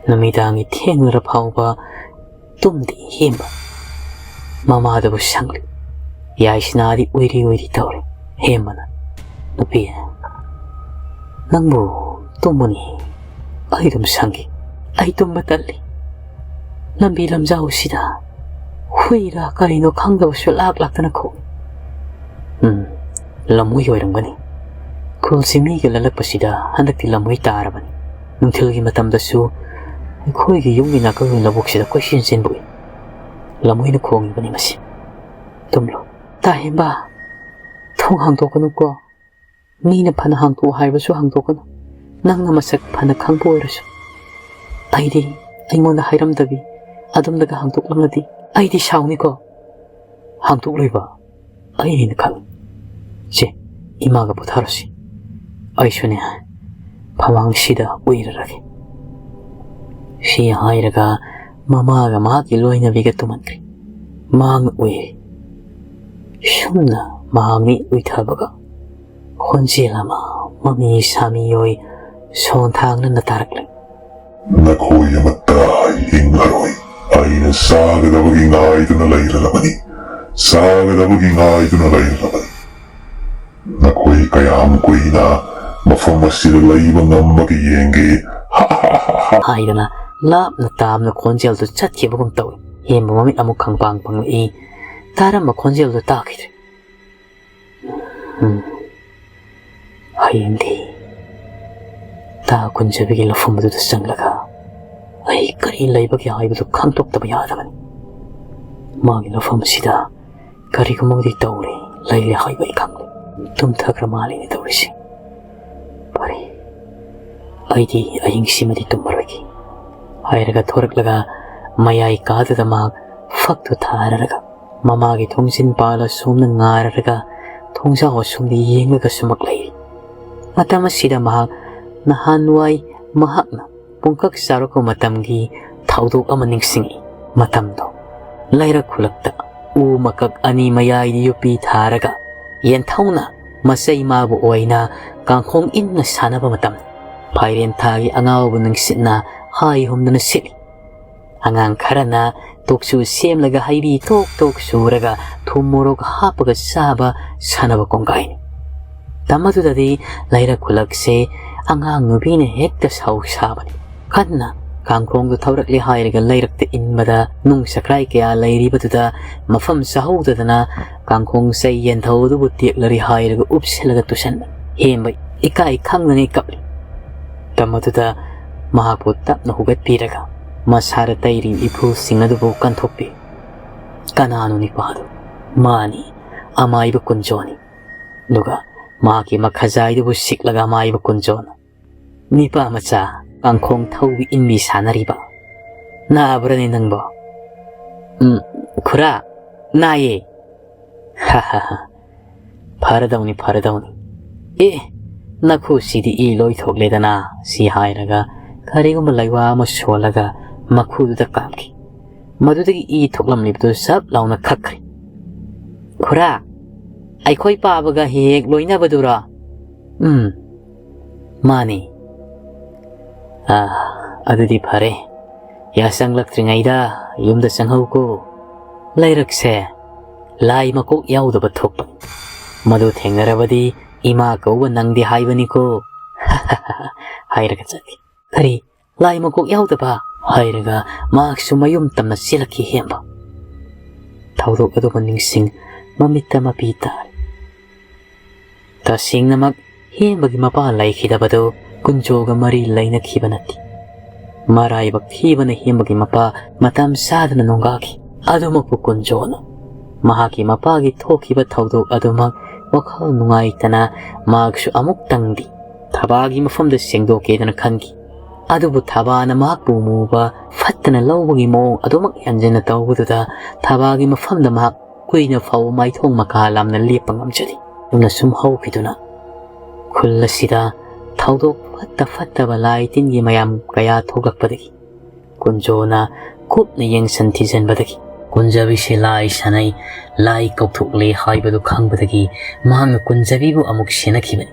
ꯅꯨꯃꯤꯗꯥꯡꯒꯤ ꯊꯦꯡꯂꯔ ꯐꯥꯎꯕ ꯇꯨꯝꯗꯦ ꯍꯦꯝꯕ꯫ ꯃꯃꯥꯗꯨꯕꯨ ꯁꯪꯂꯤ꯫ ꯌꯥꯏꯁꯅꯥꯗꯤ ꯎꯏꯔꯤ ꯎꯏꯔꯤ ꯇꯧꯔꯤ꯫ ꯍꯦꯝꯕꯅ, "ꯅꯨꯄꯤ, ꯅꯪꯕꯨ ꯇꯨꯝꯃꯨꯅꯤ꯫ ꯑꯩ ꯑꯗꯨꯝ ꯁꯪꯒꯦ꯫ ꯑꯩ ꯇꯨꯝꯕ ꯇꯜꯂꯤ꯫ ꯂꯝꯕꯤ ꯂꯝꯖꯥꯎꯁꯤꯗ ꯍꯨꯏꯔꯥ ꯀꯔꯤꯅꯣ ꯈꯪꯗꯕꯁꯨ ꯂꯥꯛ ꯂꯥꯛꯇꯅ ꯈꯣꯡꯏ꯫ ꯎꯝ, ꯂꯝꯍꯨꯏ ꯑꯣꯏꯔꯝꯒꯅꯤ꯫ ꯈꯨꯜꯁꯤ ꯃꯤꯒ ꯂꯜꯂꯛꯄꯁꯤꯗ ꯍꯟꯗꯛꯇꯤ ꯂꯝꯍꯨꯏ ꯇꯥꯔꯕꯅꯤ꯫ ꯅꯨꯡꯊꯤꯜꯒꯤ ꯃꯇꯝꯗꯁꯨ ꯑꯩꯈꯣꯏꯒꯤ ꯌꯨꯝꯒꯤ ꯅꯥꯀꯜꯒꯤ ꯂꯧꯕꯨꯛꯁꯤꯗ ꯀꯣꯏꯆꯦꯟ ꯆꯦꯟꯕ ꯎꯏ꯫ ꯂꯝꯍꯨꯏꯅ ꯈꯣꯡꯉꯤꯕꯅꯤ ꯃꯁꯤ꯫ ꯇꯨꯝꯂꯣ꯫ ꯇꯥꯍꯦꯝꯕ, ꯊꯣꯡ ꯍꯥꯡꯗꯣꯛꯀꯅꯨꯀꯣ꯫ ꯃꯤꯅ ꯐꯅ ꯍꯥꯡꯗꯣꯛꯑꯣ ꯍꯥꯏꯕꯁꯨ ꯍꯥꯡꯗꯣꯛꯀꯅꯨ꯫ ꯅꯪꯅ ꯃꯁꯛ ꯐꯅ ꯈꯪꯕ ꯑꯣꯏꯔꯁꯨ꯫ ꯑꯩꯗꯤ ꯑꯩꯉꯣꯟꯗ ꯍꯥꯏꯔꯝꯗꯕꯤ ꯑꯗꯣꯝꯗꯒ ꯍꯥꯡꯗꯣꯛꯂꯝꯂꯗꯤ ꯑꯩꯗꯤ ꯁꯥꯎꯅꯤꯀꯣ꯫ ꯍꯥꯡꯗꯣꯛꯂꯣꯏꯕ ꯑꯩꯅ ꯈꯪꯏ꯫ ꯁꯦ, ꯏꯃꯥꯒ ꯄꯣꯊꯥꯔꯁꯤ꯫ ꯑꯩꯁꯨꯅꯦ, ꯐꯃꯥꯡꯁꯤꯗ ꯎꯏꯔꯔꯒꯦ꯫" ꯁꯤ ꯍꯥꯏꯔꯒ ꯃꯃꯥꯒ ꯃꯍꯥꯛꯀꯤ ꯂꯣꯏꯅꯕꯤꯒ ꯇꯨꯝꯍꯟꯈ꯭ꯔꯦ꯫ ꯃꯍꯥꯛꯅ ꯎꯏꯔꯦ꯫ ꯁꯨꯝꯅ ꯃꯍꯥꯛꯅꯤ ꯎꯏꯊꯕꯒ ꯈꯣꯟꯖꯦꯜ ꯑꯃ ꯃꯃꯤ ꯁꯥꯃꯤ ꯑꯣꯏ ꯁꯣꯟꯊꯥꯡꯅꯅ ꯇꯥꯔꯛꯂꯦ꯫ ꯅꯈꯣꯏ ꯑꯃꯠꯇ ꯍꯤꯡꯂꯔꯣꯏ꯫ ꯑꯩꯅ ꯆꯥꯒꯗꯕꯒꯤ ꯉꯥꯏꯗꯨꯅ ꯂꯩꯔꯕꯅꯤ꯫ ꯆꯥꯒꯗꯕꯒꯤ ꯉꯥꯏꯗꯨꯅ ꯂꯩꯔꯕꯅꯤ꯫ ꯅꯈꯣꯏ ꯀꯌꯥꯝ ꯀꯨꯏꯅ ꯃꯐꯝ ꯑꯁꯤꯗ ꯂꯩꯕ ꯉꯝꯕꯒꯦ ꯌꯦꯡꯒꯦ꯫ ꯍꯥꯏꯗꯅ ꯂꯥꯞꯅ ꯇꯥꯝꯅ ꯈꯣꯟꯖꯦꯜꯗꯨ ꯆꯠꯈꯤꯕꯒꯨꯝ ꯇꯧꯏ꯫ ꯍꯦꯝꯕ ꯃꯃꯤꯠ ꯑꯃꯨꯛ ꯈꯪꯄꯥꯡ ꯄꯥꯡꯂꯛꯏ꯫ ꯇꯥꯔꯝꯕ ꯈꯣꯟꯖꯦꯜꯗꯨ ꯇꯥꯈꯤꯗ꯭ꯔꯦ꯫ ꯎꯝ꯫ ꯍꯌꯦꯡꯗꯤ ꯇꯥ ꯀꯨꯟꯖꯕꯤꯒꯤ ꯂꯧꯐꯝ ꯑꯗꯨꯗ ꯆꯪꯂꯒ ꯑꯩ ꯀꯔꯤ ꯂꯩꯕꯒꯦ ꯍꯥꯏꯕꯗꯨ ꯈꯪꯗꯣꯛꯇꯕ ꯌꯥꯗꯕꯅꯤ꯫ ꯃꯥꯒꯤ ꯂꯧꯐꯝ ꯑꯁꯤꯗ ꯀꯔꯤꯒꯨꯝꯕꯗꯤ ꯇꯧꯔꯤ, ꯂꯩꯔꯦ ꯍꯥꯏꯕ ꯑꯩ ꯈꯪꯂꯦ꯫ ꯇꯨꯝꯊꯈ꯭ꯔ ꯃꯥꯜꯂꯤꯅꯦ ꯇꯧꯔꯤꯁꯦ꯫ ꯐꯔꯦ, ꯑꯩꯗꯤ ꯑꯍꯤꯡꯁꯤꯃꯗꯤ ꯇꯨꯝꯃꯔꯣꯏꯒꯦ ꯍꯥꯏꯔꯒ ꯊꯣꯔꯛꯂꯒ ꯃꯌꯥꯏ ꯀꯥꯗꯨꯗ ꯃꯍꯥꯛ ꯐꯛꯇꯨ ꯊꯥꯔꯔꯒ ꯃꯃꯥꯒꯤ ꯊꯣꯡꯖꯤꯟ ꯄꯥꯜ ꯑꯁꯣꯝꯗ ꯉꯥꯔꯔꯒ ꯊꯣꯡꯖꯥꯎ ꯑꯁꯣꯝꯗ ꯌꯦꯡꯂꯒ ꯁꯨꯃꯛ ꯂꯩꯔꯤ꯫ ꯃꯇꯝ ꯑꯁꯤꯗ ꯃꯍꯥꯛ ꯅꯍꯥꯟꯋꯥꯏ ꯃꯍꯥꯛꯅ ꯄꯨꯡꯀꯛ ꯆꯥꯎꯔꯛꯄ ꯃꯇꯝꯒꯤ ꯊꯧꯗꯣꯛ ꯑꯃ ꯅꯤꯡꯁꯤꯡꯏ꯫ ꯃꯇꯝꯗꯣ ꯂꯩꯔꯛ ꯈꯨꯂꯛꯇ ꯎ ꯃꯀꯛ ꯑꯅꯤ ꯃꯌꯥꯏꯗ ꯌꯣꯠꯄꯤ ꯊꯥꯔꯒ ꯌꯦꯟꯊꯧꯅ ꯃꯆꯩ ꯃꯥꯕꯨ ꯑꯣꯏꯅ ꯀꯥꯡꯈꯣꯡ ꯏꯟꯅ ꯁꯥꯟꯅꯕ ꯃꯇꯝ꯫ ꯐꯥꯏꯔꯦꯟ ꯊꯥꯒꯤ ꯑꯉꯥꯎꯕ ꯅꯨꯡꯁꯤꯠꯅ ꯍꯥꯏ ꯍꯨꯝꯗꯨꯅ ꯁꯤꯠꯂꯤ꯫ ꯑꯉꯥꯡ ꯈꯔꯅ ꯇꯣꯛꯆꯨ ꯁꯦꯝꯂꯒ ꯍꯩꯕꯤ ꯇꯣꯛ ꯇꯣꯛ ꯁꯨꯔꯒ ꯊꯨꯝ ꯃꯣꯔꯣꯛ ꯍꯥꯞꯄꯒ ꯆꯥꯕ ꯁꯥꯟꯅꯕ ꯀꯣꯡꯒꯥꯏꯅꯤ꯫ ꯃꯇꯝ ꯑꯗꯨꯗꯗꯤ ꯂꯩꯔꯛ ꯈꯨꯂꯛꯁꯦ ꯑꯉꯥꯡ ꯅꯨꯄꯤꯅ ꯍꯦꯛꯇ ꯁꯥꯎ ꯁꯥꯕꯅꯤ꯫ ꯀꯟꯅ ꯀꯥꯡꯈꯣꯡꯗꯨ ꯊꯧꯔꯛꯂꯦ ꯍꯥꯏꯔꯒ ꯂꯩꯔꯛꯇ ꯏꯟꯕꯗ ꯅꯨꯡ ꯁꯈ꯭ꯔꯥꯏ ꯀꯌꯥ ꯂꯩꯔꯤꯕꯗꯨꯗ ꯃꯐꯝ ꯆꯥꯍꯧꯗꯗꯅ ꯀꯥꯡꯈꯣꯡ ꯆꯩ ꯌꯦꯟꯊꯧ ꯑꯗꯨꯕꯨ ꯇꯦꯛꯂꯔꯦ ꯍꯥꯏꯔꯒ ꯎꯞꯁꯤꯜꯂꯒ ꯇꯨꯁꯟꯕ꯫ ꯍꯦꯝꯕ ꯏꯀꯥꯏ ꯈꯪꯗꯉꯩ ꯀꯞꯂꯤ꯫ ꯃꯇꯝ ꯑꯗꯨꯗ ꯃꯍꯥꯛꯄꯨ ꯇꯞꯅ ꯍꯧꯒꯠꯄꯤꯔꯒ ꯃꯁꯥꯗ ꯇꯩꯔꯤꯕ ꯏꯐꯨꯁꯤꯡ ꯑꯗꯨꯕꯨ ꯀꯟꯊꯣꯛꯄꯤ꯫ ꯀꯅꯥꯅꯣ ꯅꯤꯄꯥꯗꯨ? ꯃꯥꯅꯤ, ꯑꯃꯥꯏꯕ ꯀꯨꯟꯖꯣꯅꯤ꯫ ꯑꯗꯨꯒ ꯃꯍꯥꯛꯀꯤ ꯃꯈꯖꯥꯏꯗꯨꯕꯨ ꯁꯤꯛꯂꯒ ꯑꯃꯥꯏꯕ ꯀꯨꯟꯖꯣꯅ, "ꯅꯤꯄꯥ ꯃꯆꯥ, ꯀꯥꯡꯈꯣꯡ ꯊꯧꯕꯤ ꯏꯟꯕꯤ ꯁꯥꯟꯅꯔꯤꯕ? ꯅꯥꯕ꯭ꯔꯅꯦ ꯅꯪꯕꯣ?" "ꯎꯝ, ꯈꯨꯔꯥ, ꯅꯥꯏꯌꯦ꯫" "ꯍꯥ ꯍꯥ ꯍꯥ, ꯐꯔꯗꯧꯅꯤ, ꯐꯔꯗꯧꯅꯤ꯫ ꯑꯦ, ꯅꯈꯨꯁꯤꯗꯤ ꯏ ꯂꯣꯏ ꯊꯣꯛꯂꯦꯗꯅ," ꯁꯤ ꯍꯥꯏꯔꯒ ꯀꯔꯤꯒꯨꯝꯕ ꯂꯩꯋꯥ ꯑꯃ ꯁꯣꯜꯂꯒ ꯃꯈꯨꯗꯨꯗ ꯀꯥꯞꯈꯤ꯫ ꯃꯗꯨꯗꯒꯤ ꯏ ꯊꯣꯛꯂꯝꯂꯤꯕꯗꯨ ꯁꯞ ꯂꯥꯎꯅ ꯈꯛꯈ꯭ꯔꯦ꯫ "ꯈꯨꯔꯥ, ꯑꯩꯈꯣꯏ ꯄꯥꯕꯒ ꯍꯦꯛ ꯍꯦꯛ ꯂꯣꯏꯅꯕꯗꯨꯔꯣ?" "ꯎꯝ, ꯃꯥꯅꯤ, ꯑꯥ, ꯑꯗꯨꯗꯤ ꯐꯔꯦ꯫ ꯌꯥꯆꯪꯂꯛꯇ꯭ꯔꯤꯉꯩꯗ ꯌꯨꯝꯗ ꯆꯪꯍꯧꯀꯣ꯫ ꯂꯩꯔꯛꯁꯦ ꯂꯥꯏ ꯃꯀꯣꯛ ꯌꯥꯎꯗꯕ ꯊꯣꯛꯄ꯫ ꯃꯗꯨ ꯊꯦꯡꯅꯔꯕꯗꯤ ꯏꯃꯥ ꯀꯧꯕ ꯅꯪꯗꯦ ꯍꯥꯏꯕꯅꯤꯀꯣ꯫ ꯍꯥꯏꯔꯒ ꯆꯠꯈꯤ꯫ "ꯀꯔꯤ? ꯂꯥꯏ ꯃꯀꯣꯛ ꯌꯥꯎꯗꯕ?" ꯍꯥꯏꯔꯒ ꯃꯍꯥꯛꯁꯨ ꯃꯌꯨꯝ ꯇꯝꯅ ꯆꯦꯜꯂꯛꯈꯤ ꯍꯦꯝꯕ꯫ ꯊꯧꯗꯣꯛ ꯑꯗꯨꯕꯨ ꯅꯤꯡꯁꯤꯡ ꯃꯃꯤꯠꯇ ꯃꯄꯤ ꯇꯥꯔꯦ꯫ ꯇꯁꯦꯡꯅꯃꯛ ꯍꯦꯝꯕꯒꯤ ꯃꯄꯥ ꯂꯩꯈꯤꯗꯕꯗꯨ ꯀꯨꯟꯖꯣꯒ ꯃꯔꯤ ꯂꯩꯅꯈꯤꯕ ꯅꯠꯇꯦ꯫ ꯃꯔꯥꯏꯕꯛ ꯊꯤꯕꯅ ꯍꯦꯝꯕꯒꯤ ꯃꯄꯥ ꯃꯇꯝ ꯆꯥꯗꯅ ꯅꯣꯡꯒꯥꯈꯤ꯫ ꯑꯗꯨꯃꯛꯄꯨ ꯀꯨꯟꯖꯣꯅ ꯃꯍꯥꯛꯀꯤ ꯃꯄꯥꯒꯤ ꯊꯣꯛꯈꯤꯕ ꯊꯧꯗꯣꯛ ꯑꯗꯨꯃꯛ ꯋꯥꯈꯜ ꯅꯨꯡꯉꯥꯏꯇꯅ ꯃꯍꯥꯛꯁꯨ ꯑꯃꯨꯛꯇꯪꯗꯤ ꯊꯕꯥꯒꯤ ꯃꯐꯝꯗ ꯁꯦꯡꯗꯣꯛꯀꯦꯗꯅ ꯈꯟꯈꯤ꯫ ꯑꯗꯨꯕꯨ ꯊꯕꯥꯅ ꯃꯍꯥꯛꯄꯨ ꯃꯨꯕ ꯐꯠꯇꯅ ꯂꯧꯕꯒꯤ ꯃꯑꯣꯡ ꯑꯗꯨꯃꯛ ꯍꯦꯟꯖꯤꯟꯅ ꯇꯧꯕꯗꯨꯗ ꯊꯕꯥꯒꯤ ꯃꯐꯝꯗ ꯃꯍꯥꯛ ꯀꯨꯏꯅ ꯐꯥꯎꯕ ꯃꯥꯏꯊꯣꯡ ꯃꯀꯥ ꯂꯥꯝꯅ ꯂꯦꯞꯄ ꯉꯝꯖꯗꯦ꯫ ꯑꯗꯨꯅ ꯁꯨꯝ ꯍꯧꯈꯤꯗꯨꯅ ꯈꯨꯜ ꯑꯁꯤꯗ ꯊꯧꯗꯣꯛ ꯐꯠꯇ ꯐꯠꯇꯕ ꯂꯥꯏ ꯇꯤꯟꯒꯤ ꯃꯌꯥꯝ ꯀꯌꯥ ꯊꯣꯛꯂꯛꯄꯗꯒꯤ ꯀꯨꯟꯖꯣꯅ ꯀꯨꯞꯅ ꯌꯦꯡꯁꯤꯟ ꯊꯤꯖꯤꯟꯕꯗꯒꯤ ꯀꯨꯟꯖꯕꯤꯁꯦ ꯂꯥꯏ ꯁꯥꯟꯅꯩ, ꯂꯥꯏ ꯀꯧꯊꯣꯛꯂꯦ ꯍꯥꯏꯕꯗꯨ ꯈꯪꯕꯗꯒꯤ ꯃꯍꯥꯛꯅ ꯀꯨꯟꯖꯕꯤꯕꯨ ꯑꯃꯨꯛ ꯁꯦꯟꯅꯈꯤꯕꯅꯤ꯫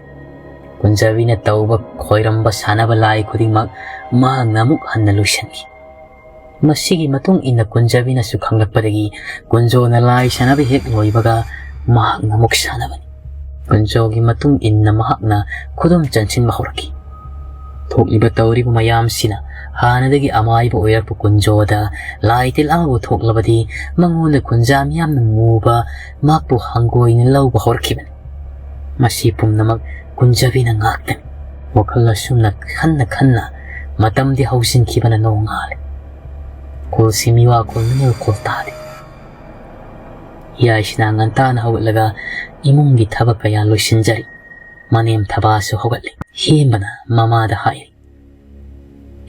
ꯀꯨꯟꯖꯕꯤꯅ ꯇꯧꯕ ꯈꯣꯏꯔꯝꯕ ꯁꯥꯟꯅꯕ ꯂꯥꯏ ꯈꯨꯗꯤꯡꯃꯛ ꯃꯍꯥꯛꯅ ꯑꯃꯨꯛ ꯍꯟꯅ ꯂꯣꯏꯁꯤꯟꯈꯤ꯫ ꯃꯁꯤꯒꯤ ꯃꯇꯨꯡ ꯏꯟꯅ ꯀꯨꯟꯖꯕꯤꯅꯁꯨ ꯈꯪꯂꯛꯄꯗꯒꯤ ꯀꯨꯟꯖꯣꯅ ꯂꯥꯏ ꯁꯥꯟꯅꯕ ꯍꯦꯛ ꯂꯣꯏꯕꯒ ꯃꯍꯥꯛꯅ ꯑꯃꯨꯛ ꯁꯥꯟꯅꯕꯅꯤ꯫ ꯀꯨꯟꯖꯣꯒꯤ ꯃꯇꯨꯡ ꯏꯟꯅ ꯃꯍꯥꯛꯅ ꯈꯨꯗꯨꯝ ꯆꯟꯁꯤꯟꯕ ꯍꯧꯔꯛꯈꯤ꯫ ꯊꯣꯛꯂꯤꯕ ꯇꯧꯔꯤꯕ ꯃꯌꯥꯝꯁꯤꯅ ꯍꯥꯟꯅꯗꯒꯤ ꯑꯃꯥꯏꯕ ꯑꯣꯏꯔꯛꯄ ꯀꯨꯟꯖꯣꯗ ꯂꯥꯏ ꯇꯤꯜ ꯑꯃꯕꯨ ꯊꯣꯛꯂꯕꯗꯤ ꯃꯉꯣꯟꯗ ꯀꯨꯟꯖꯥ ꯃꯤꯌꯥꯝꯅ ꯃꯨꯕ ꯃꯍꯥꯛꯄꯨ ꯍꯪꯒꯣꯏꯅ ꯂꯧꯕ ꯍꯧꯔꯛꯈꯤꯕꯅꯤ꯫ ꯃꯁꯤ ꯄꯨꯝꯅꯃꯛ ꯀꯨꯟꯖꯕꯤꯅ ꯉꯥꯛꯇꯅꯤ꯫ ꯋꯥꯈꯜ ꯑꯁꯨꯝꯅ ꯈꯟꯅ ꯈꯟꯅ ꯃꯇꯝꯗꯤ ꯍꯧꯖꯤꯟꯈꯤꯕꯅ ꯅꯣꯡꯉꯥꯜꯂꯦ꯫ ꯈꯨꯜꯁꯤ ꯃꯤꯋꯥ ꯈꯨꯜ ꯃꯤꯅꯜ ꯈꯨꯜ ꯇꯥꯗꯦ꯫ ꯌꯥꯏꯁꯅꯥ ꯉꯟꯇꯥꯅ ꯍꯧꯒꯠꯂꯒ ꯏꯃꯨꯡꯒꯤ ꯊꯕꯛ ꯀꯌꯥ ꯂꯣꯏꯁꯤꯟꯖꯔꯤ꯫ ꯃꯅꯦꯝ ꯊꯕꯥꯁꯨ ꯍꯧꯒꯠꯂꯤ꯫ ꯍꯦꯝꯕꯅ ꯃꯃꯥꯗ ꯍꯥꯏꯔꯤ,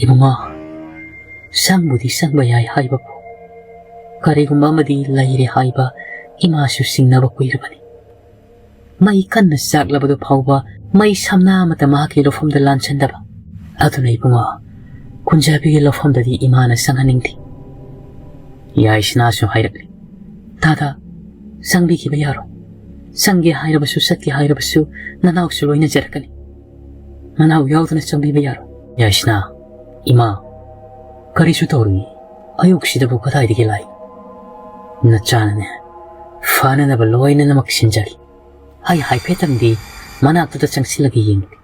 "ꯏꯕꯨꯡꯉꯣ, ꯆꯪꯕꯨꯗꯤ ꯆꯪꯕ ꯌꯥꯏ ꯍꯥꯏꯕꯕꯨ ꯀꯔꯤꯒꯨꯝꯕ ꯑꯃꯗꯤ ꯂꯩꯔꯦ ꯍꯥꯏꯕ ꯏꯃꯥꯁꯨ ꯆꯤꯡꯅꯕ ꯀꯨꯏꯔꯕꯅꯤ꯫ ꯃꯩ ꯀꯟꯅ ꯆꯥꯛꯂꯕꯗꯨ ꯐꯥꯎꯕ ꯃꯩ ꯁꯝꯅꯥ ꯑꯃꯠꯇ ꯃꯍꯥꯛꯀꯤ ꯂꯧꯐꯝꯗ ꯂꯥꯟꯁꯤꯟꯗꯕ꯫ ꯑꯗꯨꯅ ꯏꯕꯨꯡꯉꯣ, ꯀꯨꯟꯖꯥꯕꯤꯒꯤ ꯂꯧꯐꯝꯗꯗꯤ ꯏꯃꯥꯅ ꯆꯪꯍꯟꯅꯤꯡꯗꯦ꯫" ꯌꯥꯏꯁꯅꯥꯁꯨ ꯍꯥꯏꯔꯛꯂꯤ, "ꯗꯥꯗꯥ, ꯆꯪꯕꯤꯈꯤꯕ ꯌꯥꯔꯣꯏ꯫ ꯆꯪꯒꯦ ꯍꯥꯏꯔꯕꯁꯨ, ꯆꯠꯀꯦ ꯍꯥꯏꯔꯕꯁꯨ ꯅꯅꯥꯎꯁꯨ ꯂꯣꯏꯅꯖꯔꯛꯀꯅꯤ꯫ ꯅꯅꯥꯎ ꯌꯥꯎꯗꯅ ꯆꯪꯕꯤꯕ ꯌꯥꯔꯣꯏ꯫" "ꯌꯥꯏꯁꯅꯥ, ꯏꯃꯥ, ꯀꯔꯤꯁꯨ ꯇꯧꯔꯨꯏ꯫ ꯑꯌꯨꯛꯁꯤꯗꯕꯨ ꯀꯗꯥꯏꯗꯒꯤ ꯂꯥꯛꯏ? ꯅꯆꯥꯅꯅꯦ, ꯐꯅꯅꯕ ꯂꯣꯏꯅꯃꯛ ꯁꯤꯟꯖꯒꯦ꯫ ꯑꯩ ꯍꯥꯏꯐꯦꯠꯇꯪꯗꯤ ꯃꯅꯥꯛꯇꯨꯗ ꯆꯪꯁꯤꯜꯂꯒ ꯌꯦꯡꯂꯨꯒꯦ꯫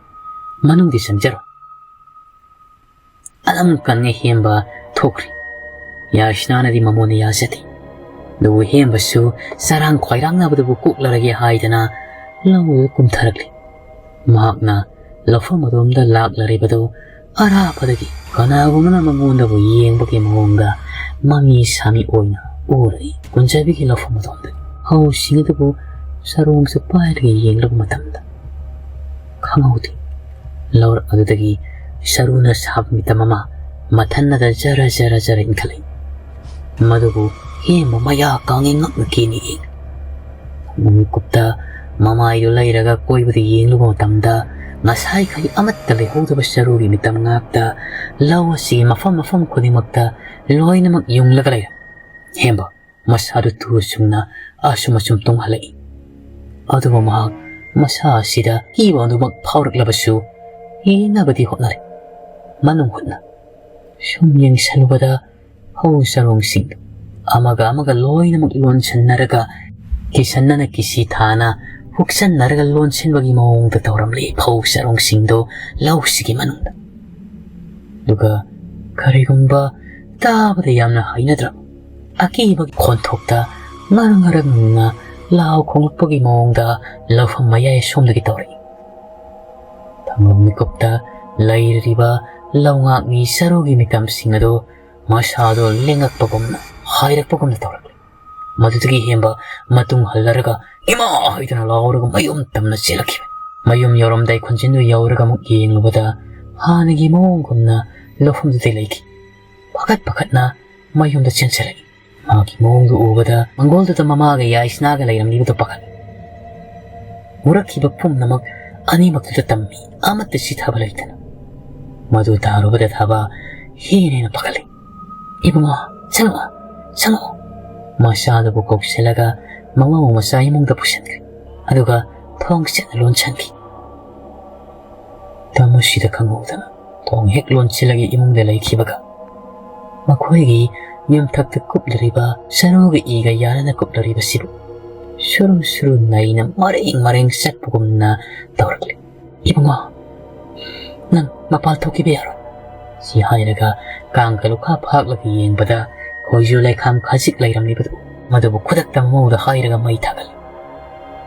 ꯃꯅꯨꯡꯗꯤ ꯆꯪꯖꯔꯣ꯫" ꯑꯗꯨꯝ ꯀꯟꯅ ꯍꯦꯝꯕ ꯊꯣꯛꯈ꯭ꯔꯤ꯫ ꯌꯥꯏꯁꯅꯥꯅꯗꯤ ꯃꯃꯣꯟꯅ ꯌꯥꯖꯗꯦ꯫ ꯑꯗꯨꯕꯨ ꯍꯦꯝꯕꯁꯨ ꯆꯔꯥꯡ ꯈꯣꯏꯔꯥꯡꯅꯕꯗꯨꯕꯨ ꯀꯣꯛꯂꯔꯒꯦ ꯍꯥꯏꯗꯅ ꯂꯧꯗꯨ ꯀꯨꯝꯊꯔꯛꯂꯤ꯫ ꯃꯍꯥꯛꯅ ꯂꯧꯐꯝ ꯑꯗꯣꯝꯗ ꯂꯥꯛꯂꯔꯤꯕꯗꯨ ꯑꯔꯥꯞꯄꯗꯒꯤ ꯀꯅꯥꯒꯨꯝꯕꯅ ꯃꯉꯣꯟꯗꯕꯨ ꯌꯦꯡꯕꯒꯤ ꯃꯑꯣꯡꯗ ꯃꯃꯤ ꯁꯥꯃꯤ ꯑꯣꯏꯅ ꯎꯔꯤ꯫ ꯀꯨꯟꯖꯕꯤꯒꯤ ꯂꯧꯐꯝ ꯑꯗꯣꯝꯗ ꯍꯧꯁꯤꯡ ꯑꯗꯨꯕꯨ ꯁꯔꯣꯡꯁꯨ ꯄꯥꯏꯔꯒ ꯌꯦꯡꯂꯨꯕ ꯃꯇꯝꯗ ꯈꯪꯍꯧꯗꯦ꯫ ꯂꯧꯔꯛ ꯑꯗꯨꯗꯒꯤ ꯁꯔꯨꯅ ꯁꯥꯕ ꯃꯤꯇꯝ ꯑꯃ ꯃꯊꯟꯅꯗ ꯖꯔ ꯖꯔ ꯖꯔ ꯏꯟꯈꯠꯂꯛꯏ꯫ ꯃꯗꯨꯕꯨ ꯍꯦꯝꯕ ꯃꯌꯥ ꯀꯥꯡꯉꯤ ꯉꯛꯅ ꯀꯦꯅ ꯌꯦꯡꯏ꯫ ꯃꯤꯀꯨꯞꯇ ꯃꯃꯥꯏꯗꯨ ꯂꯩꯔꯒ ꯀꯣꯏꯕꯗ ꯌꯦꯡꯂꯨꯕ ꯃꯇꯝꯗ ꯉꯁꯥꯏꯈꯩ ꯑꯃꯠꯇ ꯂꯩꯍꯧꯗꯕ ꯁꯔꯨꯒꯤ ꯃꯤꯇꯝ ꯉꯥꯛꯇ ꯂꯧ ꯑꯁꯤꯒꯤ ꯃꯐꯝ ꯃꯐꯝ ꯈꯨꯗꯤꯡꯃꯛꯇ ꯂꯣꯏꯅꯃꯛ ꯌꯨꯡꯂꯒ ꯂꯩꯔꯝꯃꯤ꯫ ꯍꯦꯝꯕ ꯃꯁꯥꯗꯨ ꯇꯨ ꯑꯁꯨꯝꯅ ꯑꯁꯨꯝ ꯑꯁꯨꯝ ꯇꯣꯡꯍꯜꯂꯛꯏ꯫ ꯑꯗꯨꯕꯨ ꯃꯍꯥꯛ ꯃꯁꯥ ꯑꯁꯤꯗ ꯀꯤꯕ ꯑꯗꯨꯃꯛ ꯐꯥꯎꯔꯛꯂꯕꯁꯨ ꯌꯦꯡꯅꯕꯗꯤ ꯍꯣꯠꯅꯔꯤ꯫ ꯃꯅꯨꯡ ꯍꯨꯠꯅ ꯁꯨꯝ ꯌꯦꯡꯁꯜꯂꯨꯕꯗ ꯐꯧ ꯆꯔꯣꯡꯁꯤꯡꯗꯨ ꯑꯃꯒ ꯑꯃꯒ ꯂꯣꯏꯅꯃꯛ ꯂꯣꯟꯁꯤꯟꯅꯔꯒ ꯀꯤꯁꯟꯅꯅ ꯀꯤꯁꯤ ꯊꯥꯅ ꯍꯨꯛꯆꯟꯅꯔꯒ ꯂꯣꯟꯁꯤꯟꯕꯒꯤ ꯃꯑꯣꯡꯗ ꯇꯧꯔꯝꯂꯤ ꯐꯧ ꯆꯔꯣꯡꯁꯤꯡꯗꯨ ꯂꯧꯁꯤꯒꯤ ꯃꯅꯨꯡꯗ꯫ ꯑꯗꯨꯒ ꯀꯔꯤꯒꯨꯝꯕ ꯇꯥꯕꯗ ꯌꯥꯝꯅ ꯍꯩꯅꯗ꯭ꯔꯕ ꯑꯀꯤꯕꯒꯤ ꯈꯣꯟꯊꯣꯛꯇ ꯉꯔꯪ ꯉꯔꯪꯅ ꯂꯥꯎ ꯈꯣꯡꯂꯛꯄꯒꯤ ꯃꯑꯣꯡꯗ ꯂꯧꯐꯝ ꯃꯌꯥꯏ ꯑꯁꯣꯝꯗꯒꯤ ꯇꯧꯔꯛꯏ꯫ ꯊꯪꯂꯝ ꯃꯤꯀꯨꯞꯇ ꯂꯩꯔꯤꯕ ꯂꯧꯉꯥꯛꯅꯤ ꯆꯔꯨꯒꯤ ꯃꯤꯇꯝꯁꯤꯡ ꯑꯗꯨ ꯃꯁꯥꯗꯣ ꯂꯦꯡꯉꯛꯄꯒꯨꯝꯅ ꯍꯥꯏꯔꯛꯄꯒꯨꯝꯅ ꯇꯧꯔꯛꯂꯤ꯫ ꯃꯗꯨꯗꯒꯤ ꯍꯦꯝꯕ ꯃꯇꯨꯡ ꯍꯜꯂꯔꯒ "ꯏꯃꯥ!" ꯍꯥꯏꯗꯨꯅ ꯂꯥꯎꯔꯒ ꯃꯌꯨꯝ ꯇꯝꯅ ꯆꯦꯜꯂꯛꯈꯤꯕ꯫ ꯃꯌꯨꯝ ꯌꯧꯔꯝꯗꯥꯏ ꯈꯨꯟꯖꯤꯟꯗꯨ ꯌꯧꯔꯒ ꯑꯃꯨꯛ ꯌꯦꯡꯂꯨꯕꯗ ꯍꯥꯟꯅꯒꯤ ꯃꯑꯣꯡꯒꯨꯝꯅ ꯂꯧꯐꯝꯗꯨꯗ ꯂꯩꯈꯤ꯫ ꯄꯥꯈꯠ ꯄꯥꯈꯠꯅ ꯃꯌꯨꯝꯗ ꯆꯦꯟꯁꯤꯜꯂꯛꯏ꯫ ꯃꯥꯒꯤ ꯃꯑꯣꯡꯗꯨ ꯎꯕꯗ ꯃꯪꯒꯣꯜꯗꯨꯗ ꯃꯃꯥꯒ ꯌꯥꯏꯁꯅꯥꯒ ꯂꯩꯔꯝꯂꯤꯕꯗꯨ ꯄꯥꯈꯠꯂꯤ꯫ ꯎꯔꯛꯈꯤꯕ ꯄꯨꯝꯅꯃꯛ ꯑꯅꯤꯃꯛꯇꯨꯗ ꯇꯝꯃꯤ, ꯑꯃꯠꯇ ꯆꯤꯊꯕ ꯂꯩꯇꯅ꯫ ꯃꯗꯨ ꯇꯥꯔꯨꯕꯗ ꯊꯥꯕ ꯍꯦꯟꯅ ꯍꯦꯟꯅ ꯄꯥꯈꯠꯂꯤ꯫ "ꯏꯕꯨꯡꯉꯣ, ꯆꯪꯉꯛꯑꯣ, ꯆꯪꯉꯛꯑꯣ꯫" ꯃꯆꯥꯗꯨꯕꯨ ꯀꯧꯁꯤꯜꯂꯒ ꯃꯃꯧ ꯃꯆꯥ ꯏꯃꯨꯡꯗ ꯄꯨꯁꯤꯟꯈ꯭ꯔꯦ꯫ ꯑꯗꯨꯒ ꯊꯣꯡ ꯆꯦꯠꯅ ꯂꯣꯟꯁꯤꯟꯈꯤ꯫ ꯇꯝꯃꯨꯁꯤꯗ ꯈꯪꯍꯧꯗꯅ ꯊꯣꯡ ꯍꯦꯛ ꯂꯣꯟꯁꯤꯜꯂꯒ ꯏꯃꯨꯡꯗ ꯂꯩꯈꯤꯕꯒ, ꯃꯈꯣꯏꯒꯤ ꯌꯨꯝꯊꯛꯇ ꯀꯨꯞꯂꯔꯤꯕ ꯁꯔꯨꯒ ꯏꯒ ꯌꯥꯅꯅ ꯀꯨꯞꯂꯔꯤꯕꯁꯤꯕꯨ ꯁꯨꯔꯨ ꯁꯨꯔꯨ ꯅꯩꯅ ꯃꯔꯦꯡ ꯃꯔꯦꯡ ꯆꯠꯄꯒꯨꯝꯅ ꯇꯧꯔꯛꯂꯦ꯫ "ꯏꯕꯨꯡꯉꯣ, ꯅꯪ ꯃꯄꯥꯜ ꯊꯣꯛꯈꯤꯕ ꯌꯥꯔꯣꯏ," ꯁꯤ ꯍꯥꯏꯔꯒ ꯀꯥꯡꯒ ꯂꯨꯈꯥ ꯐꯥꯛꯂꯒ ꯌꯦꯡꯕꯗ ꯈꯣꯏꯖꯨ ꯂꯩꯈꯥꯝ ꯈꯖꯤꯛ ꯂꯩꯔꯝꯂꯤꯕꯗꯨ ꯃꯗꯨꯕꯨ ꯈꯨꯗꯛꯇ ꯃꯃꯧꯗ ꯍꯥꯏꯔꯒ ꯃꯩ ꯊꯥꯒꯠꯂꯦ꯫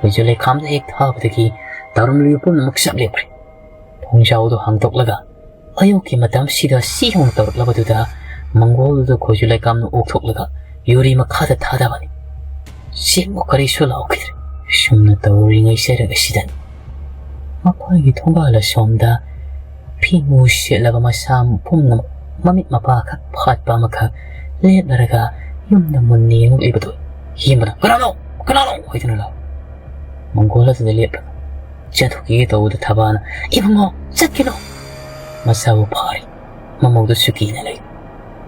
ꯈꯣꯏꯖꯨ ꯂꯩꯈꯥꯝꯗ ꯍꯦꯛ ꯊꯥꯕꯗꯒꯤ ꯇꯧꯔꯝꯂꯤꯕ ꯄꯨꯝꯅꯃꯛ ꯆꯞ ꯂꯦꯞꯈ꯭ꯔꯦ꯫ ꯊꯣꯡꯖꯥꯎꯗꯨ ꯍꯥꯡꯗꯣꯛꯂꯒ ꯑꯌꯨꯛꯀꯤ ꯃꯇꯝꯁꯤꯗ ꯁꯤ ꯍꯧꯅ ꯇꯧꯔꯛꯂꯕꯗꯨꯗ ꯃꯪꯒꯣꯜꯗꯨꯗ ꯈꯣꯏꯖꯨ ꯂꯩꯈꯥꯝꯅ ꯑꯣꯛꯊꯣꯛꯂꯒ ꯌꯨꯔꯤ ꯃꯈꯥꯗ ꯊꯥꯗꯕꯅꯤ꯫ ꯁꯤꯃꯨꯛ ꯀꯔꯤꯁꯨ ꯂꯥꯎꯈꯤꯗ꯭ꯔꯦ꯫ ꯁꯨꯝꯅ ꯇꯧꯔꯤꯉꯩ ꯆꯩꯔꯛ ꯑꯁꯤꯗꯅꯤ ꯃꯈꯣꯏꯒꯤ ꯊꯣꯡꯒꯥꯜ ꯑꯁꯣꯝꯗ ꯐꯤꯃꯨ ꯁꯦꯠꯂꯕ ꯃꯁꯥ ꯄꯨꯝꯅꯃꯛ ꯃꯃꯤꯠ ꯃꯄꯥ ꯈꯛ ꯐꯥꯠꯄ ꯑꯃꯈꯛ ꯂꯦꯞꯂꯔꯒ ꯌꯨꯝꯗ ꯃꯨꯟꯅ ꯌꯦꯡꯂꯛꯂꯤꯕꯗꯨ ꯌꯦꯡꯕꯗ, "ꯀꯅꯥꯅꯣ? ꯀꯅꯥꯅꯣ?" ꯍꯥꯏꯗꯨꯅ ꯂꯥꯎ꯫ ꯃꯪꯒꯣꯜ ꯑꯗꯨꯗ ꯂꯦꯞꯂꯒ ꯆꯠꯊꯣꯛꯈꯤꯒꯦ ꯇꯧꯕꯗ ꯊꯕꯥꯅ, "ꯏꯕꯨꯡꯉꯣ, ꯆꯠꯈꯤꯅꯣ!" ꯃꯁꯥꯕꯨ ꯐꯥꯔꯤ꯫ ꯃꯃꯧꯗꯨꯁꯨ ꯀꯤꯅ ꯂꯩ꯫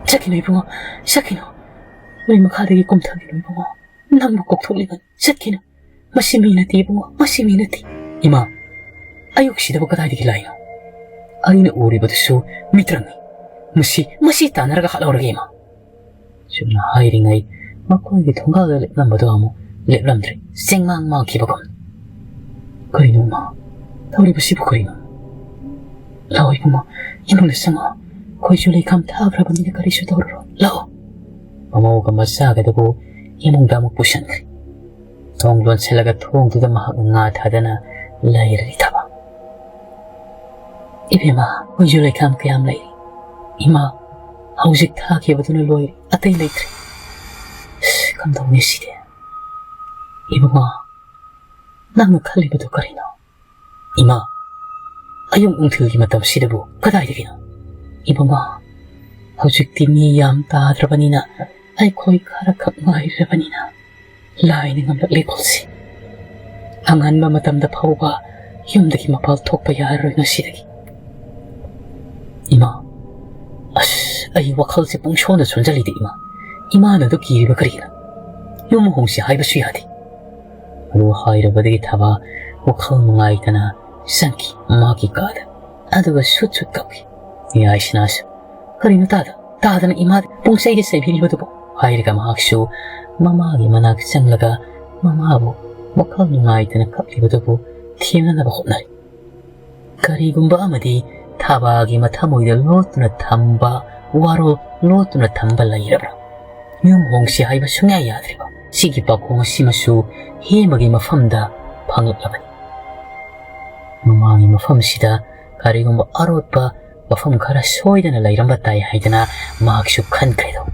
"ꯆꯠꯈꯤꯅꯨ ꯏꯕꯨꯡꯉꯣ, ꯆꯠꯈꯤꯅꯨ꯫ ꯃꯩ ꯃꯈꯥꯗꯒꯤ ꯀꯨꯝꯊꯈꯤꯅꯨ ꯏꯕꯨꯡꯉꯣ꯫ ꯅꯪꯕꯨ ꯀꯧꯊꯣꯛꯂꯤꯕꯅꯤ꯫ ꯆꯠꯈꯤꯅꯨ꯫ ꯃꯁꯤ ꯃꯤ ꯅꯠꯇꯦ ꯏꯕꯨꯡꯉꯣ, ꯃꯁꯤ ꯃꯤ ꯅꯠꯇꯦ꯫" "ꯏꯃꯥ, ꯑꯌꯨꯛꯁꯤꯗꯕꯨ ꯀꯗꯥꯏꯗꯒꯤ ꯂꯥꯛꯏꯅꯣ? ꯑꯩꯅ ꯎꯔꯤꯕꯗꯨꯁꯨ ꯃꯤꯇ꯭ꯔꯪꯅꯤ꯫ ꯃꯁꯤ, ꯃꯁꯤ ꯇꯥꯟꯅꯔꯒ ꯍꯥꯠꯍꯧꯔꯒꯦ ꯏꯃꯥ꯫" ꯁꯨꯝꯅ ꯍꯥꯏꯔꯤꯉꯩ ꯃꯈꯣꯏꯒꯤ ꯊꯣꯡꯒꯥꯜꯗ ꯂꯦꯞꯂꯝꯕꯗꯨ ꯑꯃꯨꯛ ꯂꯦꯞꯂꯝꯗ꯭ꯔꯦ꯫ ꯆꯦꯡꯃꯥꯡ ꯃꯥꯡꯈꯤꯕꯒꯨꯝ꯫ "ꯀꯔꯤꯅꯣ ꯏꯃꯥ? ꯇꯧꯔꯤꯕꯁꯤꯕꯨ ꯀꯔꯤꯅꯣ? ꯂꯥꯛꯑꯣ ꯏꯕꯨꯡꯉꯣ, ꯏꯃꯨꯡꯗ ꯆꯪꯉꯛꯑꯣ꯫ ꯈꯣꯏꯖꯨ ꯂꯩꯈꯥꯝ ꯊꯥꯈ꯭ꯔꯕꯅꯤꯅ ꯀꯔꯤꯁꯨ ꯇꯧꯔꯔꯣꯏ꯫ ꯂꯥꯛꯑꯣ꯫" ꯃꯃꯧꯒ ꯃꯆꯥꯒꯗꯨꯕꯨ ꯏꯃꯨꯡꯗ ꯑꯃꯨꯛ ꯄꯨꯁꯟꯈ꯭ꯔꯦ꯫ ꯊꯣꯡ ꯂꯣꯟꯁꯤꯜꯂꯒ ꯊꯣꯡꯗꯨꯗ ꯃꯍꯥꯛꯅ ꯉꯥ ꯊꯥꯗꯅ ꯂꯩꯔꯔꯤ ꯊꯕꯛ꯫ "ꯏꯕꯦꯝꯃ, ꯈꯣꯏꯖꯨ ꯂꯩꯈꯥꯝ ꯀꯌꯥꯝ ꯂꯩꯔꯤ? ꯏꯃꯥ, ꯍꯧꯖꯤꯛ ꯊꯥꯈꯤꯕꯗꯨꯅ ꯂꯣꯏꯔꯦ, ꯑꯇꯩ ꯂꯩꯇ꯭ꯔꯦ꯫ ꯑꯁ, ꯀꯝꯗꯧꯅꯤ ꯁꯤꯗꯤ? ꯏꯕꯨꯡꯉꯣ, ꯅꯪꯅ ꯈꯜꯂꯤꯕꯗꯨ ꯀꯔꯤꯅꯣ? ꯏꯃꯥ, ꯑꯌꯨꯛ ꯅꯨꯡꯊꯤꯜꯒꯤ ꯃꯇꯝꯁꯤꯗꯕꯨ ꯀꯗꯥꯏꯗꯒꯤꯅꯣ? ꯏꯕꯨꯡꯉꯣ, ꯍꯧꯖꯤꯛꯇꯤ ꯃꯤ ꯌꯥꯝ ꯇꯥꯗ꯭ꯔꯕꯅꯤꯅ ꯑꯩꯈꯣꯏ ꯈꯔꯈꯛ ꯉꯥꯏꯔꯕꯅꯤꯅ ꯂꯥꯏꯅ ꯉꯝꯂꯛꯂꯦ ꯈꯣꯠꯁꯤ꯫ ꯑꯉꯟꯕ ꯃꯇꯝꯗ ꯐꯥꯎꯕ ꯌꯨꯝꯗꯒꯤ ꯃꯄꯥꯜ ꯊꯣꯛꯄ ꯌꯥꯔꯔꯣꯏ ꯉꯁꯤꯗꯒꯤ꯫" "ꯏꯃꯥ, ꯑꯁ, ꯑꯩ ꯋꯥꯈꯜꯁꯦ ꯄꯨꯡꯁꯣꯟꯗ ꯁꯣꯟꯖꯜꯂꯤꯗ ꯏꯃꯥ꯫ ꯏꯃꯥꯅ ꯑꯗꯨ ꯀꯤꯔꯤꯕ ꯀꯔꯤꯒꯤꯅꯣ? ꯌꯨꯝ ꯍꯣꯡꯁꯤ ꯍꯥꯏꯕꯁꯨ ꯌꯥꯗꯦ꯫" ꯑꯗꯨ ꯍꯥꯏꯔꯨꯕꯗꯒꯤ ꯊꯕꯥ ꯋꯥꯈꯜ ꯅꯨꯡꯉꯥꯏꯇꯅ ꯆꯪꯈꯤ ꯃꯥꯒꯤ ꯀꯥꯗ꯫ ꯑꯗꯨꯒ ꯁꯨꯠ ꯁꯨꯠ ꯀꯞꯈꯤ꯫ ꯌꯥꯏꯁꯅꯥꯁꯨ, "ꯀꯔꯤꯅꯣ ꯇꯥꯗ ꯇꯥꯗꯅ ꯏꯃꯥꯗ ꯄꯨꯡꯆꯩꯗ ꯆꯩꯕꯤꯔꯤꯕꯗꯨꯕꯨ?" ꯍꯥꯏꯔꯒ ꯃꯍꯥꯛꯁꯨ ꯃꯃꯥꯒꯤ ꯃꯅꯥꯛ ꯆꯪꯂꯒ ꯃꯃꯥꯕꯨ ꯋꯥꯈꯜ ꯅꯨꯡꯉꯥꯏꯇꯅ ꯀꯞꯂꯤꯕꯗꯨꯕꯨ ꯊꯦꯝꯅꯅꯕ ꯍꯣꯠꯅꯔꯤ꯫ ꯀꯔꯤꯒꯨꯝꯕ ꯑꯃꯗꯤ ꯊꯥꯕꯥꯒꯤ ꯃꯊꯃꯣꯏꯗ ꯂꯣꯠꯇꯨꯅ ꯊꯝꯕ ꯋꯥꯔꯣꯜ ꯂꯣꯠꯇꯨꯅ ꯊꯝꯕ ꯂꯩꯔꯕ꯭ꯔꯥ? ꯌꯨꯝ ꯍꯣꯡꯁꯤ ꯍꯥꯏꯕ ꯁꯨꯡꯌꯥ ꯌꯥꯗ꯭ꯔꯤꯕ ꯁꯤꯒꯤ ꯄꯥꯎꯈꯣꯡ ꯑꯁꯤꯃꯁꯨ ꯍꯦꯃꯒꯤ ꯃꯐꯝꯗ ꯐꯪꯂꯛꯂꯕꯅꯤ꯫ ꯃꯃꯥꯒꯤ ꯃꯐꯝꯁꯤꯗ ꯀꯔꯤꯒꯨꯝꯕ ꯑꯔꯣꯠꯄ ꯋꯥꯐꯝ ꯈꯔ ꯁꯣꯏꯗꯅ ꯂꯩꯔꯝꯕ ꯇꯥꯏ ꯍꯥꯏꯗꯅ ꯃꯍꯥꯛꯁꯨ ꯈꯟꯈ꯭ꯔꯦꯗꯣ꯫